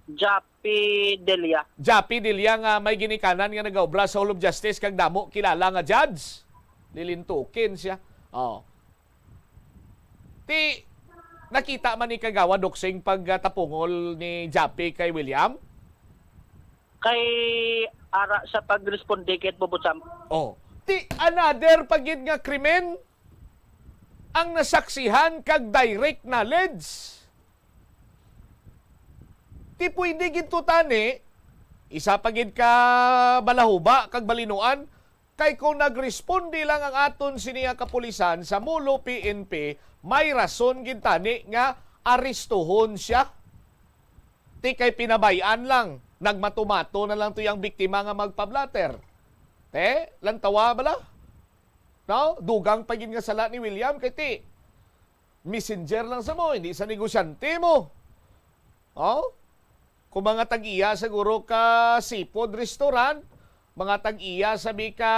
Japi Delia. Japi Delia nga may ginikanan nga nagaobra sa Hall of Justice kag damo kilala nga judge. Lilintukin siya. Oh. Ti, nakita man ni Kagawad Doksing pagtapungol ni Jappy kay William? Kay ara sa pagresponde kay Bobo Sam. Oh. Ti, another pa gid nga krimen ang nasaksihan kag direct knowledge. Ti pwede gid to tani, isa pa gid ka balahuba kag balinuan, kay kung nagresponde lang ang aton sini nga kapulisan sa Molo P N P, may rason gid tani nga arestuhon siya. Ti kay pinabay-an lang, nagmatumato na lang to yang biktima nga magpablatter. Te, lantawa bala? No? Dugang pa gid nga sala ni William kay ti messenger lang sa mo, hindi sa negosyante mo. Oh? Kung mga tag-iya siguro ka seafood restaurant, mga tag-iya sabi ka,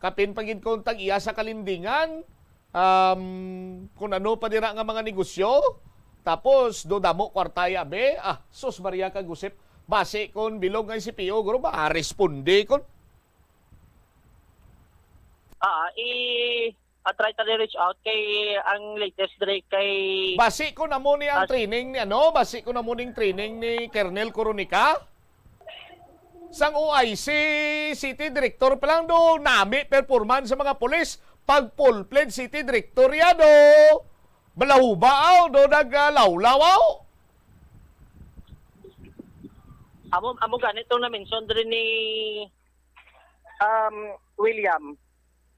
kapin pa gid kung tag-iya sa kalindingan, um, kung ano pa dira nga mga negosyo, tapos do damo kwartaya be, ah, sus Maria ka gusip, basi kon bilog nga C P O, guro ba, responde kon Ah, i-, ah, try ta reach out kay ang latest dre kay Basi ko na mo ni ang Ah. training ni ano, basi ko na mo ning training ni Colonel Coronica. Sang O I C city director pa lang do nami performance sa mga pulis pag full-fledged city director ya do. Balahuba aw do naglawlaw aw. Amo, amo ganito na mention diri ni, um, William,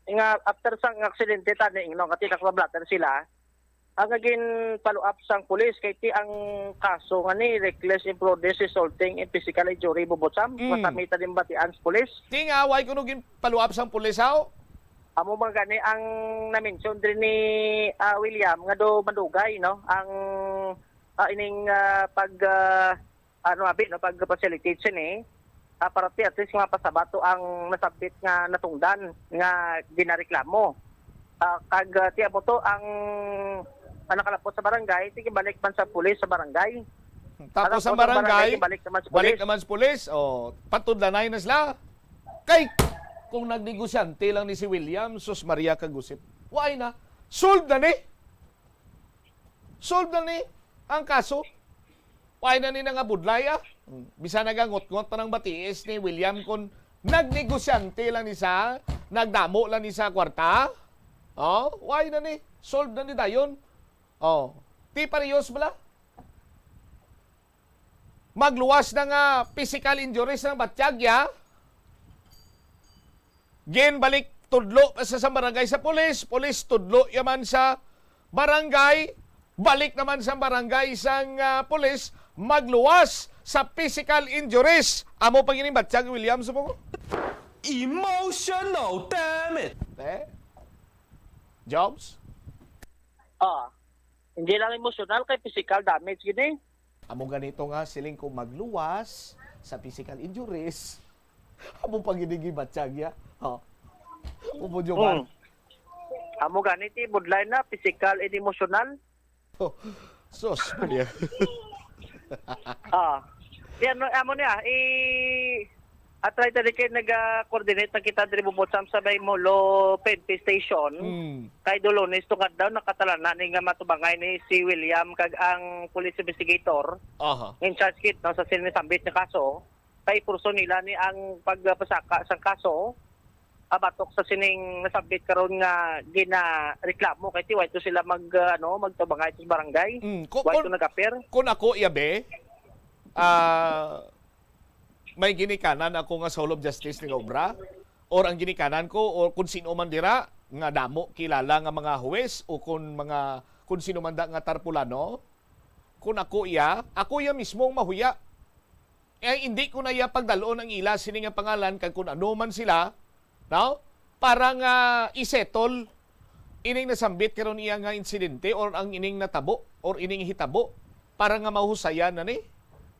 nga after sang aksidente tani, no, kati nakablatter sila, ang naging follow-up sang pulis kay ti ang kaso nga ni reckless imprudence resulting in physical injury, Bobo Sam, Mm. masami ta din batian sa pulis. Ti nga, why kuno gin follow up sang pulis, haw? Amo man gani ang na-mention diri ni, ah, William nga do madugay, no, ang, ah, ining, ah, pag, ah, ano, abi, no, pag-facilitate sini, ah, para ti at least nga pasaba to ang nasabit nga natungdan nga ginareklamo. Ah, kag, ah, ti amo to ang, ang nakalapot sa barangay, ti gibalik man sa pulis sa barangay. Tapos Alang ang puno sa barangay, barangay, gibalik naman sa balik pulis. naman sa pulis. O, patudlanay na sila. Kay, kung nagnegosyante lang ni si William, sus Maria kagusip. Why na? Solve na ni. Solve na ni ang kaso. Why na ni nangabudlay, ah? Hmm. Bisan nagangot-ngot pa ng batiis ni William kung nagnegosyante lang ni sa, nagdamo lang ni sa kwarta. Oh, why na ni? Solve na ni dayon. Oh, ti parehas bala? Magluwas na nga physical injuries ng batyag ya. Ginbalik tudlo pa sa, sa barangay sa pulis, pulis tudlo yaman sa barangay, balik naman sa barangay sang, ah, pulis, magluwas sa physical injuries. Amo pa gining batyag, William, subong ko. Emotional damage. Eh? Jobs? Ah, hindi lang emotional, kay physical damage gini. Amo ganito nga, siling ko magluwas sa physical injuries. Amo pa gini gibatyag ya. Ha? Amo, Jovan? Hmm. Amo gani ti budlay na, physical and emotional. Oh, sus, Maria. Ah. Yan, no, amo niya, i-, at right na kay nag-coordinate na kita diri, Bubot Sam, sa may Molo P N P Station. Hmm. Kay do Lunes tungod daw nakatalana ni nga matubangay ni si William kag ang police investigator. Aha. In charge kit, no, sa sining nasambit nga kaso. Kay purso nila ni ang pagpasaka sang kaso, ah, batok sa sining nasambit karon nga ginareklamo kay ti way to sila mag, ah, ano, magtubangay sa barangay. Mm, ku-, Way kun, to nag-appear. Kun ako, yabe, ah, may ginikanan ako nga sa Hall of Justice nga obra, or ang ginikanan ko, or kung sino man dira, nga damo kilala nga mga huwes, o kung mga, kung sino man da nga tarpulano, kung ako iya, ako iya mismo ang mahuya. Eh, hindi ko na iya pagdalon ang ila sini nga pangalan kag kung ano man sila, no? Para nga i-settle ining nasambit karon iya nga insidente or ang ining natabo or ining hitabo para nga mahusayan na ni.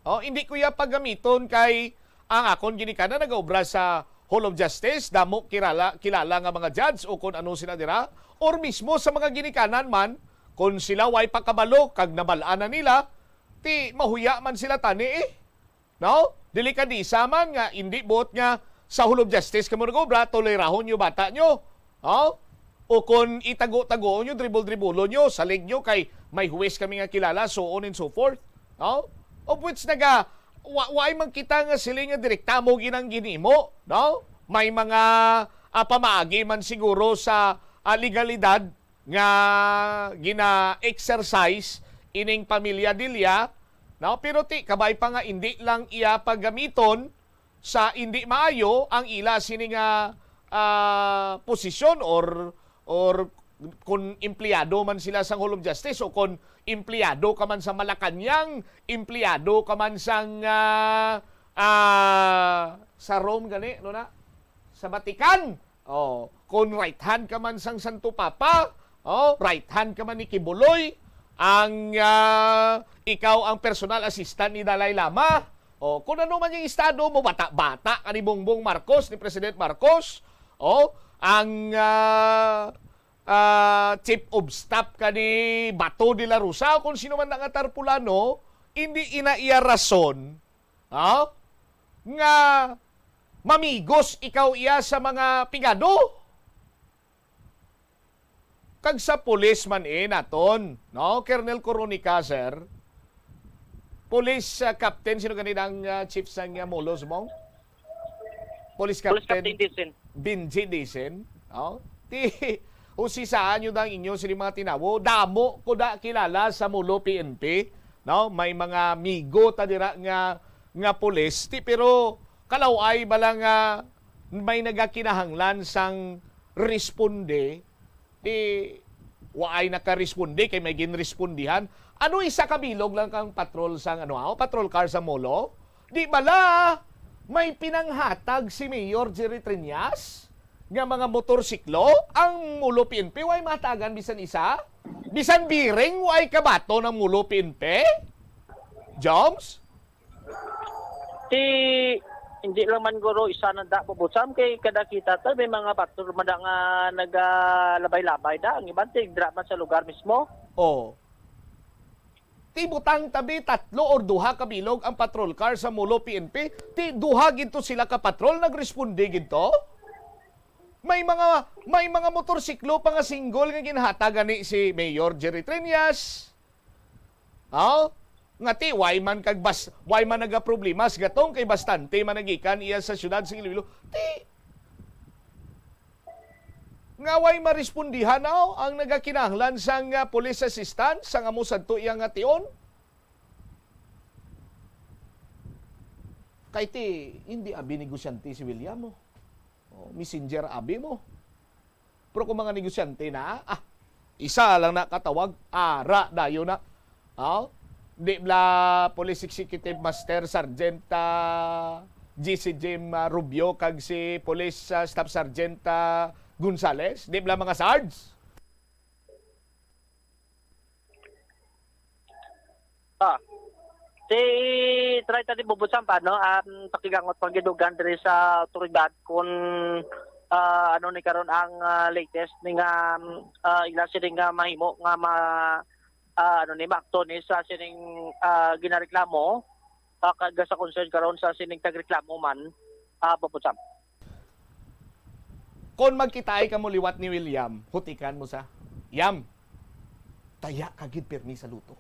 Oh, hindi ko iya paggamiton kay ang akon ginikanan nagaobra sa Hall of Justice, damo kilala, kilala nga mga judge o kung ano sila dira, or mismo sa mga ginikanan man, kung sila way pakabalo kag nabal-an na nila, ti mahuya man sila tani eh. No? Delikadisa man nga, hindi buot nga sa Hall of Justice kamo nag-obra, tolerahon nyo bata nyo. No? O kung itago-tago nyo, dribol-dribolo nyo, salig nyo kay may huwes kami nga kilala, so on and so forth. No? Of which naga, wa, waay man kita nga sila nga direkta mo ginang ginimo, no? May mga ah, pamaagi man siguro sa ah, legalidad nga gina-exercise ining pamilya Dilla, no? Pero ti, kabay pa nga indi lang iya pagamiton sa indi maayo ang ila sini nga ah, posisyon or or kung empleyado man sila sang Hall of Justice o kung empleyado ka man sa Malacañang, empleyado ka man sang ah, ah, sa Rome gani, no na? Sa Vatican. Oh, kung right hand ka man sang Santo Papa, oh, right hand ka man ni Kibuloy, ang ah, ikaw ang personal assistant ni Dalai Lama. Oh, kung ano man yung estado mo, bata-bata ka ni Bongbong Marcos, ni President Marcos, oh, ang ah, ah, chief of staff ka ni Bato de la Rosa, o kung sino man na nga tarpulano, hindi ina iya rason, ha? Nga mamigos ikaw iya sa mga pigado. Kag sa pulis man eh naton, no? Colonel Coronica, sir. Police ah, captain, sino gani ang ah, chief sang ah, Molo, Subong? Police Police Captain Captain Dicen. Benji Dicen. Oh? Ti, usisaan nyo dang inyo sini mga tinawo. Damo ko da kilala sa Molo P N P. No? May mga amigo ta dira nga, nga pulis. Ti, pero kalaw-ay bala nga may nagakinahanglan sang responde, ti, waay nakaresponde kay may ginrespondihan. Ano isa ka bilog lang kang patrol sang, ano, ah, patrol car sa Molo? Di bala may pinanghatag si Mayor Jerry Triñas nga mga motorsiklo? Ang Molo P N P way mahatagan bisan isa? Bisan biring way kabaton ang Molo P N P? Joms? Ti, hindi lang man guro isa na da, Bobo Sam, kay kada kita ta, may mga patrol man da nga nagalabay-labay da. Ang iban, ti, dira man sa lugar mismo. Oh. Ti butang tabi tatlo or duha ka bilog ang patrol car sa Molo P N P. Ti duha gid to sila ka patrol nagresponde gid to. May mga, may mga motorsiklo pa nga single nga ginhatag gani si Mayor Jerry Triñas. Aw, nga ti, way man kag bas-, way man nagaproblema si Gatong kay bastante man nagikan iya sa siyudad sa Iloilo. Ti, nga way marespondihan, aw, ang nagakinahanglan sang ah, police assistance sang amo sadto iya nga tion. Kay ti, hindi abi negosyante si William, oh. Oh, messenger abi mo. Pero kung mga negosyante na, ah, isa lang na katawag, ara dayon na. Oh? Di bala Police Executive Master Sergeant ah, G C Jim ah, Rubio kag si Police ah, Staff Sergeant ah, Gonzales? Di bala mga Sarge? Ah. Si try tadi bubusan pa, no? Um, pakigangot pang gidugan diri sa otoridad kung ah, ano ni karon ang ah, latest ni nga um, ah, ila sini nga mahimo nga ma ah, ano ni maakto ni sa sining ah, ginareklamo ah, kag sa concern karon sa sining tagreklamo man ah, bubusan. Kon magkitaay kamo liwat ni William, hutikan mo sa, "Yam, taya ka gid pirmi sa luto."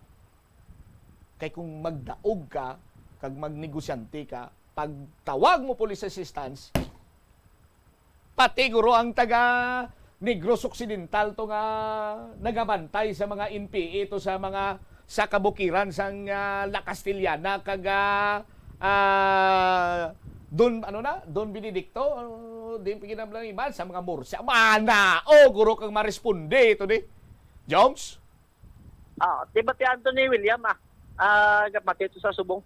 Kay kung magdaog ka kag magnegosyante ka, pagtawag mo police assistance, pati guro ang taga Negros Occidental to nga nagabantay sa mga N P A to sa mga sa kabukiran sang ah, La Castellana kag ah, ah, Don, ano na? Don Benedicto? Ano, di pa ginablang iban sa mga Murcia. Mana! O, guro kang maresponde ito ni Joms? Ah, di ba ti Anthony William ah? Ah, gapati ito sa Subong.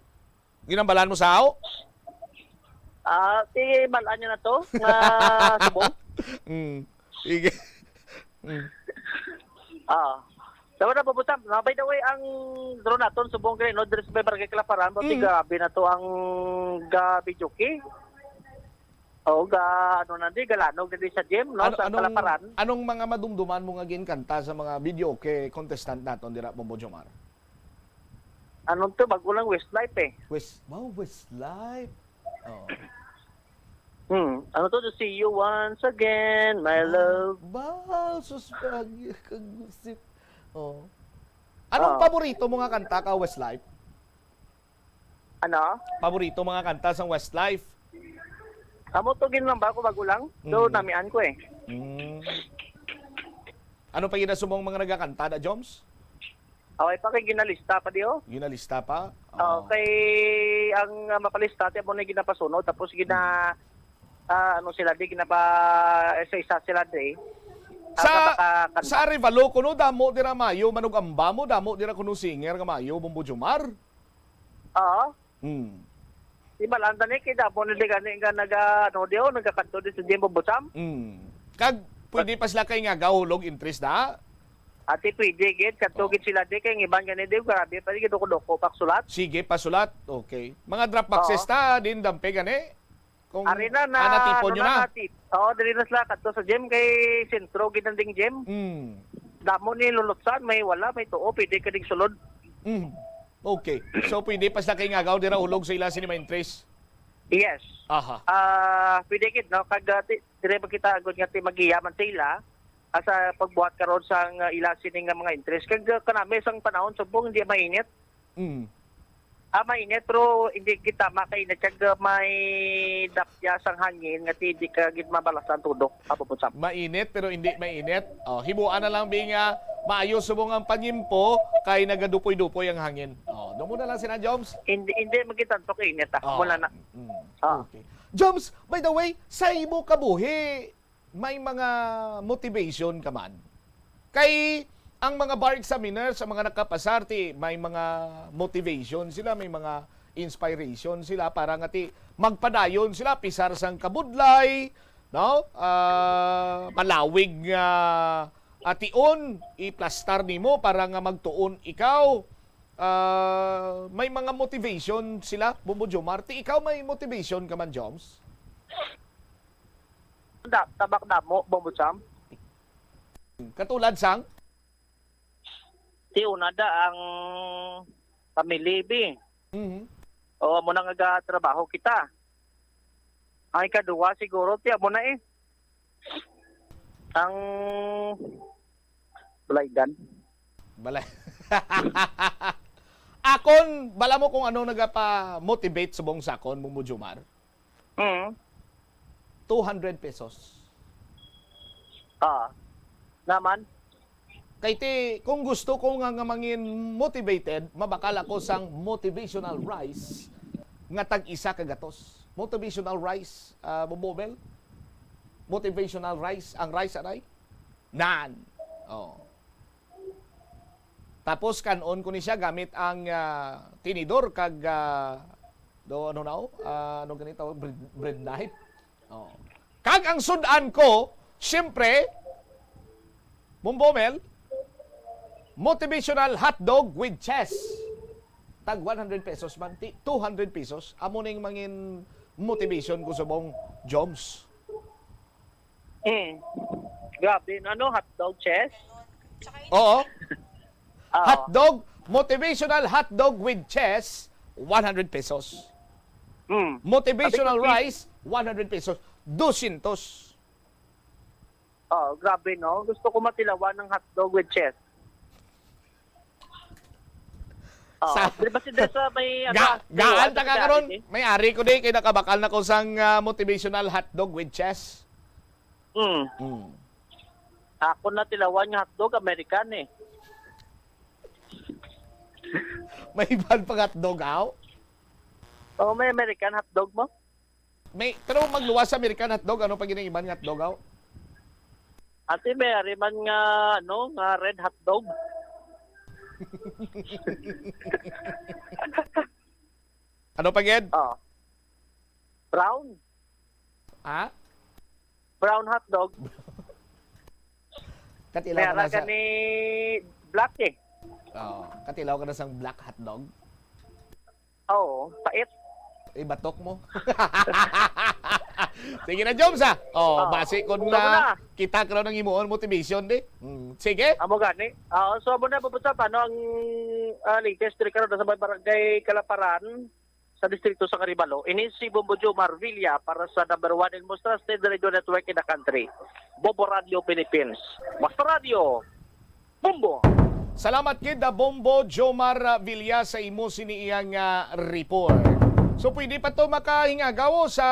Ginambalan mo sa ako? Ah, ti malan niya na to nga Subong. Mm. Sige. Mm. Ah. Sa wala pa buta, na by the way ang drone naton Subong kay no diri sa may barangay Kalaparan, pati Mm. grabe na to ang ga videoke. O ga ano na di galanog na di sa gym no Ano, sa anong, Kalaparan. Anong mga madumduman mo nga ginkanta sa mga videoke contestant naton dira, Bombo Jomar? Anong to bago lang Westlife eh. West, wow, Westlife. Oh. Hmm. Ano to? To see you once again, my love. Ba, sus, kag-, kagusip. Oh. Anong Oo. paborito mo nga kanta ka Westlife? Ano? Paborito mo nga kanta sa Westlife? Amo to ginlamba ko bago lang. So, Mm. namian ko eh. Mm. Ano pa gid ang subong mga nagakanta na, Joms? Away pa kay ginalista pa di, oh. Ginalista pa? Oo, Oo. kay ang, ah, mapalista, ti amo na ginapasunod, tapos gina-, Mm. ah, ano sila, di ginapa-, isa-isa sila, di. Ang Sa, kabaka-, kanta. sa Arevalo, kuno, damo dira mayo, manugamba mo, damo dira kuno singer nga mayo, Bombo Jomar? Oo. Hmm. Di malanda ni, kay damo na di gani nga naga-, ano, di, oh, nagakadto di sa Jimbo Busam. Hmm. Kag, pwede pa sila kay nga gahulog interest na? Ati, pwede gid, kadto Oo. gid sila di, kay ang iban gani di, grabe pa, di, duko-duko, paksulat. Sige, pasulat. Okay. Mga drop boxes Oo. ta, din dampe gani? Kung Ari na, na, ah, natipon ano nyo na, na? natip-, oo, diri na sila, kadto sa gym, kay sentro gid ang ding gym. Hmm. Damo ni lulutsan, may wala, may tuo, pwede ka ding sulod. Hmm. Okay. So, pwede pa sila kay ngagaw, dira hulog sa ila sini ma-interest? Yes. Aha. Ah, pwede gid, no? Kag, ah, ti-, dire ba kita agod nga ti magiya man sa ila, ah, sa pagbuhat karon sang, ah, ila sini nga mga interest. Kag, ah, kanami sang panahon, subong, hindi mainit. Mm. Ah, mainit, pero hindi kita makainit. Kag, ah, may dapya sang hangin nga ti-, di ka gid mabalasan tudok. Apo po, Sam. Mainit, pero hindi mainit. Oh, himuan na lang, Bing, ah, maayo subong ang panyimpo kay nagadupoy-dupoy ang hangin. Oh, doon muna lang sila, Joms. Hindi, hindi magkitanto kainit, ah. Oh, Mula na. Mm, Ah. okay. Joms, by the way, sa imo kabuhi, may mga motivation ka man? Kay ang mga bar examiners, ang mga nakapasar, ti may mga motivation sila, may mga inspiration sila para nga ti magpadayon sila, pisar sang kabudlay, no? Ah, malawig nga ation, iplastar nimo para nga magtuon ikaw. Ah, may mga motivation sila, Bombo Jomar. Ti ikaw may motivation ka man, Joms? Da-, tabak damo, Bombo Sam. Katulad sang? Ti una da ang family, bi. Mhm. O, amo na nga gatrabaho kita. Ang ikaduha siguro, ti amo na eh. Ang Balaydan. Balay. Akon, bala mo kung ano nagapa-motivate subong sa akon, Bombo Jomar? Mm. Two hundred pesos. Ah. Naman? Kay ti, kung gusto ko nga, nga mangin motivated, mabakal ako sang motivational rice nga tag isa ka gatos. Motivational rice, ah, Bombo Mel? Motivational rice, ang rice, anay? Nan. Oh. Tapos kan-on ko ni siya gamit ang, ah, tinidor kag, ah, do, ano na, oh? Ah, ano ganito? Bread, bread knife. Oh. Kag ang sud-an ko, siyempre, Bombomel, motivational hotdog with chess. Tag one hundred pesos man, ti-, two hundred pesos. Amo ning mangin motivation ko subong, Joms. Mm. Grabe, ano, hotdog, chess? Oo. Oo. Hotdog, motivational hotdog with chess, one hundred pesos. Mm. Motivational Sabi ko, rice, one hundred pesos. Dosyentos. Oh, grabe, no? Gusto ko matilawan ng hotdog with chess. Oh, Sa di ba si Desa may, ano, Ga-, may gaan ano ta ka sa karon? Ari, eh? May ari ko di, kay nakabakal na ko sang, ah, motivational hotdog with chess. Mm. Mm. Ako na tilawan nga hotdog, American, eh. May iban pang hotdog, aw? Oh, may American hotdog mo? May, pero magluwas sa American hotdog, ano pa gid ang iban nga hotdog, aw? Ate, may ari man nga, ano, nga red hotdog. Ano pa gid? Oh. Brown. Ha? Brown hotdog. Katilaw ka May na ara sa gani black, eh. Oo, katilaw ka na sang black hotdog? Oo, pait. Ibatok mo. Sige na, Joms, ah. Oh, Oo. basi kun Una mo na na. kita karon ang himuon motivation, di? Mm, sige. Amo gani. Oo, so amo na, Puputsa, paano ang, ah, latest diri karon sa may barangay Kalaparan? sa distrito sang Arevalo. Ini si Bombo Jomar Villa para sa number one and most trusted radio network in the country, Bombo Radio Philippines. Basta Radio, Bombo! Salamat gid, ah, Bombo Jomar, ah, Villa, sa imo sini iyang, ah, report. So, pwede pa to makahingagaw sa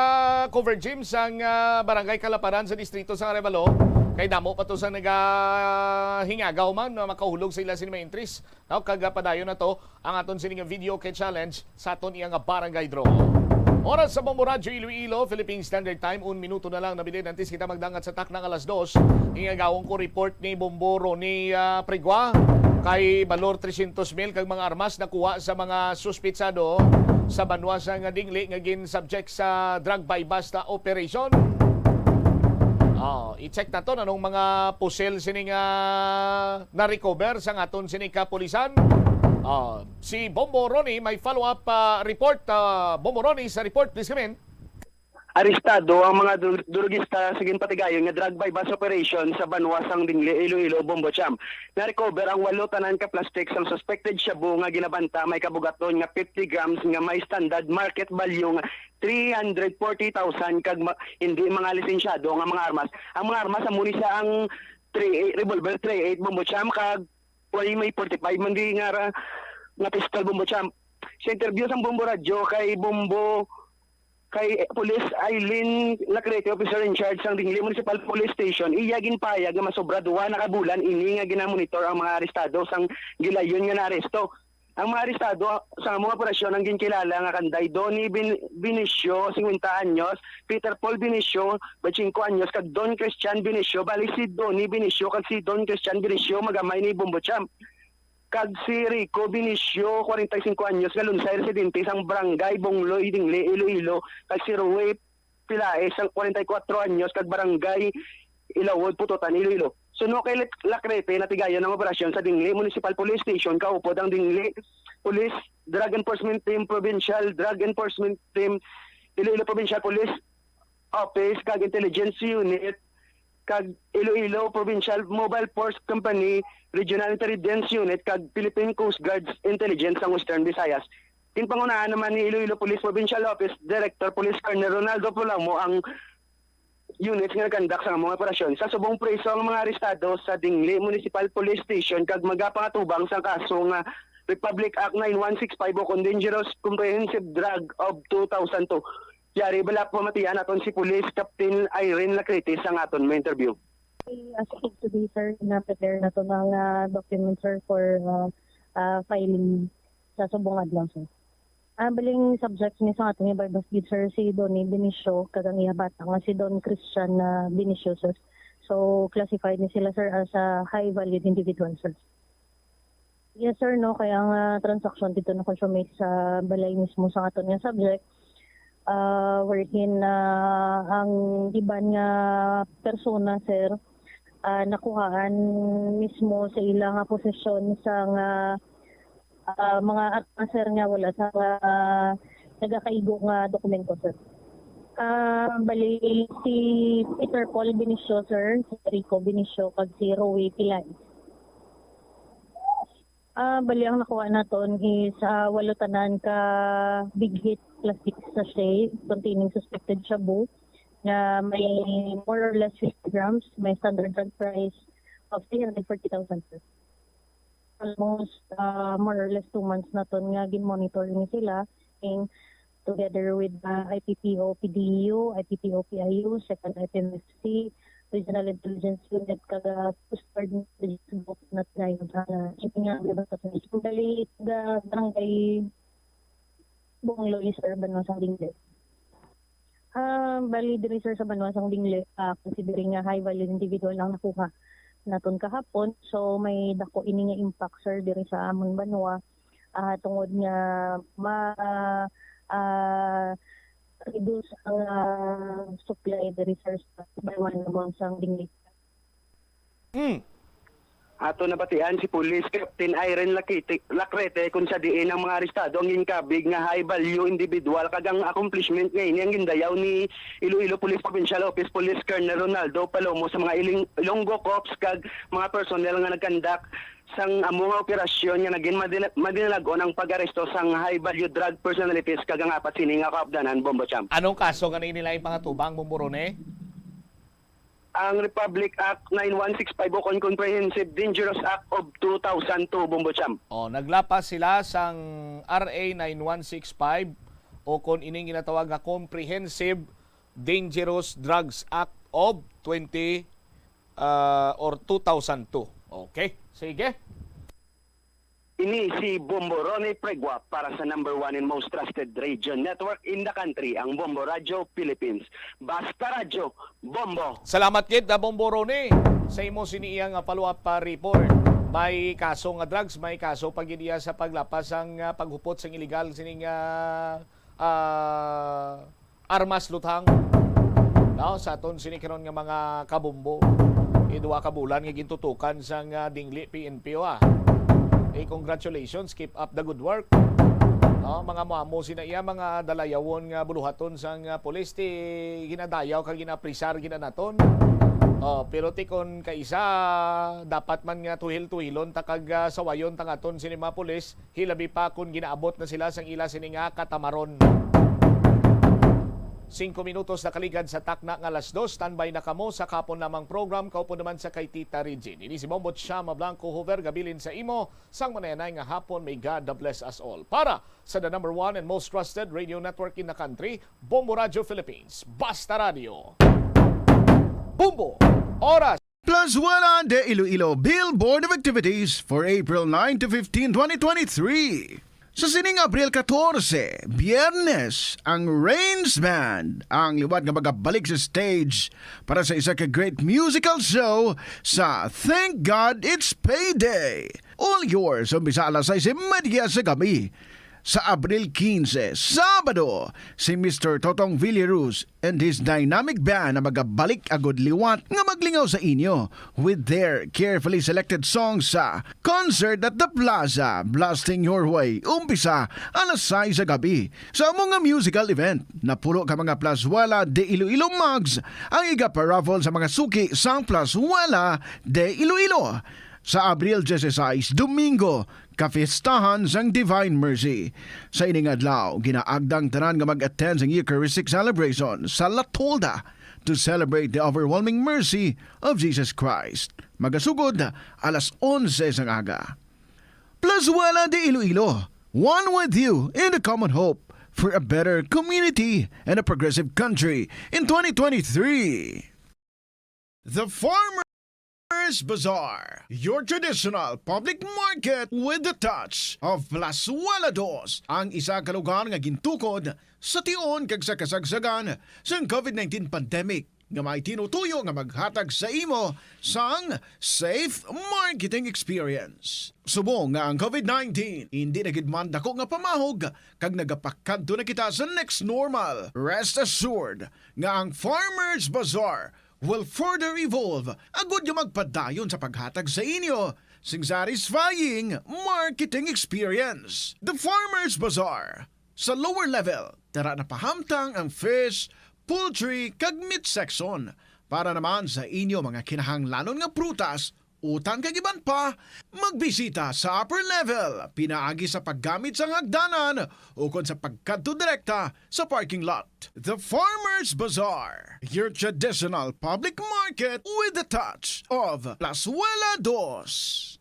cover gym sang, ah, Barangay Kalaparan sa distrito sa Arevalo. Kay damo pa to sa nagahingagaw man, ah, makahulog sa ila sini mga entries. Now, kag, ah, padayon na to ang aton sini nga video kay challenge sa aton iya nga barangay draw. Oras sa Bombo Radyo Iloilo, Philippine Standard Time, un minuto na lang nabilin antes kita magdangat sa taknang alas dos. Hingagawon ko report ni Bombo Ronnie, ah, Pregua kay balor tresyentos mil kag mga armas nakuha sa mga suspitsado sa banwa sa nga Dingli nga gin-subject sa drug buy-bust operation. Oh, i-check naton anong mga pusil sini nga na-recover sa aton sini kapulisan. Oh, si Bombo Ronnie may follow-up, ah, report. Ah, Bombo Ronnie, sa report, please come in. Arestado ang mga dur-, durugista sa ginpatigayon nga drug buy-bust operation sa banwa sang Dingli, Iloilo, Bombo Champ. Na-recover ang walo tanan ka plastic sang suspected shabu nga ginabanta may kabugaton nga fifty grams nga may standard market value nga three hundred forty thousand kag ma-, hindi mga lisensyado nga mga armas. Ang mga armas amo ni sa ang three eight, revolver three eight, Bombo Champ, kag may, may forty-five man di nga ra-, nga pistol, Bombo Champ. Sa interview sang Bombo Radyo kay Bombo, kay Police Eileen Lacrete, officer in charge sang Dingli Municipal Police Station, iya ginpahayag nga masobra duha na ka bulan ini nga ginamonitor ang mga arestado sang gilayon nga naaresto. Ang mga arestado sa among operasyon ang ginkilala nga kanday Donny Bin-, Benicio, singkwenta anyos, Peter Paul Benicio, baynte-singko anyos, kag Don Christian Benicio. Bali, si Donny Benicio kag si Don Christian Benicio magamay ni Bombo Champ. Kag si Rico Benicio, kwarenta y singko anyos, nga lunsay residente sang Barangay Bongloy, Dingli, Iloilo, kag si Roy Pilaes, sang kwarenta y kuwatro anyos, kag Barangay Ilawod, Pututan, Iloilo. Suno kay Lit-, Lacrete, natigayon ang operasyon sa Dingli Municipal Police Station, kaupod ang Dingli Police Drug Enforcement Team, Provincial Drug Enforcement Team, Iloilo Provincial Police Office, kag Intelligence Unit, kag Iloilo Provincial Mobile Force Company, Regional Intelligence Unit, kag Philippine Coast Guard's Intelligence sang Western Visayas. Ginpangunahan naman ni Iloilo Police Provincial Office Director Police Colonel Ronaldo Pulamo ang units nga nag-conduct sa among operasyon. Sa subong priso ang mga arestado sa Dingli Municipal Police Station kag magapangatubang sang kaso nga Republic Act nine one six five o kon Dangerous Comprehensive Drug of two thousand two. Yari bala pamatian naton si Police Captain Irene Lacrete sa aton mga interview. As of today, sir, na-prepare na to ng, ah, documents, sir, for, ah, ah, filing sa subong adlaw, sir. Ang baling subject ni sa aton nga buy-bust gid, sir, si Donny Benicio kag ang iya bata nga si Don Christian, ah, Benicio, sir. So, classified ni sila, sir, as a high valued individual, sir. Yes, sir, no, kay ang, ah, transaction dito na-consummate sa balay mismo sa aton nga subject, ah, wherein, ah, ang iban nga persona, sir, ah, nakuhaan mismo sa ila nga posesyon sa nga, ah, mga armas, sir, nga wala sa nga nagakaigo nga dokumento, sir. Ah, bali, si Peter Paul Benicio, sir, si Rico Benicio, kag si Roe Pilay. Ah, bali, ang nakuha naton is, ah, walo tanan ka big hit plastic sachet containing suspected shabu nga may more or less fifty grams, may standard drug price of three hundred forty thousand, sir. Almost, ah, more or less two months naton nga gin-monitor ni sila, in together with the I P P O P D U, I P P O P I U, Second I P M F C, Regional Intelligence Unit, kag, ah, Coast Guard Intelligence Group na tayo, ah, ini nga, diba, sa Bali, taga Barangay Bungloy, sir, Banwa sang Dingli. Ah, bali, diri, sir, sa Banwa sang Dingli, ah, considering nga high value individual ang nakuha naton kahapon, so may dako ini nga impact, sir, diri sa amon banwa, ah, tungod nga ma-, ah, reduce ang, ah, supply diri, sir, sa Banwa namon sang Dingli. Mm. Ato nabatian si Police Captain Irene Lakiti-, Lacrete, kung sa diin ang mga arestado ang ginkabig nga high value individual, kag ang accomplishment nga ini ang gindayaw ni Iloilo Police Provincial Office Police Colonel Ronaldo Palomo sa mga Iling-, Ilonggo Corps kag mga personnel nga nagkandak sang amo nga operasyon nga nagin madila-, madinalag-on ang pag-aresto sang high value drug personalities kag ang apat sini nga kaupdanan, Bombo Champ. Anong kaso nga nila ipangatuba ang Bombo Rone? Ang Republic Act nine one six five ukon Comprehensive Dangerous Act of two thousand two, Bombo Champ. Oh, naglapas sila sang R A nine one six five, o kon ining ginatawag nga Comprehensive Dangerous Drugs Act of twenty, ah, or two thousand two. Okay, sige. Ini si Bombo Ronnie Pregua para sa number one and most trusted radio network in the country, ang Bombo Radio Philippines. Basta Radyo, Bombo! Salamat gid, ah, Bombo Ronnie, sa imo sini iya nga follow-up pa report. May kaso nga drugs, may kaso pa gid iya sa paglapas sang, ah, paghupot sang illegal sining, ah, ah, armas, luthang. No, sa aton sini karon nga mga kabombo, eh, duha ka bulan nga gintutukan sang, ah, Dingli P N P O, ah. Eh, congratulations, keep up the good work. No, mga muamo sina iya, mga dalayawon nga buluhaton sang, ah, pulis, ti ginadayaw kag ginapresar gid naton. Oh, pero ti kon kaisa, dapat man nga tuhil-tuhilon ta kag, ah, sawayon ta nga aton sini mga pulis, hilabi pa kon ginaabot na sila sang ila sini nga katamaron. Singko minutos nakaligad sa takna nga alas dos, standby na kamo sa kahapon lamang program, kaupod naman sa kay Tita Regine. Ini si Bombo Chama Blanco Hoover, gabilin sa imo sang manayanay nga hapon. May God bless us all. Para sa the number one and most trusted radio network in the country, Bombo Radio Philippines. Basta Radio. Bombo! Oras! Plazuela de Iloilo Bill Board of Activities for April nine to fifteen, twenty twenty-three. Sa sining Abril katorse, Biyernes, ang Rains Band ang liwat nga magabalik sa stage para sa isa ka great musical show sa Thank God It's Payday. All yours, umpisa alas sais y media sa gabi. Sa Abril quince, Sabado, si Mister Totong Villaruz and his dynamic band na magabalik agud liwat nga maglingaw sa inyo with their carefully selected songs sa Concert at the Plaza, Blasting Your Way, umpisa alas sais sa gabi. Sa amo nga musical event, napulo ka mga Plazuela de Iloilo mugs ang igaparaffle sa mga suki sang Plazuela de Iloilo. Sa Abril dieciséis, Domingo, kapistahan sang Divine Mercy. Sa ining adlaw, ginaagda ang tanan nga mag-attend sang Eucharistic celebration sa La Tolda to celebrate the overwhelming mercy of Jesus Christ. Magasugod alas onse sang aga. Plazuela de Iloilo, one with you in the common hope for a better community and a progressive country in twenty twenty-three. The Farmers Bazaar, your traditional public market with the touch of Plazuela Dos, ang isa ka lugar nga gintukod sa tion kag sa kasagsagan sang COVID nineteen pandemic, nga may tinutuyo nga maghatag sa imo sang safe marketing experience. Subong nga ang COVID nineteen indi na gid man dako nga pamahog kag nagapakadto na kita sa next normal, rest assured nga ang Farmers Bazaar will further evolve agud nga magpadayon sa paghatag sa inyo sing satisfying marketing experience. The Farmers Bazaar. Sa lower level, tara na pahamtang ang fish, poultry, kag meat section. Para naman sa inyo mga kinahanglanon nga prutas, utan kag iban pa, magbisita sa upper level pinaagi sa paggamit sang hagdanan ukon sa pagkadto direkta sa parking lot. The Farmers Bazaar, your traditional public market with the touch of Plazuela Dos.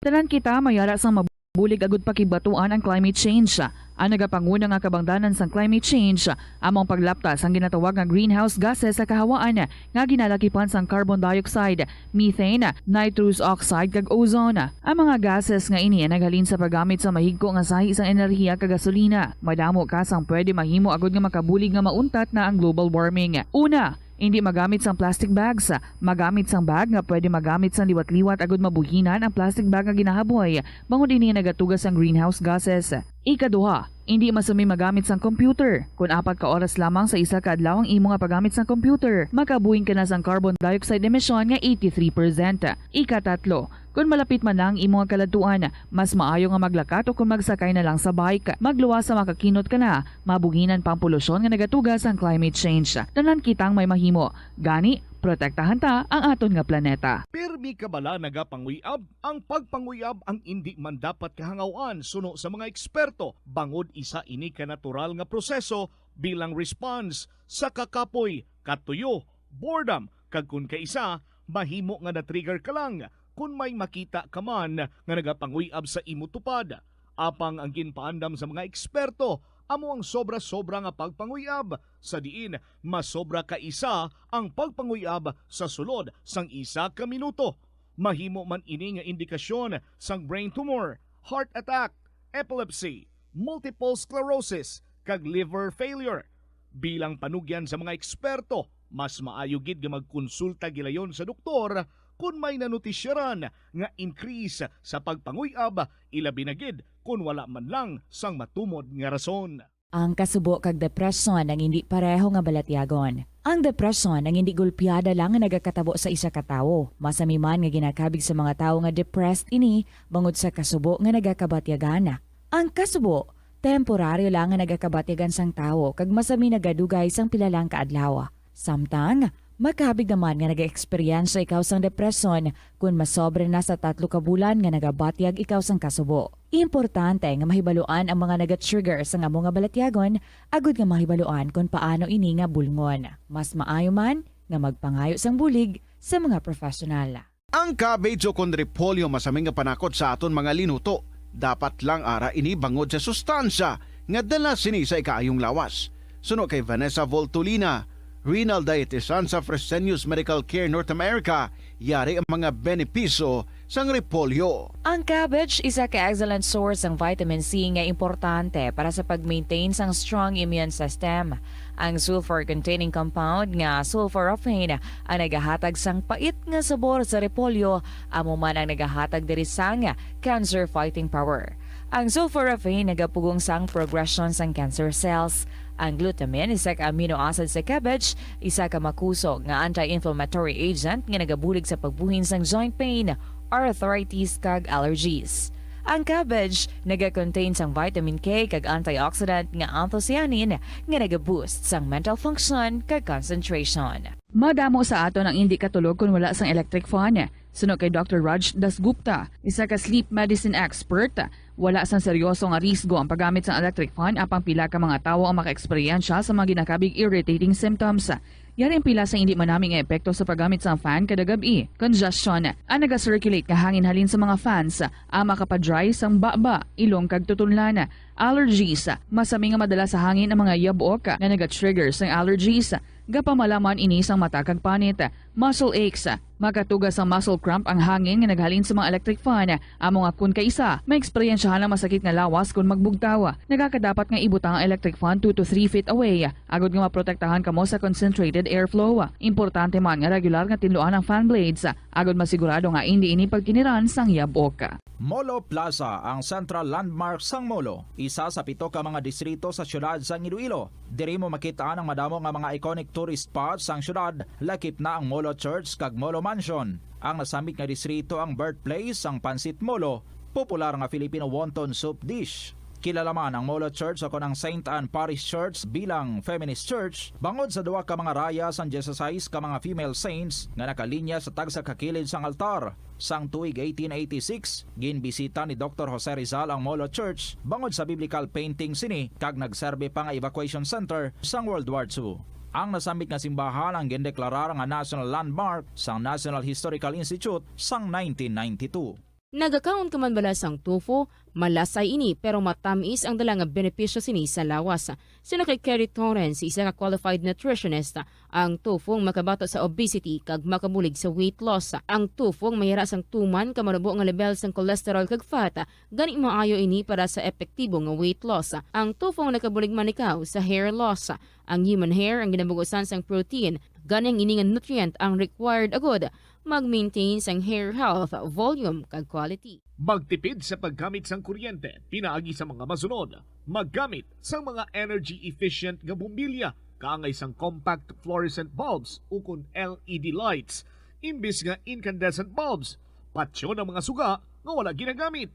Tanan kita may ara sang mabulig agud pakigbatuan ang climate change. Ang nagapanguna nga kabangdanan sang climate change amo ang paglapta sang ginatawag nga greenhouse gases sa kahawaan nga ginalakipan sang carbon dioxide, methane, nitrous oxide, kag ozone. Ang mga gases nga ini ang naghalin sa paggamit sa mahigko nga sahi sang enerhiya kag gasolina. Madamo kas ang pwede mahimo agud nga makabulig nga mauntat na ang global warming. Una, Hindi magamit sang plastic bags. Magamit sang bag nga pwede magamit sang liwat-liwat agud mabuhinan ang plastic bag nga ginahaboy, bangod ini nagatuga sang greenhouse gases. Ikaduha, hindi masami magamit sang computer. Kon apat ka oras lamang sa isa ka adlaw ang imo nga paggamit sang computer, makabuhin ka na sang carbon dioxide emission nga eighty-three percent. Ikatatlo, kon malapit man na ang imo nga kaladtuan, mas maayo nga maglakat o kon magsakay na lang sa bike. Magluwas sa makakinot ka na, mabuhinan pa ang polusyon nga nagatuga sang climate change. Tanan kitang may mahimo. Gani, protektahan ta ang aton nga planeta. Pirmi ka bala nagapanguyab? Ang pagpanguyab ang indi man dapat kahangaw-an suno sa mga eksperto, bangod isa ini ka natural nga proseso bilang response sa kakapoy, katuyo, boredom, kag kon kaisa, mahimo nga na-trigger ka lang kon may makita ka man nga nagapanguy-ab sa imo tupad. Apang ang ginpaandam sa mga eksperto amo ang sobra-sobra nga pagpanguy-ab, sa diin masobra ka isa ang pagpanguy-ab sa sulod sang isa ka minuto. Mahimo man ini nga indikasyon sang brain tumor, heart attack, epilepsy, multiple sclerosis, kag liver failure. Bilang panugyan sa mga eksperto, mas maayo gid nga magkonsulta gilayon sa doktor kon may nanutisyaran nga increase sa pagpanguy-ab, ilabi na gid kon wala man lang sang matumod nga rason. Ang kasubo kag depresyon ang indi pareho nga balatyagon. Ang depresyon ang indi gulpiada lang nga nagakatabo sa isa ka tawo. Masami man nga ginakabig sa mga tawo nga depressed ini bangod sa kasubo nga nagakabatyagan. Ang kasubo, temporaryo lang nga nagakabatyagan sang tawo kag masami nagadugay sang pila lang ka adlaw. Samtang, makabig naman nga nag-eksperyensya ikaw sang depresyon kon masobra na sa tatlo ka bulan nga nagabatyag ikaw sang kasubo. Importante nga mahibaluan ang mga naga-trigger sang amo nga balatyagon agud nga mahibaluan kon paano ini nga bulngon. Mas maayo man nga magpangayo sang bulig sa mga professional. Ang cabbage o kon repolyo masami nga panakot sa aton mga linuto. Dapat lang ara ini bangod sa sustansya nga dala sini sa ikaayong lawas. Suno kay Vanessa Voltolina, renal dietitian sa Fresenius Medical Care North America, yari ang mga benepisyo sang repolyo. Ang cabbage isa ka excellent source sang vitamin C nga importante para sa pag-maintain sang strong immune system. Ang sulfur-containing compound nga sulforaphane ang nagahatag sang pait nga sabor sa repolyo, amo man ang nagahatag diri sang cancer fighting power. Ang sulforaphane nagapugong sang progresyon sang cancer cells. Ang glutamine, isa ka amino acid sa cabbage, isa ka makusog nga anti-inflammatory agent nga nagabulig sa pagbuhin sang joint pain, arthritis, kag allergies. Ang cabbage naga-contain sang vitamin K kag antioxidant nga anthocyanin nga naga-boost sang mental function kag concentration. Madamo sa aton ang indi katulog kon wala sang electric fan. Suno kay Doctor Raj Dasgupta, isa ka sleep medicine expert, wala sang seryoso nga risgo ang paggamit sang electric fan, apang pila ka mga tawo ang makaeksperyensya sa mga ginakabig irritating symptoms. Yari ang pila sa indi manami nga epekto sa paggamit sang fan kada gab-i. Congestion, ang naga-circulate nga hangin halin sa mga fans, ang makapa-dry sang baba, ilong kag tutunlan. Allergies, masami nga madala sa hangin ang mga yabok nga naga-trigger sang allergies. Gapamalaman ini sang mata kag panit. Muscle aches, makatuga sang muscle cramp ang hangin nga naghalin sa mga electric fan. Amo nga kun kaisa, maeksperiensyahan ang masakit nga lawas kun magbugtaw. Nagakadapat nga ibutang ang electric fan two to three feet away, agud nga maprotektahan kamo sa concentrated airflow. Importante man nga regular nga tinluan ang fan blades, agud masigurado nga indi ini pagtiniran sang yabok. Molo Plaza, ang central landmark sang Molo, isa sa pito ka mga distrito sa siyudad sang Iloilo. Diri mo makit-an ang madamo nga mga iconic tourist spots sang siyudad, lakip na ang Molo Church kag Molo Mansion. Ang nasambit nga distrito ang birthplace sang Pancit Molo, popular nga Filipino wonton soup dish. Kilala man ang Molo Church o kon ang Saint Anne Parish Church bilang feminist church bangod sa duha ka mga raya sang dieciséis ka mga female saints nga nakalinya sa tagsa ka kilid sang altar. Sang tuig eighteen eighty-six, ginbisita ni Doktor Jose Rizal ang Molo Church bangod sa biblical painting sini kag nagserbi pa nga evacuation center sang World War Two. Ang nasambit nga simbahan ang gindeklarar nga National Landmark sang National Historical Institute sang nineteen ninety-two. Nagakaon ka man bala sang tofu? Malasay ini, pero matamis ang dala nga benepisyo sini sa lawas. Suno kay Kerry Torrens, isa ka qualified nutritionist, ang tofu ang makabato sa obesity kag makabulig sa weight loss. Ang tofu ang mayara sang tuman ka manubo nga lebel sang cholesterol kag fat, gani maayo ini para sa epektibo nga weight loss. Ang tofu ang nakabulig man ikaw sa hair loss. Ang human hair ang ginabugusan sang protein, Gani ang ini nga nutrient ang required agud mag-maintain sang hair health, volume, kag quality. Magtipid sa paggamit sang kuryente pinaagi sa mga masunod. Maggamit sang mga energy efficient nga bombilya kaangay sang compact fluorescent bulbs ukon L E D lights imbis nga incandescent bulbs. Patyon ang mga suga nga wala ginagamit.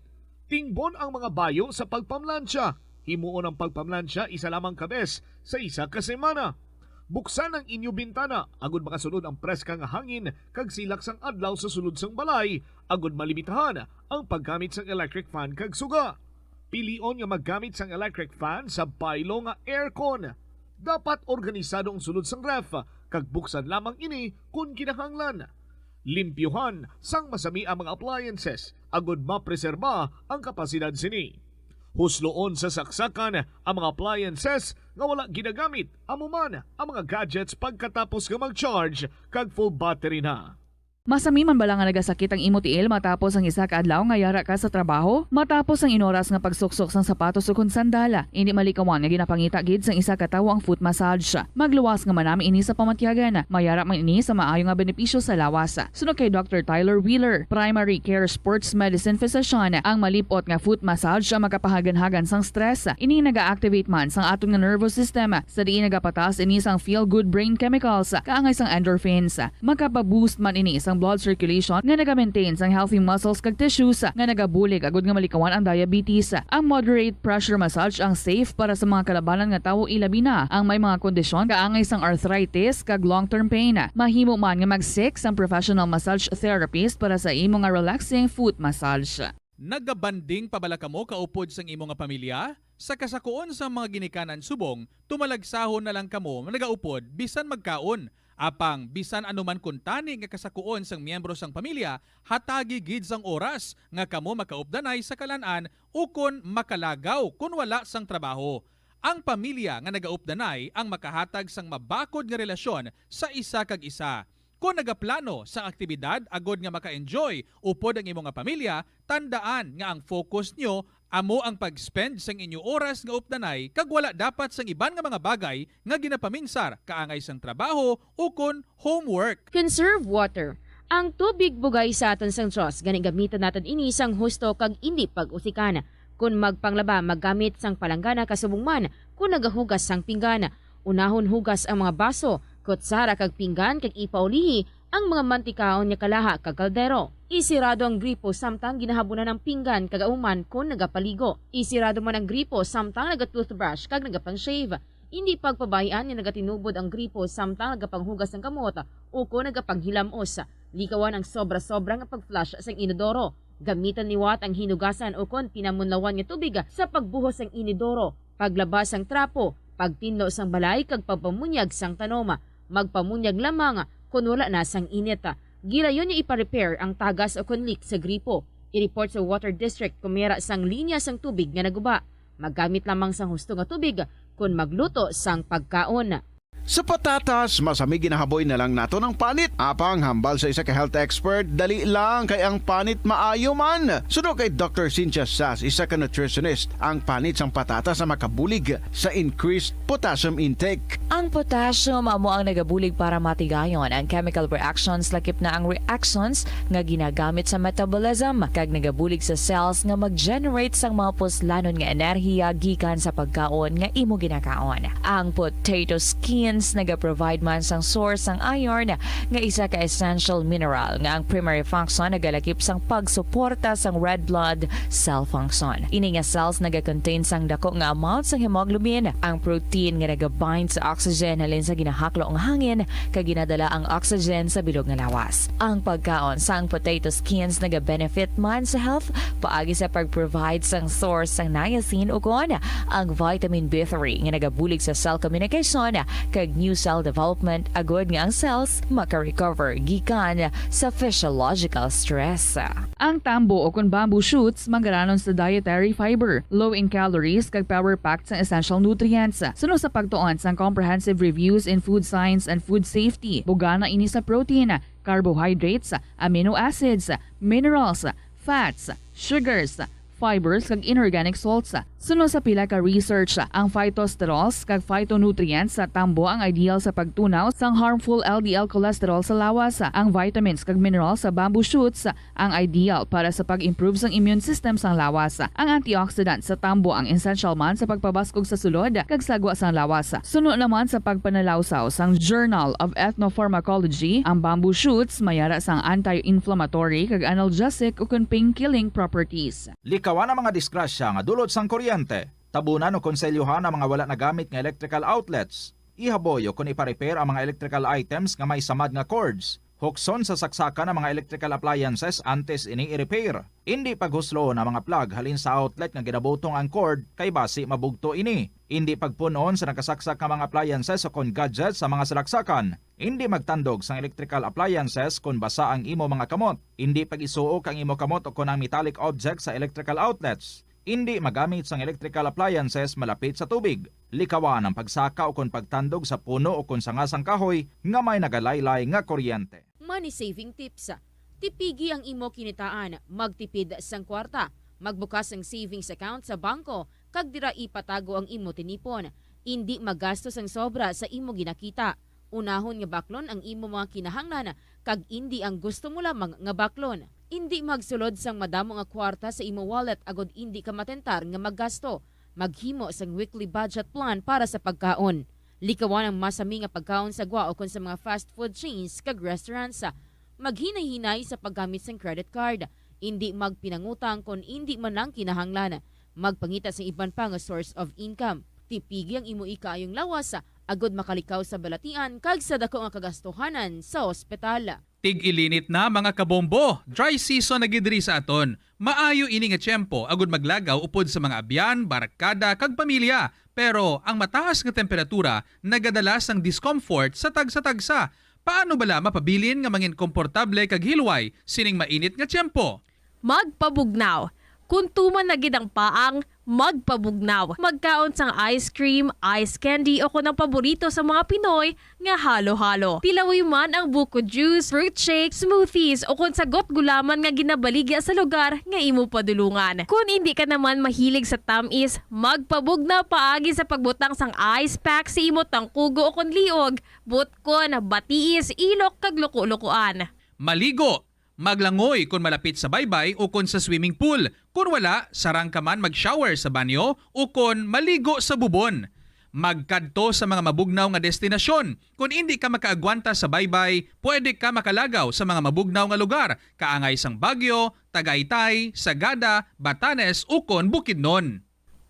Tingbon ang mga bayo sa pagpamlansya. Himuon ang pagpamlansya isa lamang ka bes sa isa ka semana. Buksan ang inyo bintana agud makasulod ang preska nga hangin kag silak sang adlaw sa sulod sang balay, agud malimitahan ang paggamit sang electric fan kag suga. Pilion nga maggamit sang electric fan sa baylo nga aircon. Dapat organisado ang sulod sang ref kag buksan lamang ini kon kinahanglan. Limpyuhan sang masami ang mga appliances agud mapreserba ang kapasidad sini. Husloon sa saksakan ang mga appliances nga wala ginagamit, amo man ang mga gadgets pagkatapos nga mag-charge kag full battery na. Masami man bala nga nagasakit ang imo tiil matapos ang isa ka adlaw nga yara ka sa trabaho? Matapos ang inoras nga pagsuksok sang sapatos ukon sandal, indi malikawan nga ginapangita gid sang isa ka tawo ang foot massage. Magluwas nga manami ini sa pamatyagan. Mayara man ini sa maayo nga benepisyo sa lawas. Suno kay Doctor Tyler Wheeler, primary care sports medicine physician, ang malip-ot nga foot massage ang makapahaganhagan sang stress. Ini naga-activate man sang aton nga nervous system, sa diin nagapataas ini sang feel-good brain chemicals, kaangay sang endorphins. Makapa-boost man ini sang blood circulation nga naga-maintain sang healthy muscles kag tissues nga nagabulig agud nga malikawan ang diabetes. Ang moderate pressure massage ang safe para sa mga kalabanan nga tawo, ilabi na ang may mga kondisyon kaangay sang arthritis kag long-term pain. Mahimo man nga mag-seek sang professional massage therapist para sa imo nga relaxing foot massage. Nagabanding pa bala kamo kaupod sang imo nga pamilya? Sa kasakuon sang mga ginikanan subong, tumalagsahon na lang kamo nagaupod bisan magkaon. Apang bisan ano man kuntani nga kasakuon sang miyembro sang pamilya, hatagi gid sang oras nga kamo makaupdanay sa kalan-an ukon makalagaw kon wala sang trabaho. Ang pamilya nga nagaupdanay ang makahatag sang mabakod nga relasyon sa isa kag isa. Kon nagaplano sang aktibidad agod nga maka-enjoy upod ang imo nga pamilya, tandaan nga ang focus nyo amo ang pag-spend sang inyo oras nga updanay kag wala dapat sang iban nga mga bagay nga ginapaminsar kaangay sang trabaho ukon homework. Conserve water. Ang tubig bugay sa aton sang Dios, gani gamiton naton ini sang husto kag indi pag-usikan. Kon magpanglaba, maggamit sang palanggana kasubong man kon nagahugas sang pinggan. Unahon hugas ang mga baso, kutsara kag pinggan kag ipaulihi ang mga mantikaon nga kalaha kag kaldero. Isirado ang gripo samtang ginahabunan ang pinggan kag ahuman kon nagapaligo. Isirado man ang gripo samtang naga-toothbrush kag nagapang-shave. Indi pagpabay-an nga nagatinubod ang gripo samtang nagapanghugas sang kamot ukon nagapanghilam-os. Likawan ang sobra-sobra nga pag-flush sang inodoro. Gamitan liwat ang hinugasan ukon pinamunlawan nga tubig sa pagbuhos sang inodoro, paglaba sang trapo, pagtinlo sang balay kag pagpamunyag sang tanom. Magpamunyag lamang kon wala na sang init. Gilayon nga ipa-repair ang tagas ukon leak sa gripo. I-report sa water district kon may yara sang linya sang tubig nga naguba. Maggamit lamang sang husto nga tubig kon magluto sang pagkaon. Sa patatas, masami ginahaboy na lang naton ang panit. Apang hambal sa isa ka health expert, dali lang kay ang panit maayo man. Suno kay Doctor Cynthia Sas, isa ka nutritionist, ang panit sang patatas ang makabulig sa increased potassium intake. Ang potassium amo ang nagabulig para matigayon ang chemical reactions, lakip na ang reactions nga ginagamit sa metabolism, kag nagabulig sa cells nga mag-generate sang mga puslanon nga enerhiya gikan sa pagkaon nga imo ginakaon. Ang potato skins nagaprovide man sang source sang iron, nga isa ka essential mineral nga ang primary function nagalakip sang pagsuporta sang red blood cell function. Ini nga cells nagacontain sang dako nga amount sang hemoglobin, ang protein nga nagabind sa oxygen halin sa ginahaklo nga hangin kag ginadala ang oxygen sa bilog nga lawas. Ang pagkaon sang potato skins nagabenefit man sa health paagi sa pag-provide sang source sang niacin ukon ang vitamin B three nga nagabulig sa cell communication kag new cell development agud nga ang cells maka-recover gikan sa physiological stress. Ang tambo ukon bamboo shoots manggaranon sa dietary fiber, low in calories kag power-packed sang essential nutrients. Suno sa pagtuon sang Comprehensive Reviews in Food Science and Food Safety, bugana ini sa protein, carbohydrates, amino acids, minerals, fats, sugars, fibers, kag inorganic salts. Suno sa pila ka research, ang phytosterols kag phytonutrients sa tambo ang ideal sa pagtunaw sang harmful L D L cholesterol sa lawas. Ang vitamins kag minerals sa bamboo shoots ang ideal para sa pag-improve sang immune system sang lawas. Ang antioxidant sa tambo ang essential man sa pagpabaskog sa sulod kag sagwa sang lawas. Suno naman sa pagpanalawsaw sang Journal of Ethnopharmacology, ang bamboo shoots may ara sang anti-inflammatory kag analgesic ukon pain-killing properties. Likawan ang mga disgrasya nga dulot sang kuryente. Tabunan o konselyohan ang mga wala nagamit nga electrical outlets. Ihaboy o kon ipa-repair ang mga electrical items nga may samad nga cords. Hukson sa saksakan ang mga electrical appliances antes ini i-repair. Indi paghusloon ang mga plug halin sa outlet nga ginabutong ang cord, kay basi mabugto ini. Indi pagpun-on sa nakasaksak nga mga appliances o kon gadgets sa mga salaksakan. Indi magtandog sang electrical appliances kon basa ang imo mga kamot. Indi pag-isuok ang imo kamot o kon ang metallic object sa electrical outlets. Indi magamit sang electrical appliances malapit sa tubig. Likawan ang pagsaka o kon pagtandog sa puno o kon sanga sang kahoy nga may nagalaylay nga kuryente. Money saving tips. Tipigi ang imo kinitaan, magtipid sang kwarta, magbukas sang savings account sa bangko, kag dira ipatago ang imo tinipon. Indi maggasto sang sobra sa imo ginakita. Unahon nga baklon ang imo mga kinahanglan kag indi ang gusto mo lamang nga baklon. Indi magsulod sang madamo nga kwarta sa imo wallet agod indi ka matentar nga maggasto. Maghimo sang weekly budget plan para sa pagkaon. Likawan ang masami nga pagkaon sa gwa ukon sa mga fast food chains kag restaurants. Maghinay-hinay sa paggamit sang credit card. Indi magpinangutang kon indi man lang kinahanglan. Magpangita sang iban pa nga source of income. Tipigi ang imo ikaayong lawas agod makalikaw sa balatian kag sa daku nga kagastuhanan sa ospital. Tig-ilinit na, mga kabombo! Dry season na gid diri sa aton. Maayo ini nga tiyempo agud maglagaw upod sa mga abyan, barkada, kag pamilya. Pero ang mataas nga temperatura nagadala sang discomfort sa tagsa-tagsa. Paano bala mapabilin nga mangin komportable kag hilway sining mainit nga tiyempo? Magpabugnaw. Kon tuman na gid ang paang, magpabugnaw. Magkaon sang ice cream, ice candy o kon ang paborito sa mga Pinoy nga halo-halo. Tilawi man ang buko juice, fruit shake, smoothies o kon sagot gulaman nga ginabaligya sa lugar nga imo padulungan. Kon indi ka naman mahilig sa tamis, magpabugnaw paagi sa pagbutang sang ice pack sa imo tangkugo o kon liog, butkon, batiis, ilok kag luko-lukoan. Maligo. Maglangoy kon malapit sa baybay ukon sa swimming pool. Kon wala, sarang ka man mag-shower sa banyo ukon maligo sa bubon. Magkadto sa mga mabugnaw nga destinasyon. Kon indi ka makaagwanta sa baybay, pwede ka makalagaw sa mga mabugnaw nga lugar, kaangay sang Baguio, Tagaytay, Sagada, Batanes, ukon Bukidnon.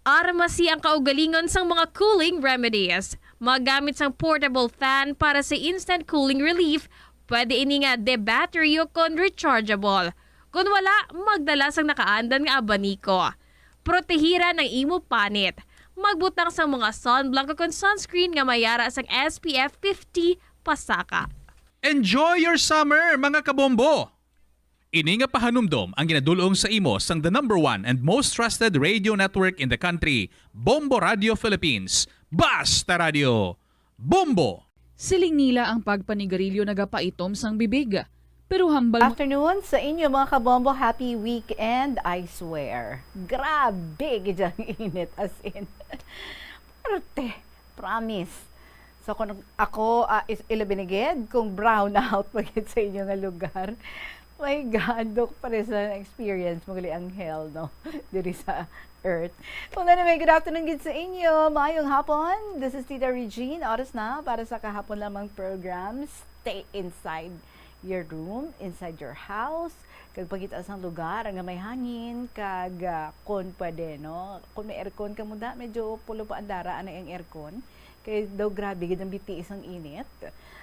Armasi ang kaugalingon sang mga cooling remedies. Magamit sang portable fan para sa instant cooling relief. Pwede ini nga de-battery ukon rechargeable. Kon wala, magdala sang nakaandan nga abaniko. Protehiran ang imo panit. Magbutang sang mga sunblock ukon sunscreen nga may ara sang S P F fifty pasaka. Enjoy your summer, mga kabombo! Ini nga pahanumdom ang ginadul-ong sa imo sang the number one and most trusted radio network in the country, Bombo Radio Philippines. Basta Radio, Bombo! Siling nila ang pagpanigarilyo nagapaitom sang bibig. Pero hambal mo Afternoon sa inyo, mga kabombo. Happy weekend, I swear. Grabe gid ang init, as in. Parte, promise. So kung ako, ah, is ilabinigid kung brown out pa gid sa inyo nga lugar. My God, Doc, pares na experience mo gali ang hell, no? Diri sa Earth. Well, anyway, good afternoon gid sa inyo. Maayong hapon. This is Tita Regine. Oras na para sa kahapon lamang program. Stay inside your room, inside your house. Kag pangita sang lugar nga may hangin, kag, ah, kon pwede, no? Kung may aircon ka mo da, medyo pulo pa ang dara, anay ang aircon. Kay daw grabe gid ang bitiis ang init.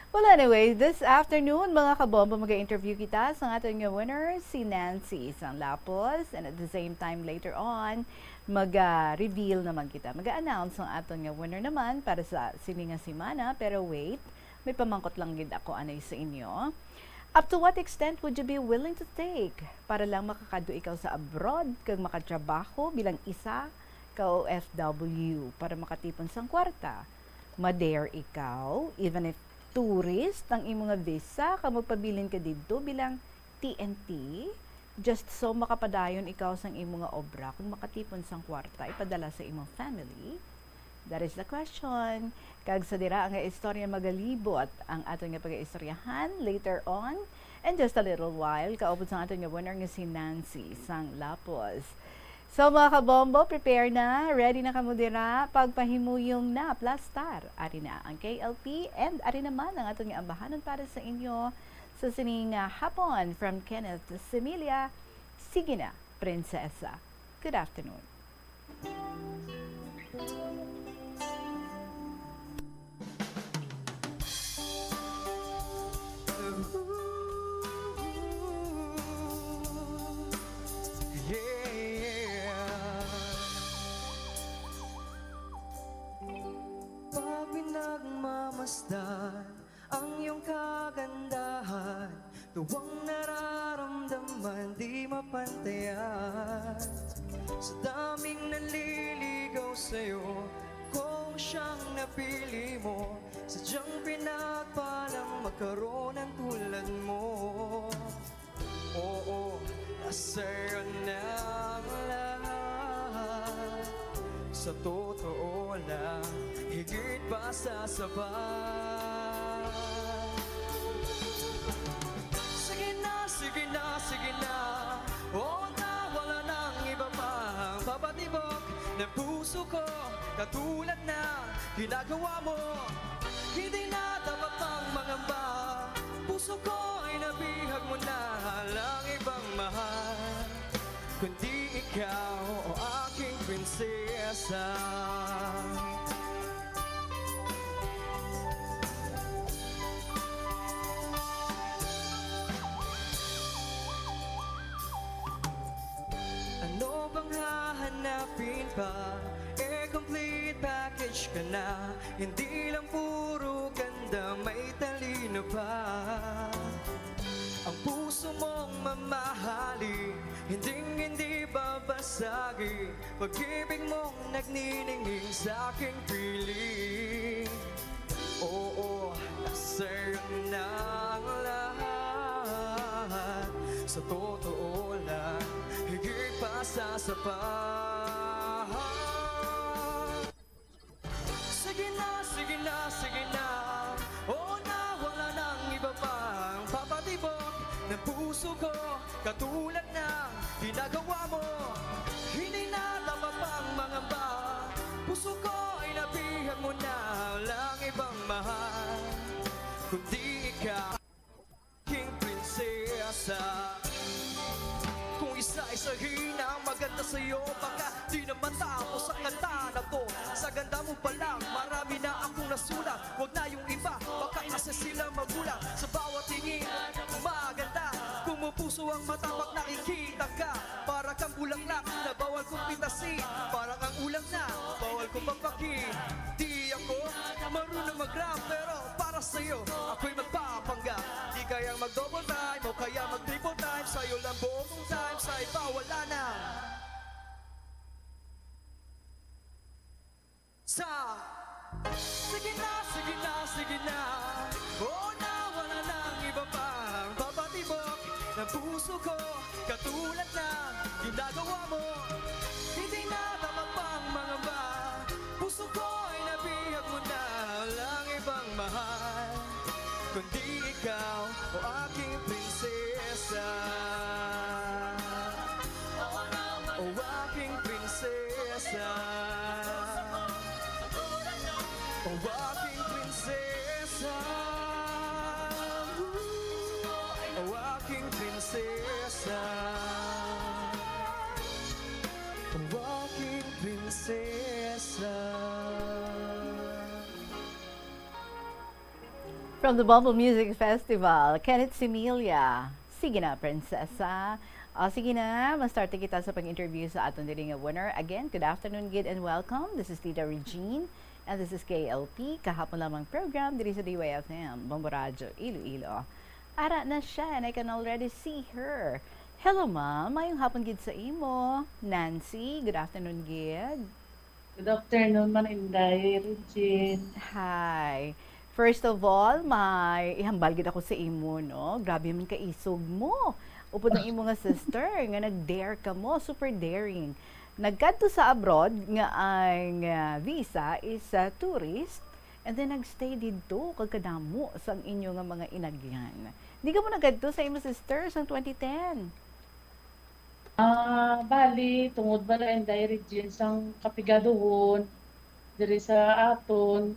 Well, anyway, this afternoon, mga kabombo, mag-interview kita sa aton nga winner, si Nancy sang Lapos. And at the same time, later on, mag-reveal naman kita. Mag-announce ang aton nga winner naman para sa sini nga semana. Pero wait, may pamangkot lang gid ako anay sa inyo. Up to what extent would you be willing to take para lang makakadto ikaw sa abroad kag makatrabaho bilang isa ka O F W para makatipon sang kwarta? Ma-dare ikaw, even if tourist ang imo nga visa, kag magpabilin ka didto bilang T N T, Just so makapadayon ikaw sang imo nga obra, kung makatipon sang kwarta ipadala sa imong family? That is the question. Kag sa dira nga istorya magalibot ang aton nga pag-istoryahan later on. And just a little while, kaupod sang aton nga winner nga si Nancy sang Lapos. So, mga kabombo, prepare na. Ready na kamo dira? Pagpahimuyong na, plastar. Ari na ang K L P and ari naman ang aton nga ambahanon para sa inyo sa sining, ah, hapon. From Kenneth Similia, sige na, Prinsesa. Good afternoon. Yeah. Pag pinagmamasdan ang iyong kagandahan, tuwang nararamdaman di mapantayan. Sa daming nanliligaw sa'yo, ako siyang napili mo. Sadyang pinagpalang magkaroon ng tulad mo. Oo, nasa'yo na ang lahat. Sa totoo lang, higit pa sa sapat. Sige na, sige na, sige na. Oo na, wala nang iba pang papatibok ng puso ko. Katulad na ginagawa mo, hindi na dapat pang mangamba. Puso ko ay nabihag mo na, walang ibang mahal kundi ikaw, o aking prinsesa. Ano bang hahanapin pa? Eh, complete package ka na. Hindi lang puro ganda, may talino pa. Ang puso mong mamahalin, hinding hindi babasagin. Pag-ibig mong nagniningning sa aking piling. Oo, nasa'yo na ang lahat. Sa totoo lang, higit pa sa sapat. Sige na, sige na, sige na. Oo na, wala nang iba pang papatibok ng puso ko. Katulad na ginagawa mo, hindi na dapat pang mangamba. Puso ko ay nabihag mo na, walang ibang mahal kundi ikaw, aking prinsesa. Kung isa-isahin ang maganda sa'yo, baka di na matapos ang kanta na to. Sa ganda mo pa lang, marami na akong nasulat. Wag na yung iba, baka kasi sila magulat. Sa bawat tingin, maganda. Kung mo puso ang mata, pag nakikita ka, para kang bulaklak na bawal kong pitasin. Parang ang ulang na bawal kong pagpakin. Di ako marunong mag-rap, pero para sa'yo, ako'y magpapanggap. Di kayang mag-double time o kaya mag-triple time. Sa'yo lang buong time, sa iba wala na. Sa, sige na, sige na, sige na. Oo na, wala nang iba pang papatibok ng puso ko. Katulad na ginagawa mo, hindi na dapat pang mangamba. Puso ko ay nabihag mo na, walang ibang mahal kundi ikaw, o aking prinsesa. O aking prinsesa. O aking prinsesa. O aking prinsesa. O aking prinsesa. From the Bombo Music Festival, Kenneth Similia. Sige na, Prinsesa. O, sige na, ma-start kita sa pag-interview sa aton diri nga winner. Again, good afternoon, gid, and welcome. This is Tita Regine, and this is K L P, kahapon lamang program diri sa D Y F M, Bombo Radyo, Iloilo. Ara na siya, and I can already see her. Hello, ma'am. Mayong hapon gid sa imo. Nancy, good afternoon, gid. Good afternoon, Ma'am Inday, Regine. Hi. First of all, may ihambal gid ako sa imo, no? Grabe man kaisog mo. Upod ang imo nga sister nga nag-dare kamo, super daring. Nagkadto sa abroad nga ang, ah, visa is, ah, tourist, and then nagstay didto kag kadamo sang inyo nga mga inagyan. Di kamo nagkadto sa imo sister sang twenty ten? Ah, bali, tungod bala, Inday, region sang kapigaduhon, diri sa aton,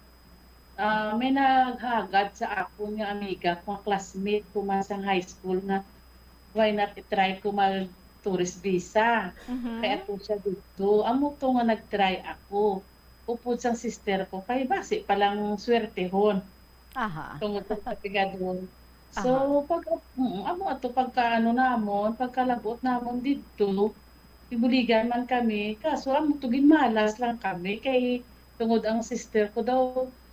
ah, may naghagad sa akon nga amiga ko, nga classmate ko man sang high school, nga why not i-try ko mag-tourist visa? Mhm. Kay ato siya dito. Amo to nga nag-try ako. Upod sang sister ko, kay basi pa lang swertehon. Aha. Tungod sa kapigadon. So, Aha. pag, mm, amo ato, pagka ano namon, pagkalabot namon didto, gibuligan man kami, kaso amo to, ginmalas lang kami, kay tungod ang sister ko daw,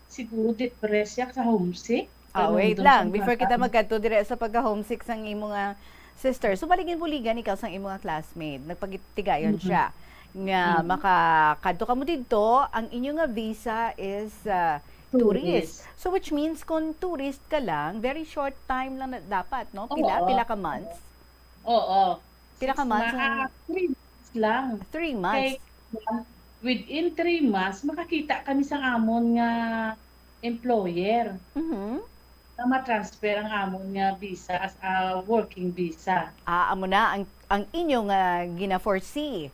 siguro depressed siya sa homesick. Ah, Ganun wait daw lang. siya Before kita bata. magkadto dire sa pagka-homesick sang imo nga sister, so, buligan-buligan ikaw sang imo nga classmate. Nagpagitigayon Mm-mm. siya nga Mm. makakadto kamo didto, ang inyo nga visa is, ah, tourist. Tourist. So, which means, kung tourist ka lang, very short time lang na dapat, no? Pila? Oo. Pila ka months? Oo. Pila ka Six months ma-, ang ah, three months lang. Three months? Kay, within three months, makakita kami sang amon nga employer Mhm. na ma-transfer ang amon nga visa as a working visa. Ah, amo na ang, ang inyo nga gina-foresee.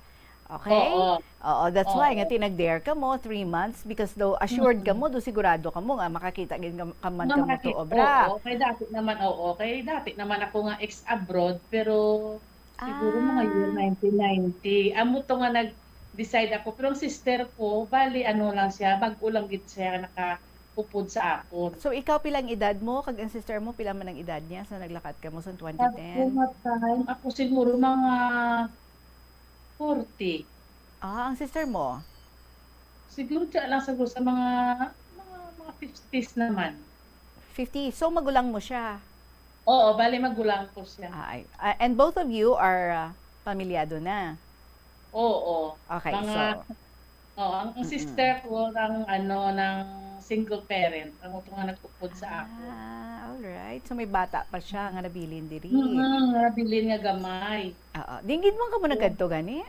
Okay? Oo. Oo, that's why nga Oo. tinag-dare kamo, three months, because daw assured Mm. kamo, daw sigurado kamo nga makakita gid ka, ka man Nga kamo to makakita, obra. Oo, kay dati naman, oo, kay dati naman ako nga ex-abroad, pero siguro mga year Ah. nineteen ninety. Amo to nga nag-decide ako, pero ang sister ko, bali, ano lang siya, bag-o lang gid siya nakaupod sa akon. So, ikaw, pila ang edad mo? Kag ang sister mo, pila man ang edad niya sa naglakat kamo sa Sabi ko twenty ten? nga time, ako siguro mga forty. Ah, ang sister mo? Siguro siya lang siguro sa mga, mga, mga fifties naman. Fifty. So, magulang mo siya? Oo, bali magulang ko siya. Ah, ay. Ah, and both of you are, ah, pamilyado na? Oo. Okay, Mga, so, oo, ang, ang mm-mm. sister ko, ang ano, ng single parent. Ang ito nga nagkupod sa ako. Ah, all right. So, may bata pa siya nga nabilin diri. Mm, nabilin nga gamay. Oo. Dingin mo ka mo Oo. nagkadto gani?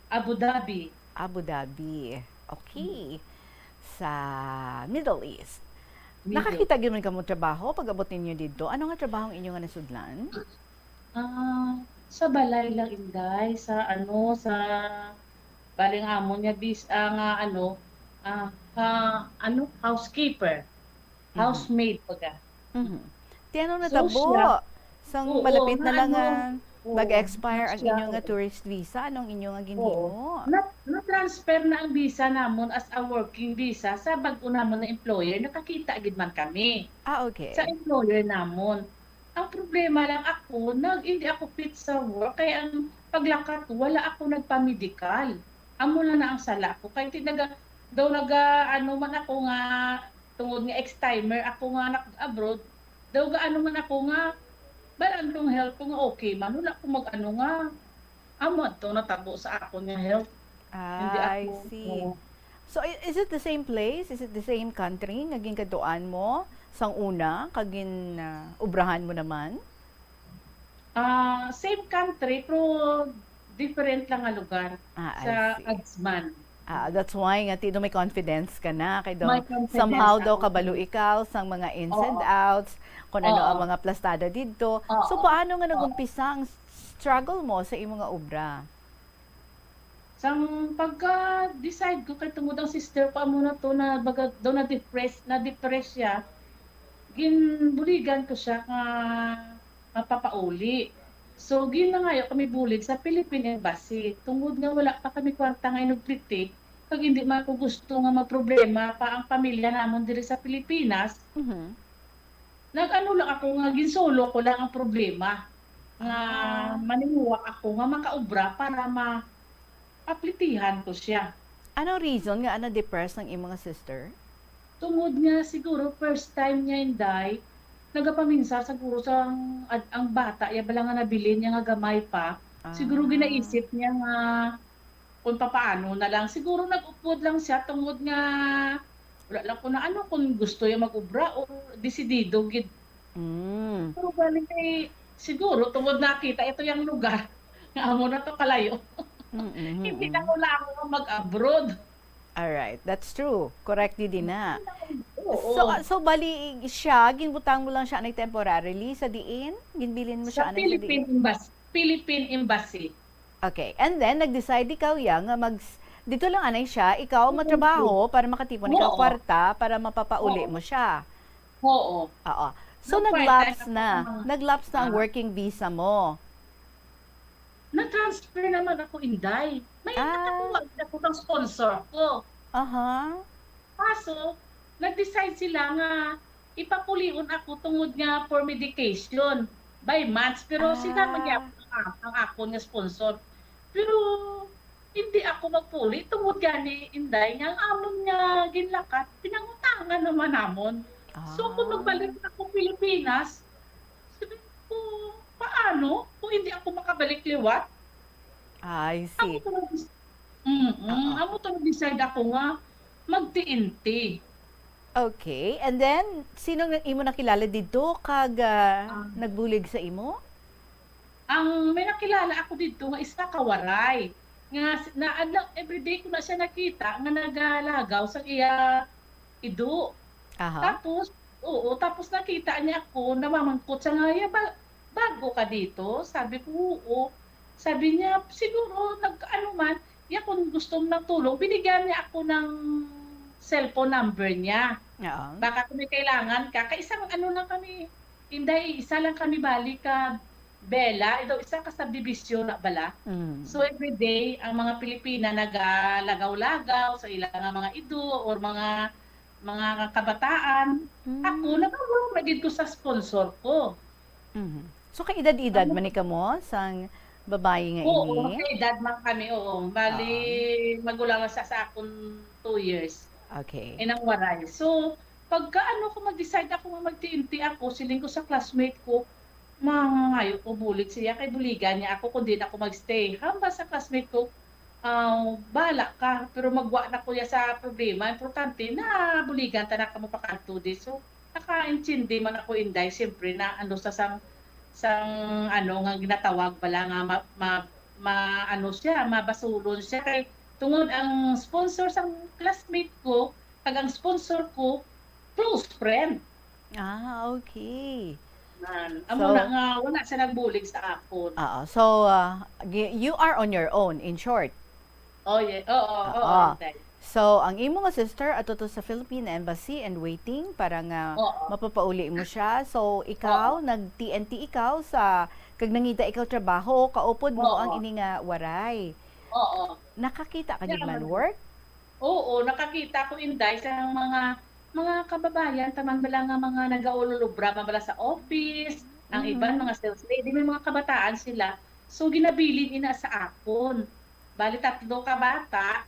Abu Dhabi. Abu Dhabi. Okay. Sa Middle East. Middle. Nakakita gyud man kamo trabaho pag abot ninyo didto? Ano nga trabaho ang inyo nga nasudlan? Ah, sa balay lang, Inday, sa ano, sa baling amon nga bis-, ah, nga ano, ah, ka, ano, housekeeper. Mhm. Housemaid, baga. Mhm. Ti ano So, natabo? siya, Sang oo, malapit na nga lang ano, nga oo, mag-expire ang siya, inyo nga oo. tourist visa, anong inyo nga Oo. ginhimo? Na, na-transfer na ang visa namon as a working visa sa bag-o namon na employer. Nakakita gid man kami Ah, okay. sa employer namon. Ang problema lang ako, nag-, hindi ako fit sa work, kaya ang paglakat ko, wala ako nagpa-medical. Amo lang na ang sala ko. Kaya ti-, naga-, daw naga-, ano man ako nga, tungod nga ex-timer ako nga nag-abroad, daw gaano man ako nga, balaan kong health ko nga okay man, wala ko mag-ano nga, amo adto natabo sa akon nga health. Hindi I ako, see. oo. So, i-, is it the same place? Is it the same country nga ginkadtuan mo sang una, kag gin-, ah, obrahan mo naman? Ah, same country, pero different lang nga lugar Ah, I sa see. Ajman. Ah, that's why nga ti-, daw may confidence ka na, kay daw May confidence somehow daw ako. kabalo ikaw sang mga ins and Oo. outs, kung ano ang Oo. mga plastada didto. So, Oo. paano nga Oo. nag-umpisa ang struggle mo sa imo nga obra? Sang pagka-decide ko, kay tungod ang sister ko, amo na to, na baga, daw na-depress, na-depress siya, ginbuligan ko siya nga mapapauli. So, ginangayo kami bulig sa Philippine Embassy. Tungod nga wala pa kami kwarta nga inugpiti, kag hindi man ko gusto nga magproblema pa ang pamilya namon diri sa Pilipinas, Mhm. nag-ano lang ako nga ginsolo ko lang ang problema. Nga Ah. maninguha ako nga makaobra para ma-, aplitihan ko siya. Anong reason nga na-depressed ang imong sister? Tungod nga siguro first time niya, Inday, nagapaminsar siguro sa ang, ad-, ang bata, iya bala nga nabilin niya nga gamay pa. Siguro Ah. ginaisip niya nga kung papaano na lang. Siguro nag-upod lang siya tungod nga wala lang ko na ano kung gusto niya mag-obra o desidido gid. Mm. Pero galing kay siguro tungod nakita ito yung lugar, nga amo na to kalayo. Mm-mm. Hindi na ko lang ako mag-abroad. Alright, that's true. Correct, di din na. Oo. So, ah, so bali siya, ginbutang mo lang siya anay temporarily sa diin? Ginbilin mo Sa siya anay sa Philippine diin? Embassy. Philippine Embassy. Okay. And then, nag-decide ikaw, ya, nga mag, dito lang anay siya, ikaw Oo. matrabaho para makatipon ikaw Oo. kwarta para mapapauli Oo. mo siya. Oo. Oo. So, Nag-part-time nag-lapse ako na. ng mga Nag-lapse na ang Ah. working visa mo. Na-transfer naman ako, Inday. May Ah. nakakuha ako ng sponsor ko. Aha. Kaso, nag-decide sila nga ipapulion ako tungod nga for medication by months. Pero sila man Ah. gyapon ang, ang akon nga sponsor. Pero hindi ako magpuli tungod gani, Inday, nga ang amon nga ginlakat, pinangutangan naman namon. So, kung Ah. magbalik ako Pilipinas, sabi ko, "Paano kung hindi ako makabalik liwat?" I Amo see. to nag-, mm, Oo. amo to nag-decide ako nga mag-T N T. Okay. And then, sino ang imo nakilala didto kag, ah, Ah. nagbulig sa imo? Ang may nakilala ako didto nga isa ka Waray, nga s-, na, na, everyday ko na siya nakita nga nagalagaw sa iya ido. Aha. Tapos, oo, tapos nakita niya ako, namamangkot siya nga, "Ya, ba-, bago ka dito?" Sabi ko, "Oo." Sabi niya, siguro nag-ano man, ya kung gusto mo ng tulong, binigyan niya ako ng cellphone number niya. Oo. Baka kung may kailangan ka, kay isang ano lang kami, Inday, isa lang kami bali ka Bella, ito isa ka subdivision na bala. Mm. So, everyday, ang mga Pilipina nagalagaw-lagaw sa ilang mga ido or mga, mga kabataan. Ako, Mm. nagawag na gid ko sa sponsor ko. Mhm. So, kaedad-edad Ano? man ni kamo sang babayi nga Oo, ini? Kaedad man kami, oo. Bali, Oo. magulang na siya sa akon two years. Okay. Inang Waray. So, pagka ano ko, mag-decide ako nga mag-T N T ako, siling ko sa classmate ko, mangangayo ko bulig siya, kay buligan niya ako kung di na ako magstay. Hamba sa classmate ko, ah, "Bahala ka, pero magwa na kuya sa problema. Importante, nabuligan ta na kamo pakadto di." So, nakaintindi man ako, Inday, siyempre, na ano sa sang, sang, ano, nga ginatawag bala nga ma-, ma-, ma-, ano siya, mabasulon siya. Kay tungod ang sponsor sang classmate ko, kag ang sponsor ko, close friend. Ah, okay. Man, amo So, na nga, wala siya nagbulig sa akon. Oo. So, ah, gi-, you are on your own, in short. Oh, yeah. Oo, oo, Oo. Inday. So, ang imo nga sister ato to sa Philippine Embassy and waiting para nga Oo. mapapauli mo siya. So, ikaw, Oo. nag-T N T ikaw sa, kag nangita ikaw trabaho, kaupod mo ang Oo. ini nga Waray. Oo. Nakakita ka Yeah, gid man man. work? Oo, nakakita ko, Inday, sa mga, mga kababayan, taman bala nga mga nagaululubra man bala sa office, ang iban, Mm. mga sales lady, may mga kabataan sila. So, ginabilin ina sa akon. Bali, tatlo ka bata,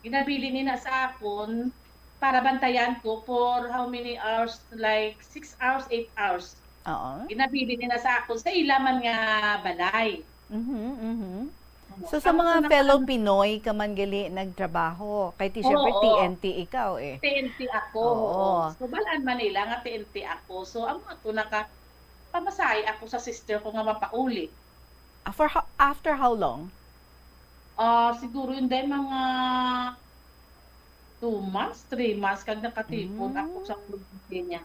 ginabilin ina sa akon para bantayan ko for how many hours? Like, six hours, eight hours. Oo. Ginabilin ina sa akon sa ila man nga balay. Mhm, mhm. Oo. So, sa Ang mga una fellow ka Pinoy ka man gali nagtrabaho? Kay ti, syempre, Oo. T N T ikaw, eh. T N T ako, Oo. oo. So, balaan man nila nga T N T ako. So, amo ato naka-, pamasahe ako sa sister ko nga mapauli. Ah, for ho-, after how long? Ah, siguro, Inday, mga two months, three months, kag nakatipon ako Mm. sa probinsya niya.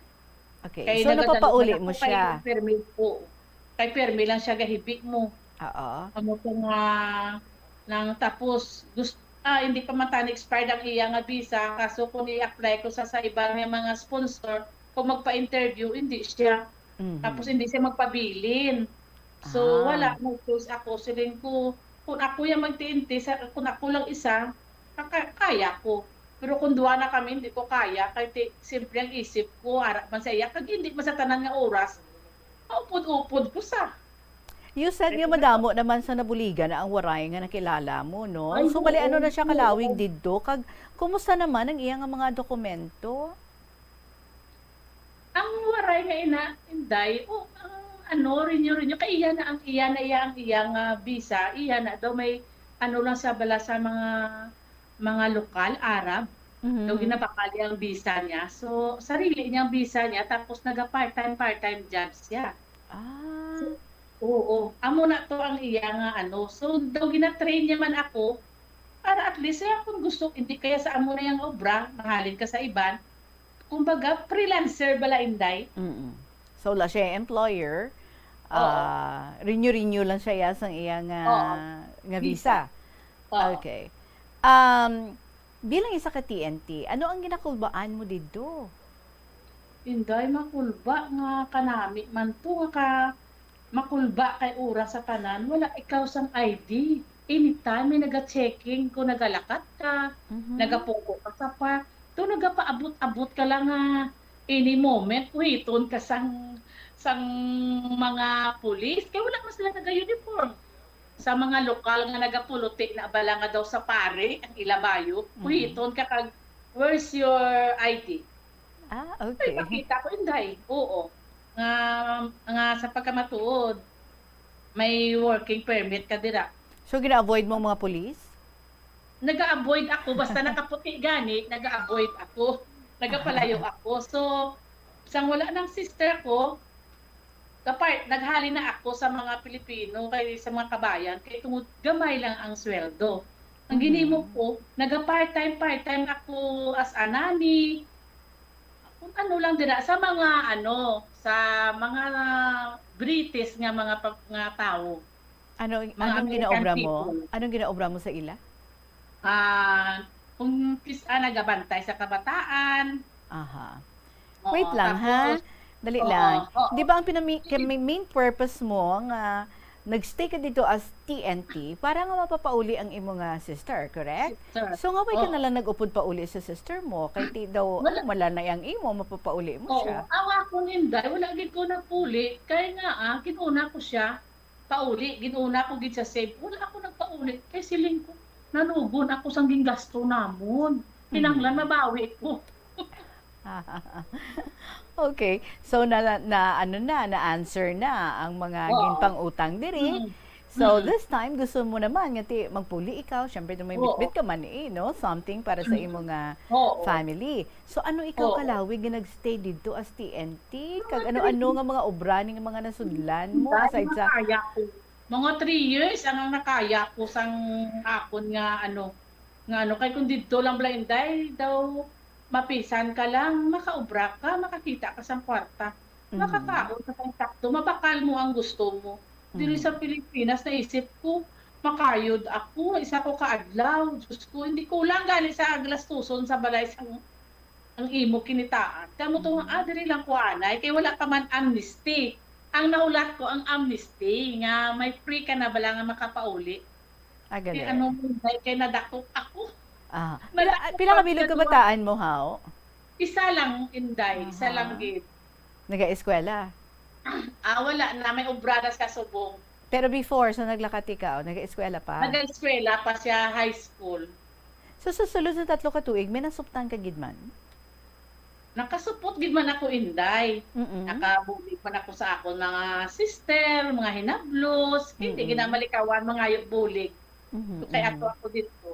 Okay. Kay So, nagadalag napapauli man mo ako kay siya? permi, oo. Kay permi lang siya gahibi mo. Oo. Amo to nga, nang tapos, gus-, ah, hindi pa man tani expired ang iya nga visa, kaso kung i-apply ko sa, sa iban nga mga sponsor, kung magpa-interview, hindi siya. Mhm. Tapos hindi siya magpabilin. So, Ah. wala, no choice ako. Siling ko, kung ako yung mag-T N T, sa, kung ako lang isa, kaka-, kaya ko. Pero kung duha na kami, hindi ko kaya. Kay ti-, siyempre ang isip ko, ara man sa iya, kag hindi man sa tanan nga oras, maupod-upod ko sa. You said Kaya nga madamo naman sa nabuligan na ang Waray nga nakilala mo, no? Ay, So, bali, ano oo, na siya kalawig oo. didto? Kag, kumusta naman ang iya nga mga dokumento? Ang Waray nga ina, Inday, o, ang ano, renew, renew, kay iya na ang, iya na, iya ang, iya nga visa, iya na daw may, ano lang siya bala sa mga, mga lokal, Arab. Mhm. Daw ginabakal niya ang visa niya. So, sarili niya ang visa niya, tapos naga part-time, part-time job siya. Ah. So, Oo, amo na to ang iya nga ano. So, daw gina-train niya man ako, para at least, eh, kung gusto, hindi kaya sa amo na yang obra, mahalin ka sa iban. Kumbaga, freelancer bala, Inday. Mm. So, la siya employer, Oo. ah, renew-renew lang siya, ya, sang iya nga, Oo. nga Visa. visa. Oo. Okay. Um, bilang isa ka T N T, ano ang ginakulbaan mo didto? Inday, makulba nga kanami man to, nga ka-, makulba kay oras sa tanan, wala ikaw sang I D. Anytime may naga-checking kung nagalakat ka, Mhm. nagapungko ka sa park, to nagapaabot-abot ka lang nga any moment, kuhiton ka sang, sang mga pulis. Kay wala man sila naga-uniform. Sa mga lokal nga nagapuluti na bala nga daw sa pari ang ila bayot, Mhm. kuhiton ka kag, "Where's your I D?" Ah, Ay, okay. pakita ko, Inday. Oo. Nga, nga sa pagkamatuod, may working permit ka dira. So, gina-avoid mo ang mga pulis? Naga-avoid ako. Basta nakaputi gani, naga-avoid ako. Nagapalayo ako. So, sang wala nang sister ko, kapart, naghali na ako sa mga Pilipino, kay sa mga kabayan, kay tungod gamay lang ang sweldo. Ang Mhm. ginimo ko, naga-part-time, part-time ako as a nanny. Kung ano lang dira, sa mga ano, sa mga British nga mga pa-, nga tawo. Ano, Mga anong ginaobra American mo? people. Anong ginaobra mo sa ila? Ah, kung kis-, ah, nagabantay sa kabataan. Aha. Oo, Wait lang, ha? tapos, Dali oo, lang. oo. Di ba ang pinami-, Sige. kami-, main purpose mo nga nag-stay ka dito as T N T para nga mapapauli ang imo nga sister, correct? Sister. So, nga way ka Oo. na lang nag-upod pauli sa sister mo? Kay ti daw, Wala. oh, wala na yang imo, mapapauli mo Oo. siya. Ang akong inday, wala gid ko nagpauli. Kay nga, ah, kinuna ko siya. Pauli, ginuna ko gid sa save. Wala ako nagpauli. Kay siling ko, nanugon ako sang ginggasto namon. Kinahanglan Mhm. mabawi ko. Okay. So, na, na, ano na, na-answer na ang mga Oo. ginpang-utang diri. Mm. So, Mm. this time, gusto mo naman nga ti, magpuli ikaw. Siyempre, may Oo. bitbit ka man eh, no? Something para sa Mm. imo nga Oo. family. So, ano ikaw Oo. kalawig nga nag-stay didto as T N T? Kag Mga ano-ano three nga mga obra ning mga nasudlan mo Dahil aside sa makaya ko. Mga three years ang, ang nakaya ko sang akon nga ano, nga ano, kay kung didto lang bala, Inday, daw mapisan ka lang, makaobra ka, makakita ka sang kwarta. Mhm. Makakaon ka sang sakto, mabakal mo ang gusto mo. Diri Mhm. sa Pilipinas, naisip ko, makayod ako, isa ko ka adlaw. Diyos ko, hindi kulang gani sa gastuson sa balay sang ang imo kinitaan. Kamo to nga, Mm. ah, diri lang ko anay, kay wala pa man amnesty. Ang nahulat ko, ang amnesty, nga may free ka na bala nga makapauli. Ah, Kay gali. ano, Inday, kay nadakop ako. Ah, pila, Nadakop pila ka ako bilog sa duha. kabataan mo, haw? Isa lang, Inday. Isa lang Aha. gid. Nag-eskwela? Ah, wala na. May obra na sa subong. Pero before, so naglakat ikaw, nag-eskwela pa? Nag-eskwela pa siya, high school. So, sa sulod sa tatlo ka tuig, may nasuptan ka gid man? Nakasupot gid man ako, Inday. Mm-mm. Nakabulig man ako sa akon mga sister, mga hinablos. Hindi Mm-mm. gid na malikawan, mangayo bulig. Mhm, So, kay ato mhm. ako dito.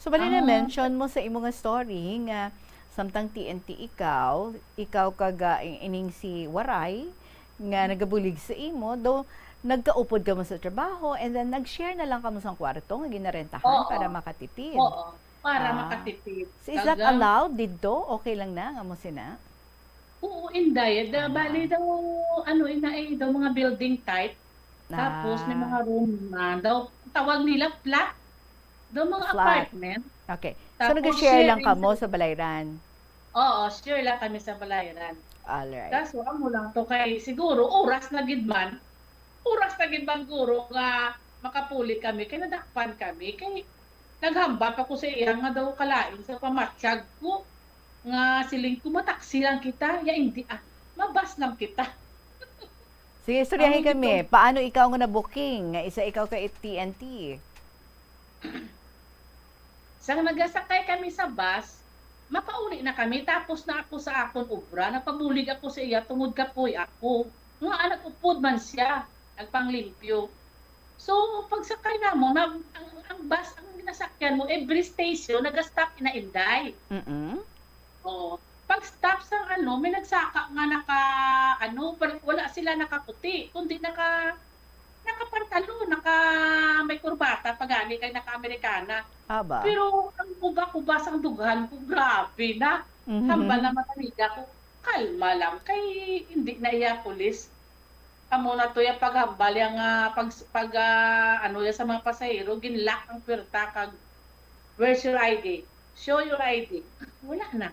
So, bali na Ah. mention mo sa imo nga story nga samtang T N T ikaw, ikaw kag, ah, in-, ining si Waray nga Mm. nagabulig sa imo, do nagkaupod kamo sa trabaho and then nag-share na lang kamo sang kwarto nga ginarentahan Oo. para makatipid. Oo, para Ah. makatipid. So, is that Talagang allowed didto? Okay lang na nga mo sina? Oo, Inday. Da-, Ah. bali daw, ano, ina, eh, daw mga building type. Tapos may Ah. mga room na daw, tawag nila flat. Daw mga Flat. apartment. Okay. So, Tapos nag-share lang sharing kamo sa sa balayran? Oo, share lang kami sa balayran. Alright. Kaso, amo lang to kay siguro oras na gid man. Oras na gid man guro nga makapuli kami kay nadakpan kami. Kay naghambal pa ko sa iya nga daw kalain sa pamatyag ko. Nga siling ko, "Mataksi lang kita." Ya, hindi, ah, mabas lang kita. Sige, istoryahin Amo kami. gito. Paano ikaw nga na-booking nga isa ikaw ka T N T? Sang nagasakay kami sa bus, makauli na kami, tapos na ako sa akon obra. Nagpabulig ako sa iya tungod kapoy ako. Nga, nag-upod man siya, nagpanglimpyo. So, pagsakay namo, na, ang, ang bus, ang ginasakyan mo, every station, nag-stop ina Inday. Mm-mm. Oo. Pag-stop sa ano, may nagsaka nga naka, ano, pal-, wala sila nakaputi, kundi naka, nakapantalon, naka, may kurbata pa gani kay naka-Amerikana. Aba. Pero ang kuba-kuba sang dughan ko, grabe na. Mhm. Hambal na man amiga ko, "Kalma lang, kay hindi na iya pulis." Amo na to yung paghambal, yung, ah, pag, pag, ah, ano, yung sa mga pasahero, ginlock ang puwerta kag, "Where's your I D? Show your I D." Wala na.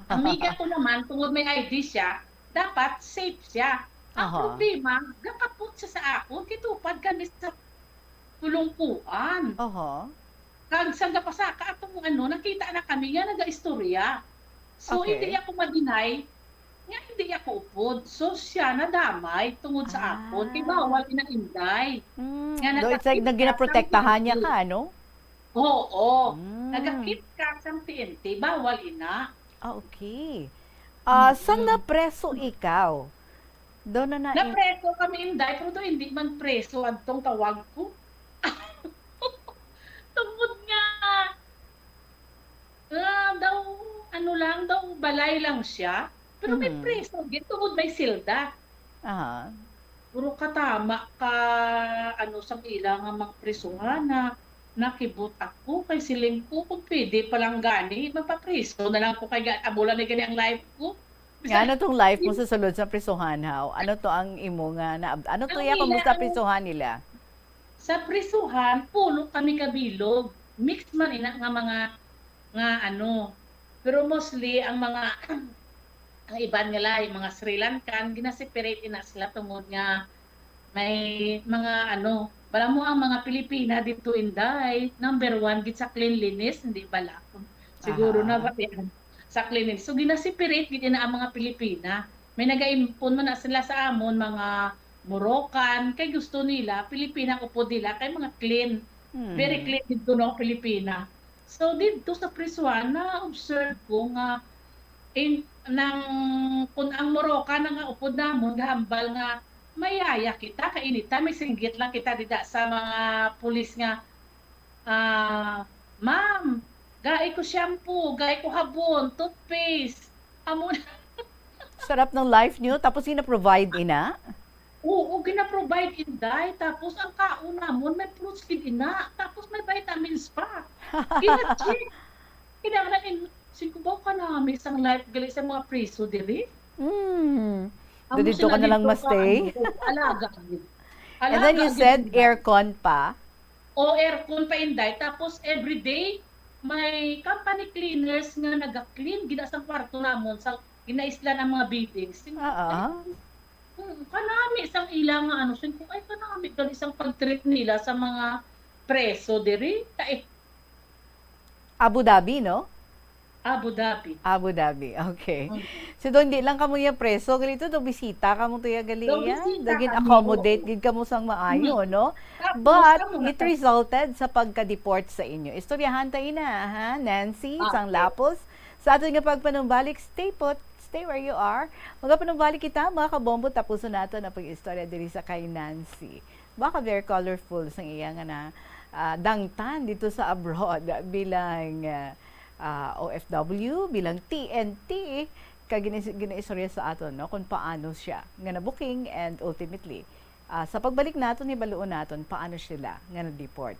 Amiga ko naman, tungod may I D siya, dapat safe siya. Ang Aha. problema, gakapot siya sa akon, kay tupad kami sa kulungkuan. Aha. Kag sa gapasaka atong ano, nakita na kami nga nagaistorya. So, Okay. hindi ako ma-deny nga hindi ako upod. So, siya nadamay tungod sa akon. Kay Ah. bawal ina, Inday. Mm. Nga Do it's like nagakit na ka sa ginaprotektahan niya P N P. ka, ano? Oo. Mm. Nagakit ka sa P N P, bawal ina. Ah, okay. Ah, sang Mm-mm. napreso ikaw? Do na na in- Napreso kami, Inday, pero do hindi man preso adtong tawag ko. Tungod nga, ah, daw, ano lang, daw balay lang siya. Pero may Mhm. preso, gid, tungod may silda. Aha. Puro katama ka, ano, sa ila nga mga prisuhan na nakibot ako, kay siling ko, kung pwede pa lang gani, magpapriso na lang ko, kay ga-, amo lang na gani ang life ko. Nga, ano tong life mo sa sulod sa prisuhan, haw? Ano to ang imo nga na, ano to Ang ya, ila, kumusta ang prisuhan nila? Sa prisuhan, pulo kami kabilog. Mix man ina nga mga, nga ano. Pero mostly, ang mga, ang iban nga lahi, mga Sri Lankan, ginaseparate ina sila tungod nga may mga ano, bala mo ang mga Pilipina dito, Inday, number one gid sa cleanliness, hindi bala? Siguro Aha. na ba yan? Sa cleanliness. So, ginaseparate gid ina ang mga Pilipina. May nagaimpon man na sila sa amon, mga Moroccan, kay gusto nila, Pilipina ang upod nila, kay mga clean. Hmm. Very clean dito, no, Pilipina. So, dito sa prisuhan, na-observe ko nga, in, nang, kung ang Moroccan nga upod namon, gahambal nga, mayaya kita, kay anytime, may singgit lang kita dida sa mga pulis nga, ah, "Ma'am, gai ko shampoo, gai ko habon, toothpaste." Amo na. Sarap ng life niyo, tapos gina-provide ina? Oo, gina-provide, Inday. Tapos ang kaon namon, may fruits gid ina. Tapos may vitamins pa. Gina-check. Kinahanglan in, singko ba kanami sang life gali sa mga priso diri? Mm. Amo Dito sila ka na lang dito ma-stay? Ka, ano, alaga gid. And then you Alaga gid said sila. Aircon pa? O, aircon pa, Inday. Tapos, everyday, may company cleaners nga naga-clean gid sa kwarto namon, sa ginaislan ang mga beddings. Sin-, Oo. Ay, hmm, kanami sang ila nga ano, sin ko, ay, kanami gali sang pag-treat nila sa mga preso diri. Kay Abu Dhabi, no? Abu Dhabi. Abu Dhabi, okay. Mm. So, do, hindi lang kamo iya preso, gali to, do bisita kamo to iya gali Do iya. bisita Do gin kami, accommodate oo. gid kamo sang maayo, Mm. no? Tapos, But, kamo it naka- resulted sa pagka-deport sa inyo. Istoryahan ta ina, ha, Nancy, Ah, sang okay. Lapos. Sa aton nga pagpanumbalik, stay put, stay where you are. Magapanumbalik kita, mga kabombo, tapuson nato ang pag-istorya diri sa kay Nancy. Baka very colorful sang iya nga na, ah, dangtan dito sa abroad bilang, ah, ah, O F W, bilang T N T, kag gina-, ginaistorya sa aton, no, kung paano siya nga nabuking and ultimately, ah, sa pagbalik naton, hibaluon naton paano sila nga na-deport.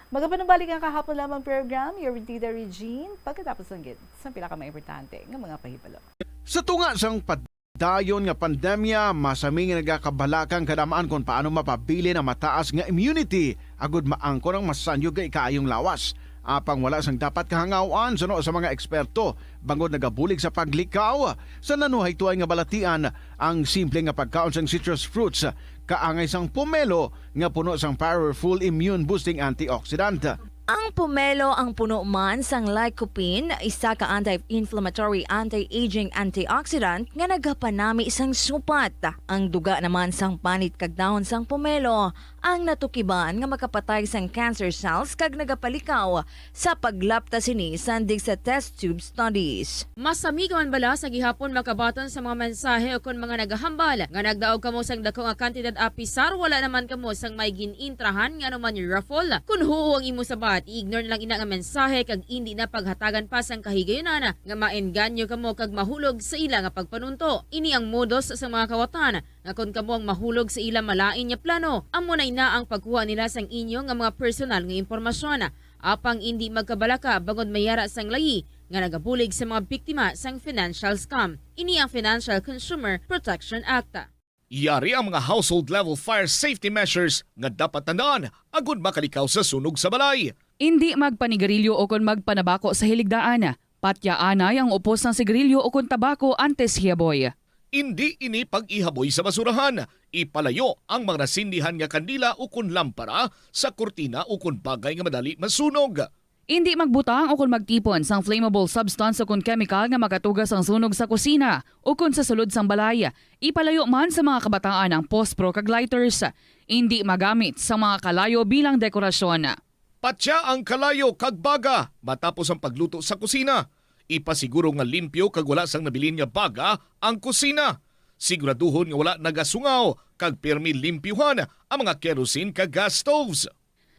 Magapanumbalik ang kahapon lamang program, your Tita Regine, pagkatapos lang gid sa pila ka mga importante nga mga pahibalo. Sa tunga sang pad-, dayon nga pandemya, masami nga nagakabalaka ang kadam-an kon paano mapabilin ang mataas nga immunity agud maangkon ang masanyog nga ikaayong lawas. Apang wala sang dapat kahangaw-an suno sa mga eksperto, bangod nagabulig sa paglikaw sa nanuhay tuay nga balatian ang simple nga pagkaon sang citrus fruits, kaangay sang pomelo nga puno sang powerful immune-boosting antioxidant. Ang pomelo ang puno man sang lycopene, isa ka anti-inflammatory, anti-aging antioxidant nga nagapanami sang supat. Ang duga naman sang panit kag dahon sang pomelo ang natukiban nga makapatay sang cancer cells kag nagapalikaw sa paglapta sini sandig sa test tube studies. Masami ka man bala sa gihapon makabaton sa mga mensahe o kon mga nagahambal nga nagdaog kamo sang dako nga kantidad, apisar wala naman kamo sang may gin-intrahan nga anuman raffle? Kon huo ang imo sabat, i-ignore na lang ina nga mensahe kag indi na paghatagan pa sang kahigayunan nga maengganyo kamo kag mahulog sa ila nga pagpanunto. Ini ang modus sa mga kawatan nga kon kamo ang mahulog sa ila malain nga plano, amo na ina ang pagkuha nila sang inyo nga mga personal nga impormasyon. Apang indi magkabalaka bangod may ara sang layi nga nagabulig sa mga biktima sang financial scam. Ini ang Financial Consumer Protection Act. Yari ang mga household level fire safety measures nga dapat tandaan agud makalikaw sa sunog sa balay. Indi magpanigarilyo o kon magpanabako sa hiligdaan. Patyaanay ang upos sang sigarilyo o kon tabako antes hiyaboy. Indi ini pag-ihaboy sa basurahan. Ipalayo ang mga nasindihan nga kandila o kon lampara sa kurtina o kon bagay nga madali masunog. Indi magbutang o kon magtipon sang flammable substance o kon kemikal nga makatuga sang sunog sa kusina o kon sa sulod sang balay. Ipalayo man sa mga kabataan ang pospro kag lighters. Indi magamit sa mga kalayo bilang dekorasyon. Patya ang kalayo kag baga matapos ang pagluto sa kusina. Ipasiguro nga limpyo kag wala sang nabilin nga baga ang kusina. Siguraduhon nga wala nagasungaw kag pirmi limpyuhan ang mga kerosene kag gas stoves.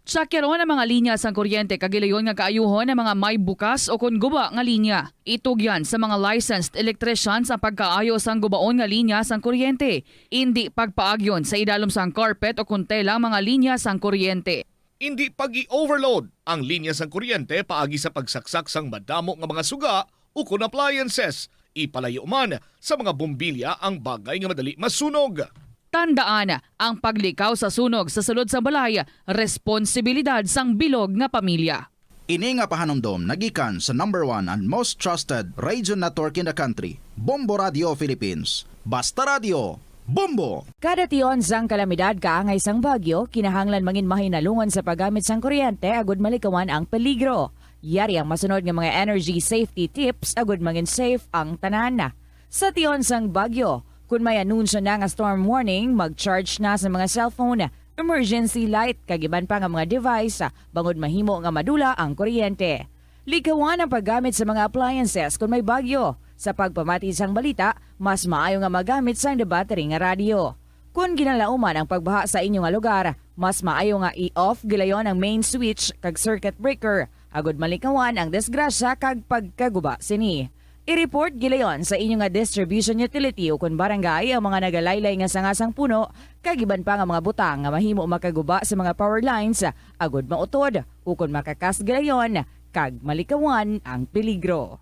Tsakyaron ang mga linya sang kuryente kag gilayon nga kaayuhon ang mga may bukas o kon guba nga linya. Itugyan sa mga licensed electricians ang pagkaayo sang gubaon nga linya sang kuryente. Indi pagpaagyon sa idalom sang carpet o kon tela ang mga linya sang kuryente. Indi pag-i-overload ang linya sang kuryente paagi sa pagsaksak sang madamo nga mga suga ukon appliances. Ipalayo man sa mga bombilya ang bagay nga madali masunog. Tandaan, ang paglikaw sa sunog sa sulod sang balay, responsibilidad sang bilog nga pamilya. Ini nga pahanumdom nagikan sa number one and most trusted radio network in the country, Bombo Radio Philippines. Basta Radio, Bombo! Kada tion sang kalamidad kaangay sang bagyo, kinahanglan mangin mahinalungon sa paggamit sang kuryente agud malikawan ang peligro. Yari ang masunod nga mga energy safety tips agud mangin safe ang tanan. Sa tion sang bagyo, kun may anunsyo na nga storm warning, mag-charge na sa mga cellphone, emergency light, kag iban pa nga mga device, bangod mahimo nga madula ang kuryente. Likawan ang paggamit sa mga appliances kon may bagyo. Sa pagpamati sang balita, mas maayo nga magamit sang debattery nga radyo. Kon ginalauman ang pagbaha sa inyo nga lugar, mas maayo nga i-off gilayon ang main switch kag circuit breaker, agud malikawan ang disgrasya kag pagkaguba sini. I-report gilayon sa inyo nga distribution utility ukon barangay ang mga nagalaylay nga sanga sang puno kag iban pa nga mga butang nga mahimo makaguba sa mga power lines, agud mautod ukon makakas gilayon kag malikawan ang peligro.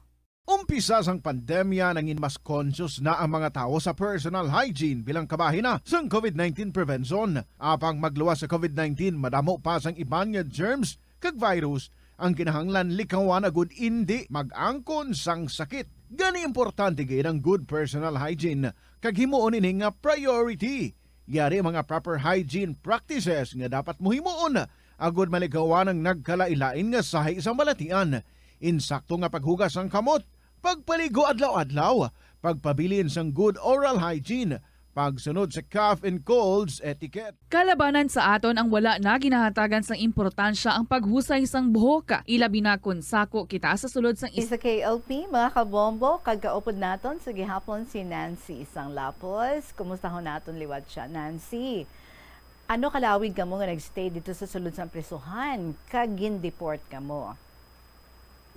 Umpisa sang pandemya, nangin mas conscious na ang mga tawo sa personal hygiene bilang kabahin na sang COVID nineteen prevention. Apang magluwas sa COVID nineteen, madamo pa sang iban nga germs kag virus ang kinahanglan likawan agud indi mag-angkon sang sakit. Gani, importante gid ang good personal hygiene kag himuon ini nga priority. Yari ang mga proper hygiene practices nga dapat mo himuon agud malikawan ang nagkalain-lain nga sahi sa balatian. Insakto nga paghugas sang kamot, pagpaligo adlaw-adlaw, pagpabilin sang good oral hygiene, pagsunod sa cough and colds etiquette. Kalabanan sa aton ang wala na ginahatagan sang importansya ang paghusay sang buhok, ilabi na kon sako kita sa sulod sang is- Sa K L P, mga kabombo, kag kaupod naton sa gihapon si Nancy sang Lapos. Kumustahon naton liwat sia, Nancy. Ano kalawig kamo nga nagstay dito sa sulod sang prisuhan kag gin-deport kamo?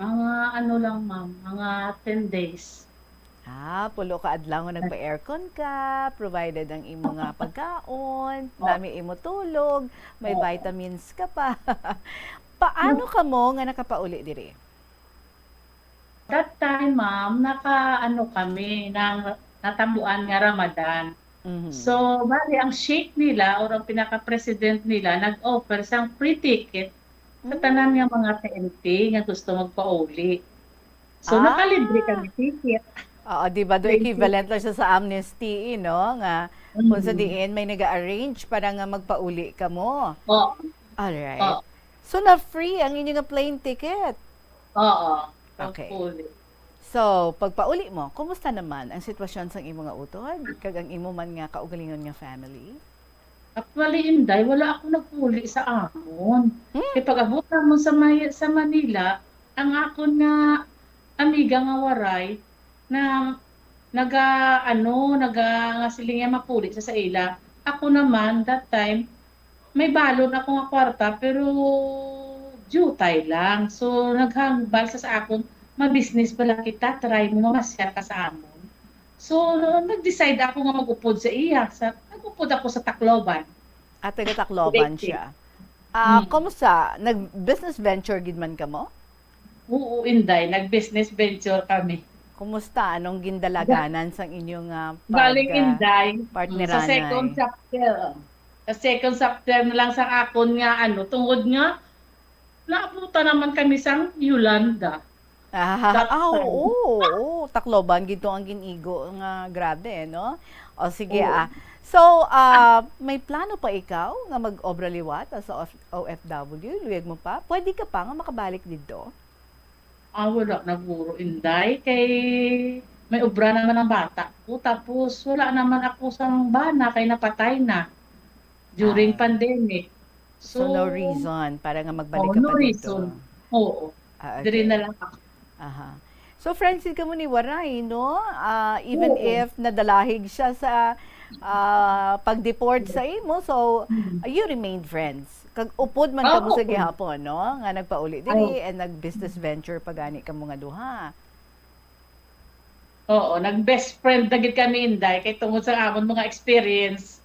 Mga ano lang, ma'am, mga ten days. Ah, pulo ka adlaw nga nagpa-aircon ka, provided ang imo nga pagkaon, nami imo tulog, may Oo. vitamins ka pa. Paano kamo nga nakapauli diri? That time, ma'am, naka-ano kami, nang natamuan nga Ramadan. Mhm. So, bali, ang sheikh nila or ang pinaka-president nila nag-offer sang free ticket sa Mm. tanan nga mga T N T nga gusto magpauli. So, Ah. nakalibre kami ticket. Oo, di ba? Do Thank you. Equivalent lang siya sa amnesty, eh, no? Nga kung sa Mm. diin may nag-arrange para nga magpauli kamo. Oo. Alright. Oo. So, na-free ang inyo nga plane ticket? Oo. Okay. Pagpauli. So, pagpauli mo, kumusta naman ang sitwasyon sang imo nga utod kag ang imo man nga kaugalingon nga family? Actually, Inday, wala ako nagpauli sa amon. Hmm. Kay pag-abot namon sa May-, sa Manila, ang akon nga amiga nga Waray na naga, ano, naga, nga siling niya mapauli sa, sa ila. Ako naman, that time, may balon ako nga kwarta, pero diutay lang. So, naghambal sa, sa akon, "Ma-business bala kita, try mo, mamasyal ka sa amon." So, nag-decide ako nga mag-upod sa iya. Sa, nag-upod ako sa Tacloban. Ah, taga Tacloban Leyte. Siya. Ah, Mm. Kumusta? Nag-business venture gid man kamo? Oo, Inday. Nag-business venture kami. Kumusta? Anong gindalaganan sang inyong, ah, pag, Galing, ah, Inday. Mm, sa partneranay? Second chapter, oh. Sa second chapter na lang sa akon nga, ano, tungod nga, naabutan naman kami sang Yolanda. Ah, That ah, time. Oo, oo. Tacloban gid to ang gin-igo nga grabe, no? O sige, Oo. Ah. So, ah, may plano pa ikaw nga mag-obra liwat as a O F W? Luyag mo pa? Pwede ka pa nga makabalik dito? Ah, wala na guro, Inday. Kay may obra naman ang bata ko. Tapos wala naman ako sang bana kay napatay na during Ah. pandemic. So, no So, reason para nga magbalik oh, ka no pa dito. Reason. Oo. Ah, Diri okay. Na lang ako. Aha. So, friends gid kamo ni Waray, no? Ah, even Oo. If nadalahig siya sa, ah, pag-deport sa imo, so, Mm. You remained friends. Kag upod man kamo Oo. Sa gihapon, no? Nga nagpauli diri Oo. And nag-business venture pa gani kamo nga duha. Oo, nag-best friend na gid kami, Inday, kay tungod sa amon mga experience.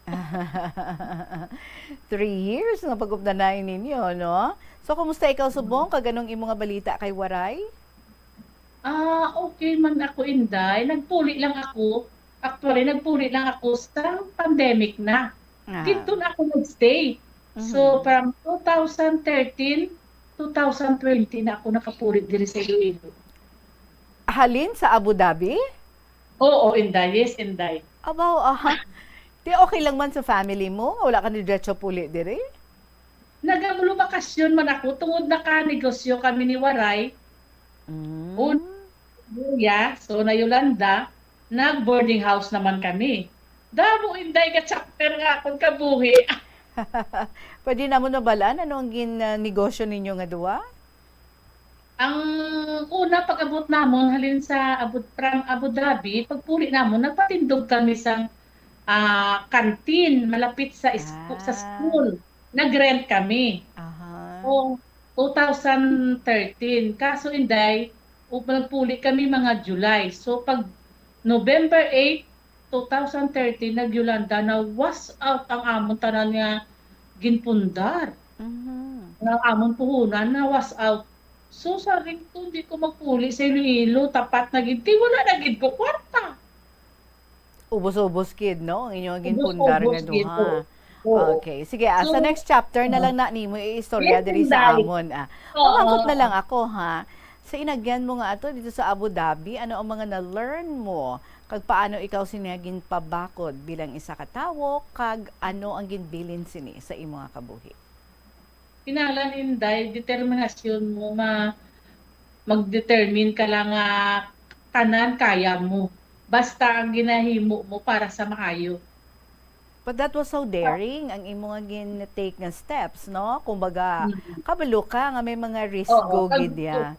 Three years nga pag-updanay ninyo, no? So, kumusta ikaw subong? Mm. Kag anong imo nga balita kay Waray? Ah, okay man ako, Inday. Nagpuli lang ako. Actually, nagpuli lang ako sa pandemic na. Aha. Dito na ako nagstay. So, Mhm. From two thousand thirteen, two thousand twenty na ako nakapuli diri sa Iloilo. Halin sa Abu Dhabi? Oo, Inday. Yes, Inday. Abaw, aha. Di okay lang man sa family mo? Wala ka ni diretso puli diri? Nagamulubakasyon man ako tungod nakanegosyo kami ni Waray. Mm. Un-, Kuya, so na Yolanda, nag-boarding house naman kami. Damo, Inday, ka chapter nga akong kabuhi. Pwede namon mabalaan ano ang gin-, ah, negosyo ninyo nga duwa? Ang una, pag-abot namon, halin sa Abu, from Abu Dhabi, pagpuli namon, nagpatindog kami sang, ah, canteen malapit sa is-, sa Ah. School. Nag-rent kami. Aha. O, two thousand thirteen. Kaso, Inday, u-, nagpuli kami mga July. So, pag November eight, two thousand thirteen, nag-Yolanda, na-wash out ang amon tanan nga ginpundar. Mhm. Nga amon puhunan, na-wash out. So, sabi ko, "Hindi ko magpuli sa Iloilo, tapat na gid, kay wala na gid ko kwarta." Ubos-ubos gid, no? Ang inyong ginpundar nga Ubos-ubos gid, duha. Oo. Oo. Okay. Sige, ah, sa So, next chapter na oo. Lang na nimo iistorya Yes, diri sa Inday. Amon, ah. Oo. Mamangkot na lang ako, ha. Sa inagyan mo nga ato dito sa Abu Dhabi, ano ang mga na-learn mo? Kag paano ikaw sini ginpabakod bilang isa ka tawo? Kag ano ang ginbilin sini sa imo nga kabuhi? Kinahanglan, Inday, determinasyon mo, ma-, mag-determine ka lang nga tanan kaya mo. Basta ang ginahimo mo para sa maayo. But that was so daring, ang imo nga gin-take nga steps, no? Kumbaga, Mm. kabalo ka nga may mga risk Oo, go kag-, gid ya.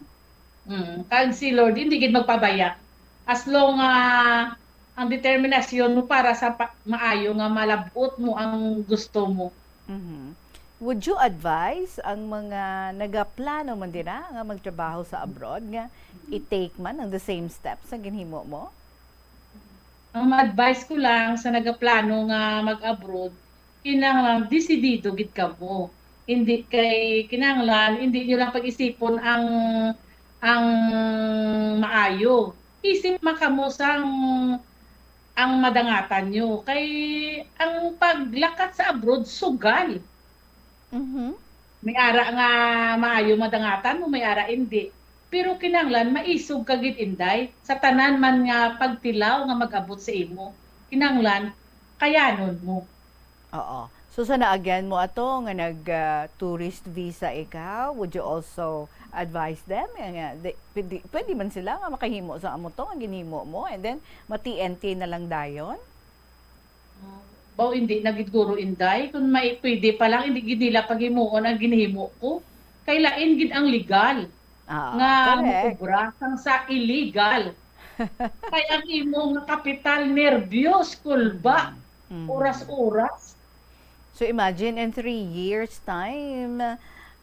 Mm, kag si Lord, hindi gid magpabaya. As long, ah, ang determinasyon mo para sa pa-, maayo nga malab-ot mo ang gusto mo. Mhm. Would you advise ang mga nagaplano man dira nga magtrabaho sa abroad nga i-take man ang the same steps nga ginhimo mo? Ang ma-advise ko lang sa nagaplano nga mag-abroad, kinahanglan desidido gid kamo. Hindi kay kinahanglan, hindi niyo lang pag-isipon ang, ang maayo. Isip man kamo sang ang madangatan niyo. Kay ang paglakat sa abroad, sugal. Mhm. May ara nga maayo madangatan mo, may ara indi. Pero kinahanglan maisog ka gid, Inday, sa tanan man nga pagtilaw nga mag-abot sa imo. Kinahanglan kayanon mo. Oo. So, sa naagyan mo ato nga nag, ah, tourist visa ikaw, would you also advise them? Nga, nga, di, pwede, pwede man sila nga makahimo sa amo to nga ginhimo mo, and then ma-T N T na lang dayon? Baw, hindi na gid guro, Inday. Kung may pwede pa lang, hindi gid nila paghimuon ang ginhimo ko. Kay lain gid ang legal Ah, nga correct. Mukubra sang sa illegal. Kay ang imo nga kapital, nerbiyos, kulba, Mhm. Oras-oras. So imagine in three years time,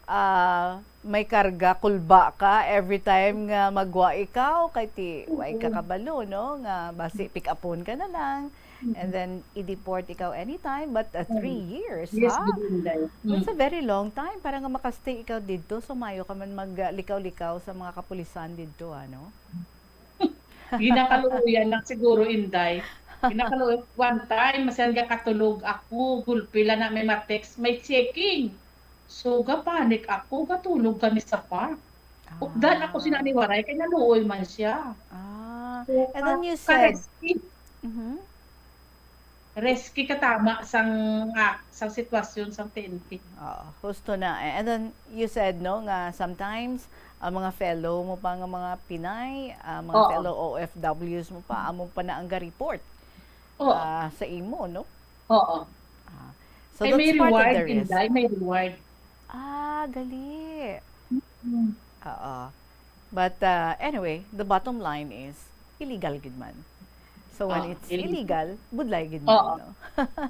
ah, may karga, kulba ka every time nga magwa ikaw, kay ti, way ka kabalo, no? Nga basi pick-upon ka na lang, and then i-deport ikaw anytime, but, uh, three years, ha? Yes, gid, Inday. That's a very long time para nga makastay ikaw didto. So, maayo ka man maglikaw-likaw sa mga kapulisan didto, ano? Ginakaluoyan lang siguro, Inday. Ginakaluoy-, one time, masan nga katulog ako, gulpi lang na may ma-text, may checking. So, ga-panic ako, gatulog kami sa park. Updan ako sina ni Waray, kay naluoy man siya. Ah. So, And then you ka-, said, ka-risky. Mhm. Risky katama sang, ah, sang sitwasyon sang T N T. Oo, husto na. And then you said, no, nga sometimes ang mga fellow mo pa nga mga Pinay, ah, mga Oo. fellow O F Ws mo pa, amo pa na ang ga-report, Oo. ah, sa imo, no? Oo. Ah, so Ay, may that's part of reward, the risk. Inday, may reward. Ah, gali. Mm. Oo. But, uh, anyway, the bottom line is, illegal gid man. So, when Ah, it's illegal. illegal, budlay gid man, Oo. no?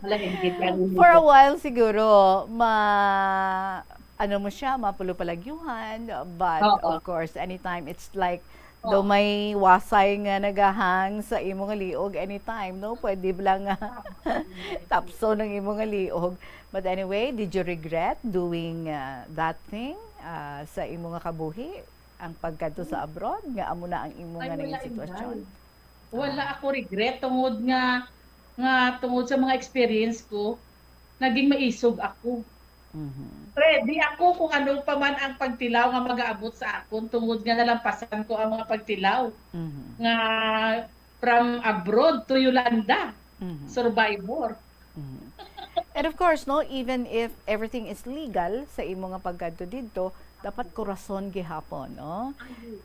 Malain gid, malain gid. For a while, siguro, ma-, ano mo siya, mapulupalagyuhan, but Oo. of course, anytime it's like, daw Oo. may wasay nga nagahang sa imo nga liog anytime, no? Pwede bala nga Oo. tapson ang imo nga liog. But anyway, did you regret doing, uh, that thing, uh, sa imo nga kabuhi? Ang pagkadto sa abroad, nga amo na ang imo Ay, nga naging wala, sitwasyon? Inday. Wala Ah. ako regret tungod nga, nga tungod sa mga experience ko, naging maisog ako. Mhm. Ready ako kung ano pa man ang pagtilaw nga mag-aabot sa akon tungod nga nalampasan ko ang mga pagtilaw Mhm. nga from abroad to Yolanda. Mhm. Survivor. Mhm. And of course, no, even if everything is legal sa imo nga pagkadto didto, dapat kurason gihapon, no?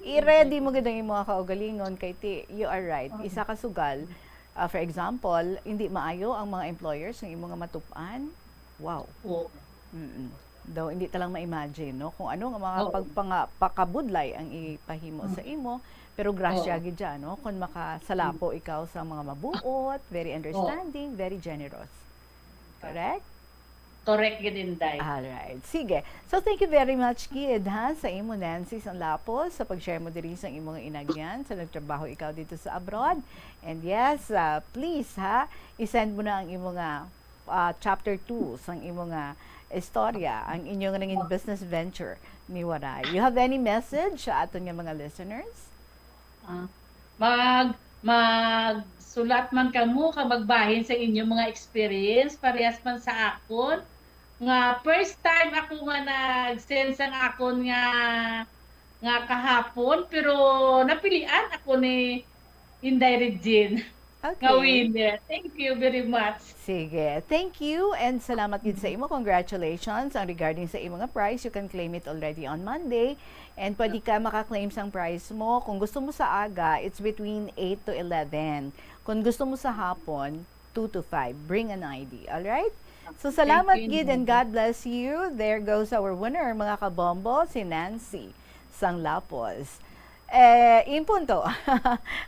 I-ready mo gid ang imo nga kaugalingon kay ti-, you are right. Oo. Isa ka sugal, ah, for example, hindi maayo ang mga employers nga imo nga matup-an. Wow. Oo. Mm-mm. Daw, hindi ta lang ma-imagine, no, kung ano nga mga Oo. pagpanga-, pakabudlay ang ipahimo Mm. sa imo, pero grasya Oo. gid siya, no, kung makasalapo Mm. ikaw sa mga mabuot, very Oo. understanding, very generous. Correct? Correct gid, Inday. Alright. Sige. So, thank you very much, gid, ha, sa imo, Nancy Sanlapos, sa pag-share mo diri sa imo nga inagyan, sa nagtrabaho ikaw dito sa abroad. And yes, ah, please, ha, i-send mo na ang imo nga ah, chapter two sang imo nga istorya, ang inyo nga nangin business venture ni Waray. You have any message sa aton nga mga listeners? Ah, mag-, magsulat man kamo ka magbahin sa inyo mga experience, parehas man sa akon, nga first time ako nga nag-send sang akon nga, nga kahapon, pero napilian ako ni Inday Regine. Okay. Nga winner. Thank you very much. Sige. Thank you and salamat gid sa imo. Congratulations. Ang regarding sa imo nga prize, you can claim it already on Monday. And pwede ka maka-claim sang prize mo. Kung gusto mo sa aga, it's between eight to eleven. Kung gusto mo sa hapon, two to five. Bring an I D. Alright? So, Thank salamat you, gid and Inday. God bless you. There goes our winner, mga kabombo, si Nancy Sanglapos. Eh, in punto,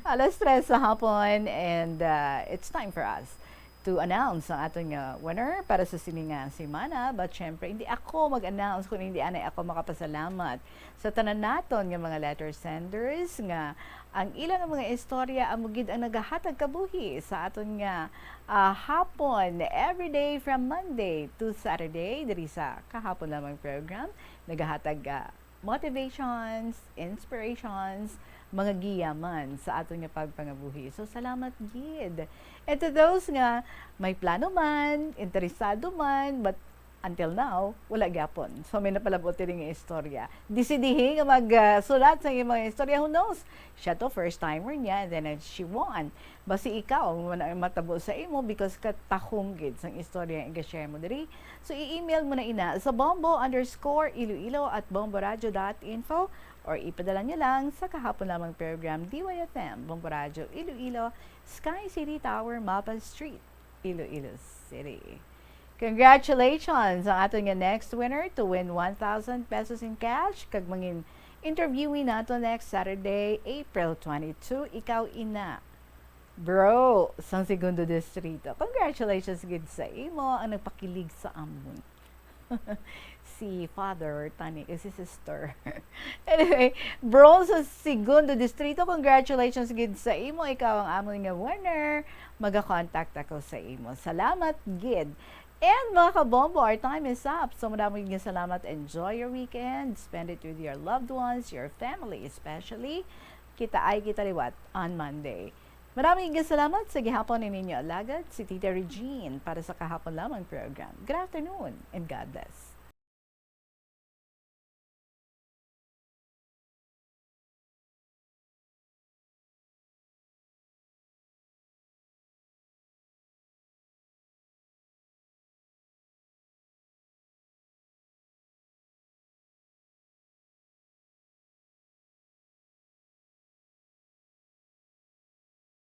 alas tres sa hapon, and, uh, it's time for us to announce ang aton nga winner para sa sini nga semana. But syempre, hindi ako mag-announce kung hindi anay ako makapasalamat sa tanan naton nga mga letter senders nga ang ilang mga istorya amo gid ang nagahatag kabuhi sa aton nga, ah, hapon, every day from Monday to Saturday, diri sa Kahapon Lamang program. Nagahatag, ah, motivations, inspirations, mga giya man sa aton nga pagpangabuhi. So, salamat gid. And to those nga may plano man, interesado man, but until now, wala gyapon. So, may napalabot diri nga istorya. Disidihi nga mag, ah, sulat sa iyang mga istorya. Who knows? Siya to, first timer niya, and then, uh, she won. Basi ikaw, wala ang matabo sa imo because katahom gid sang istorya nga i-share mo diri. So, i-email mo na ina sa bombo underscore iloilo at bomboradio dot info or ipadala niyo lang sa Kahapon Lamang program, D Y F M, Bombo Radio, Iloilo, Sky City Tower, Mapa Street, Iloilo City. Congratulations ang aton nga next winner to win one thousand pesos in cash kag mangin interviewee nato next Saturday, April twenty-two. Ikaw ina, bro, sang Segundo Distrito. Congratulations gid sa imo ang nagpakilig sa amon. Si father, tani, eh, si sister. Anyway, bro sa Segundo Distrito, congratulations gid sa imo. Ikaw ang amon nga winner. Maga-contact ako sa imo. Salamat gid. And mga kabombo, our time is up. So, madamo gid nga salamat. Enjoy your weekend. Spend it with your loved ones, your family especially. Kita ay kita liwat on Monday. Madamo gid nga salamat sa gihapon ni ninyo alagad, si Tita Regine, para sa kahapon lamang program. Good afternoon and God bless.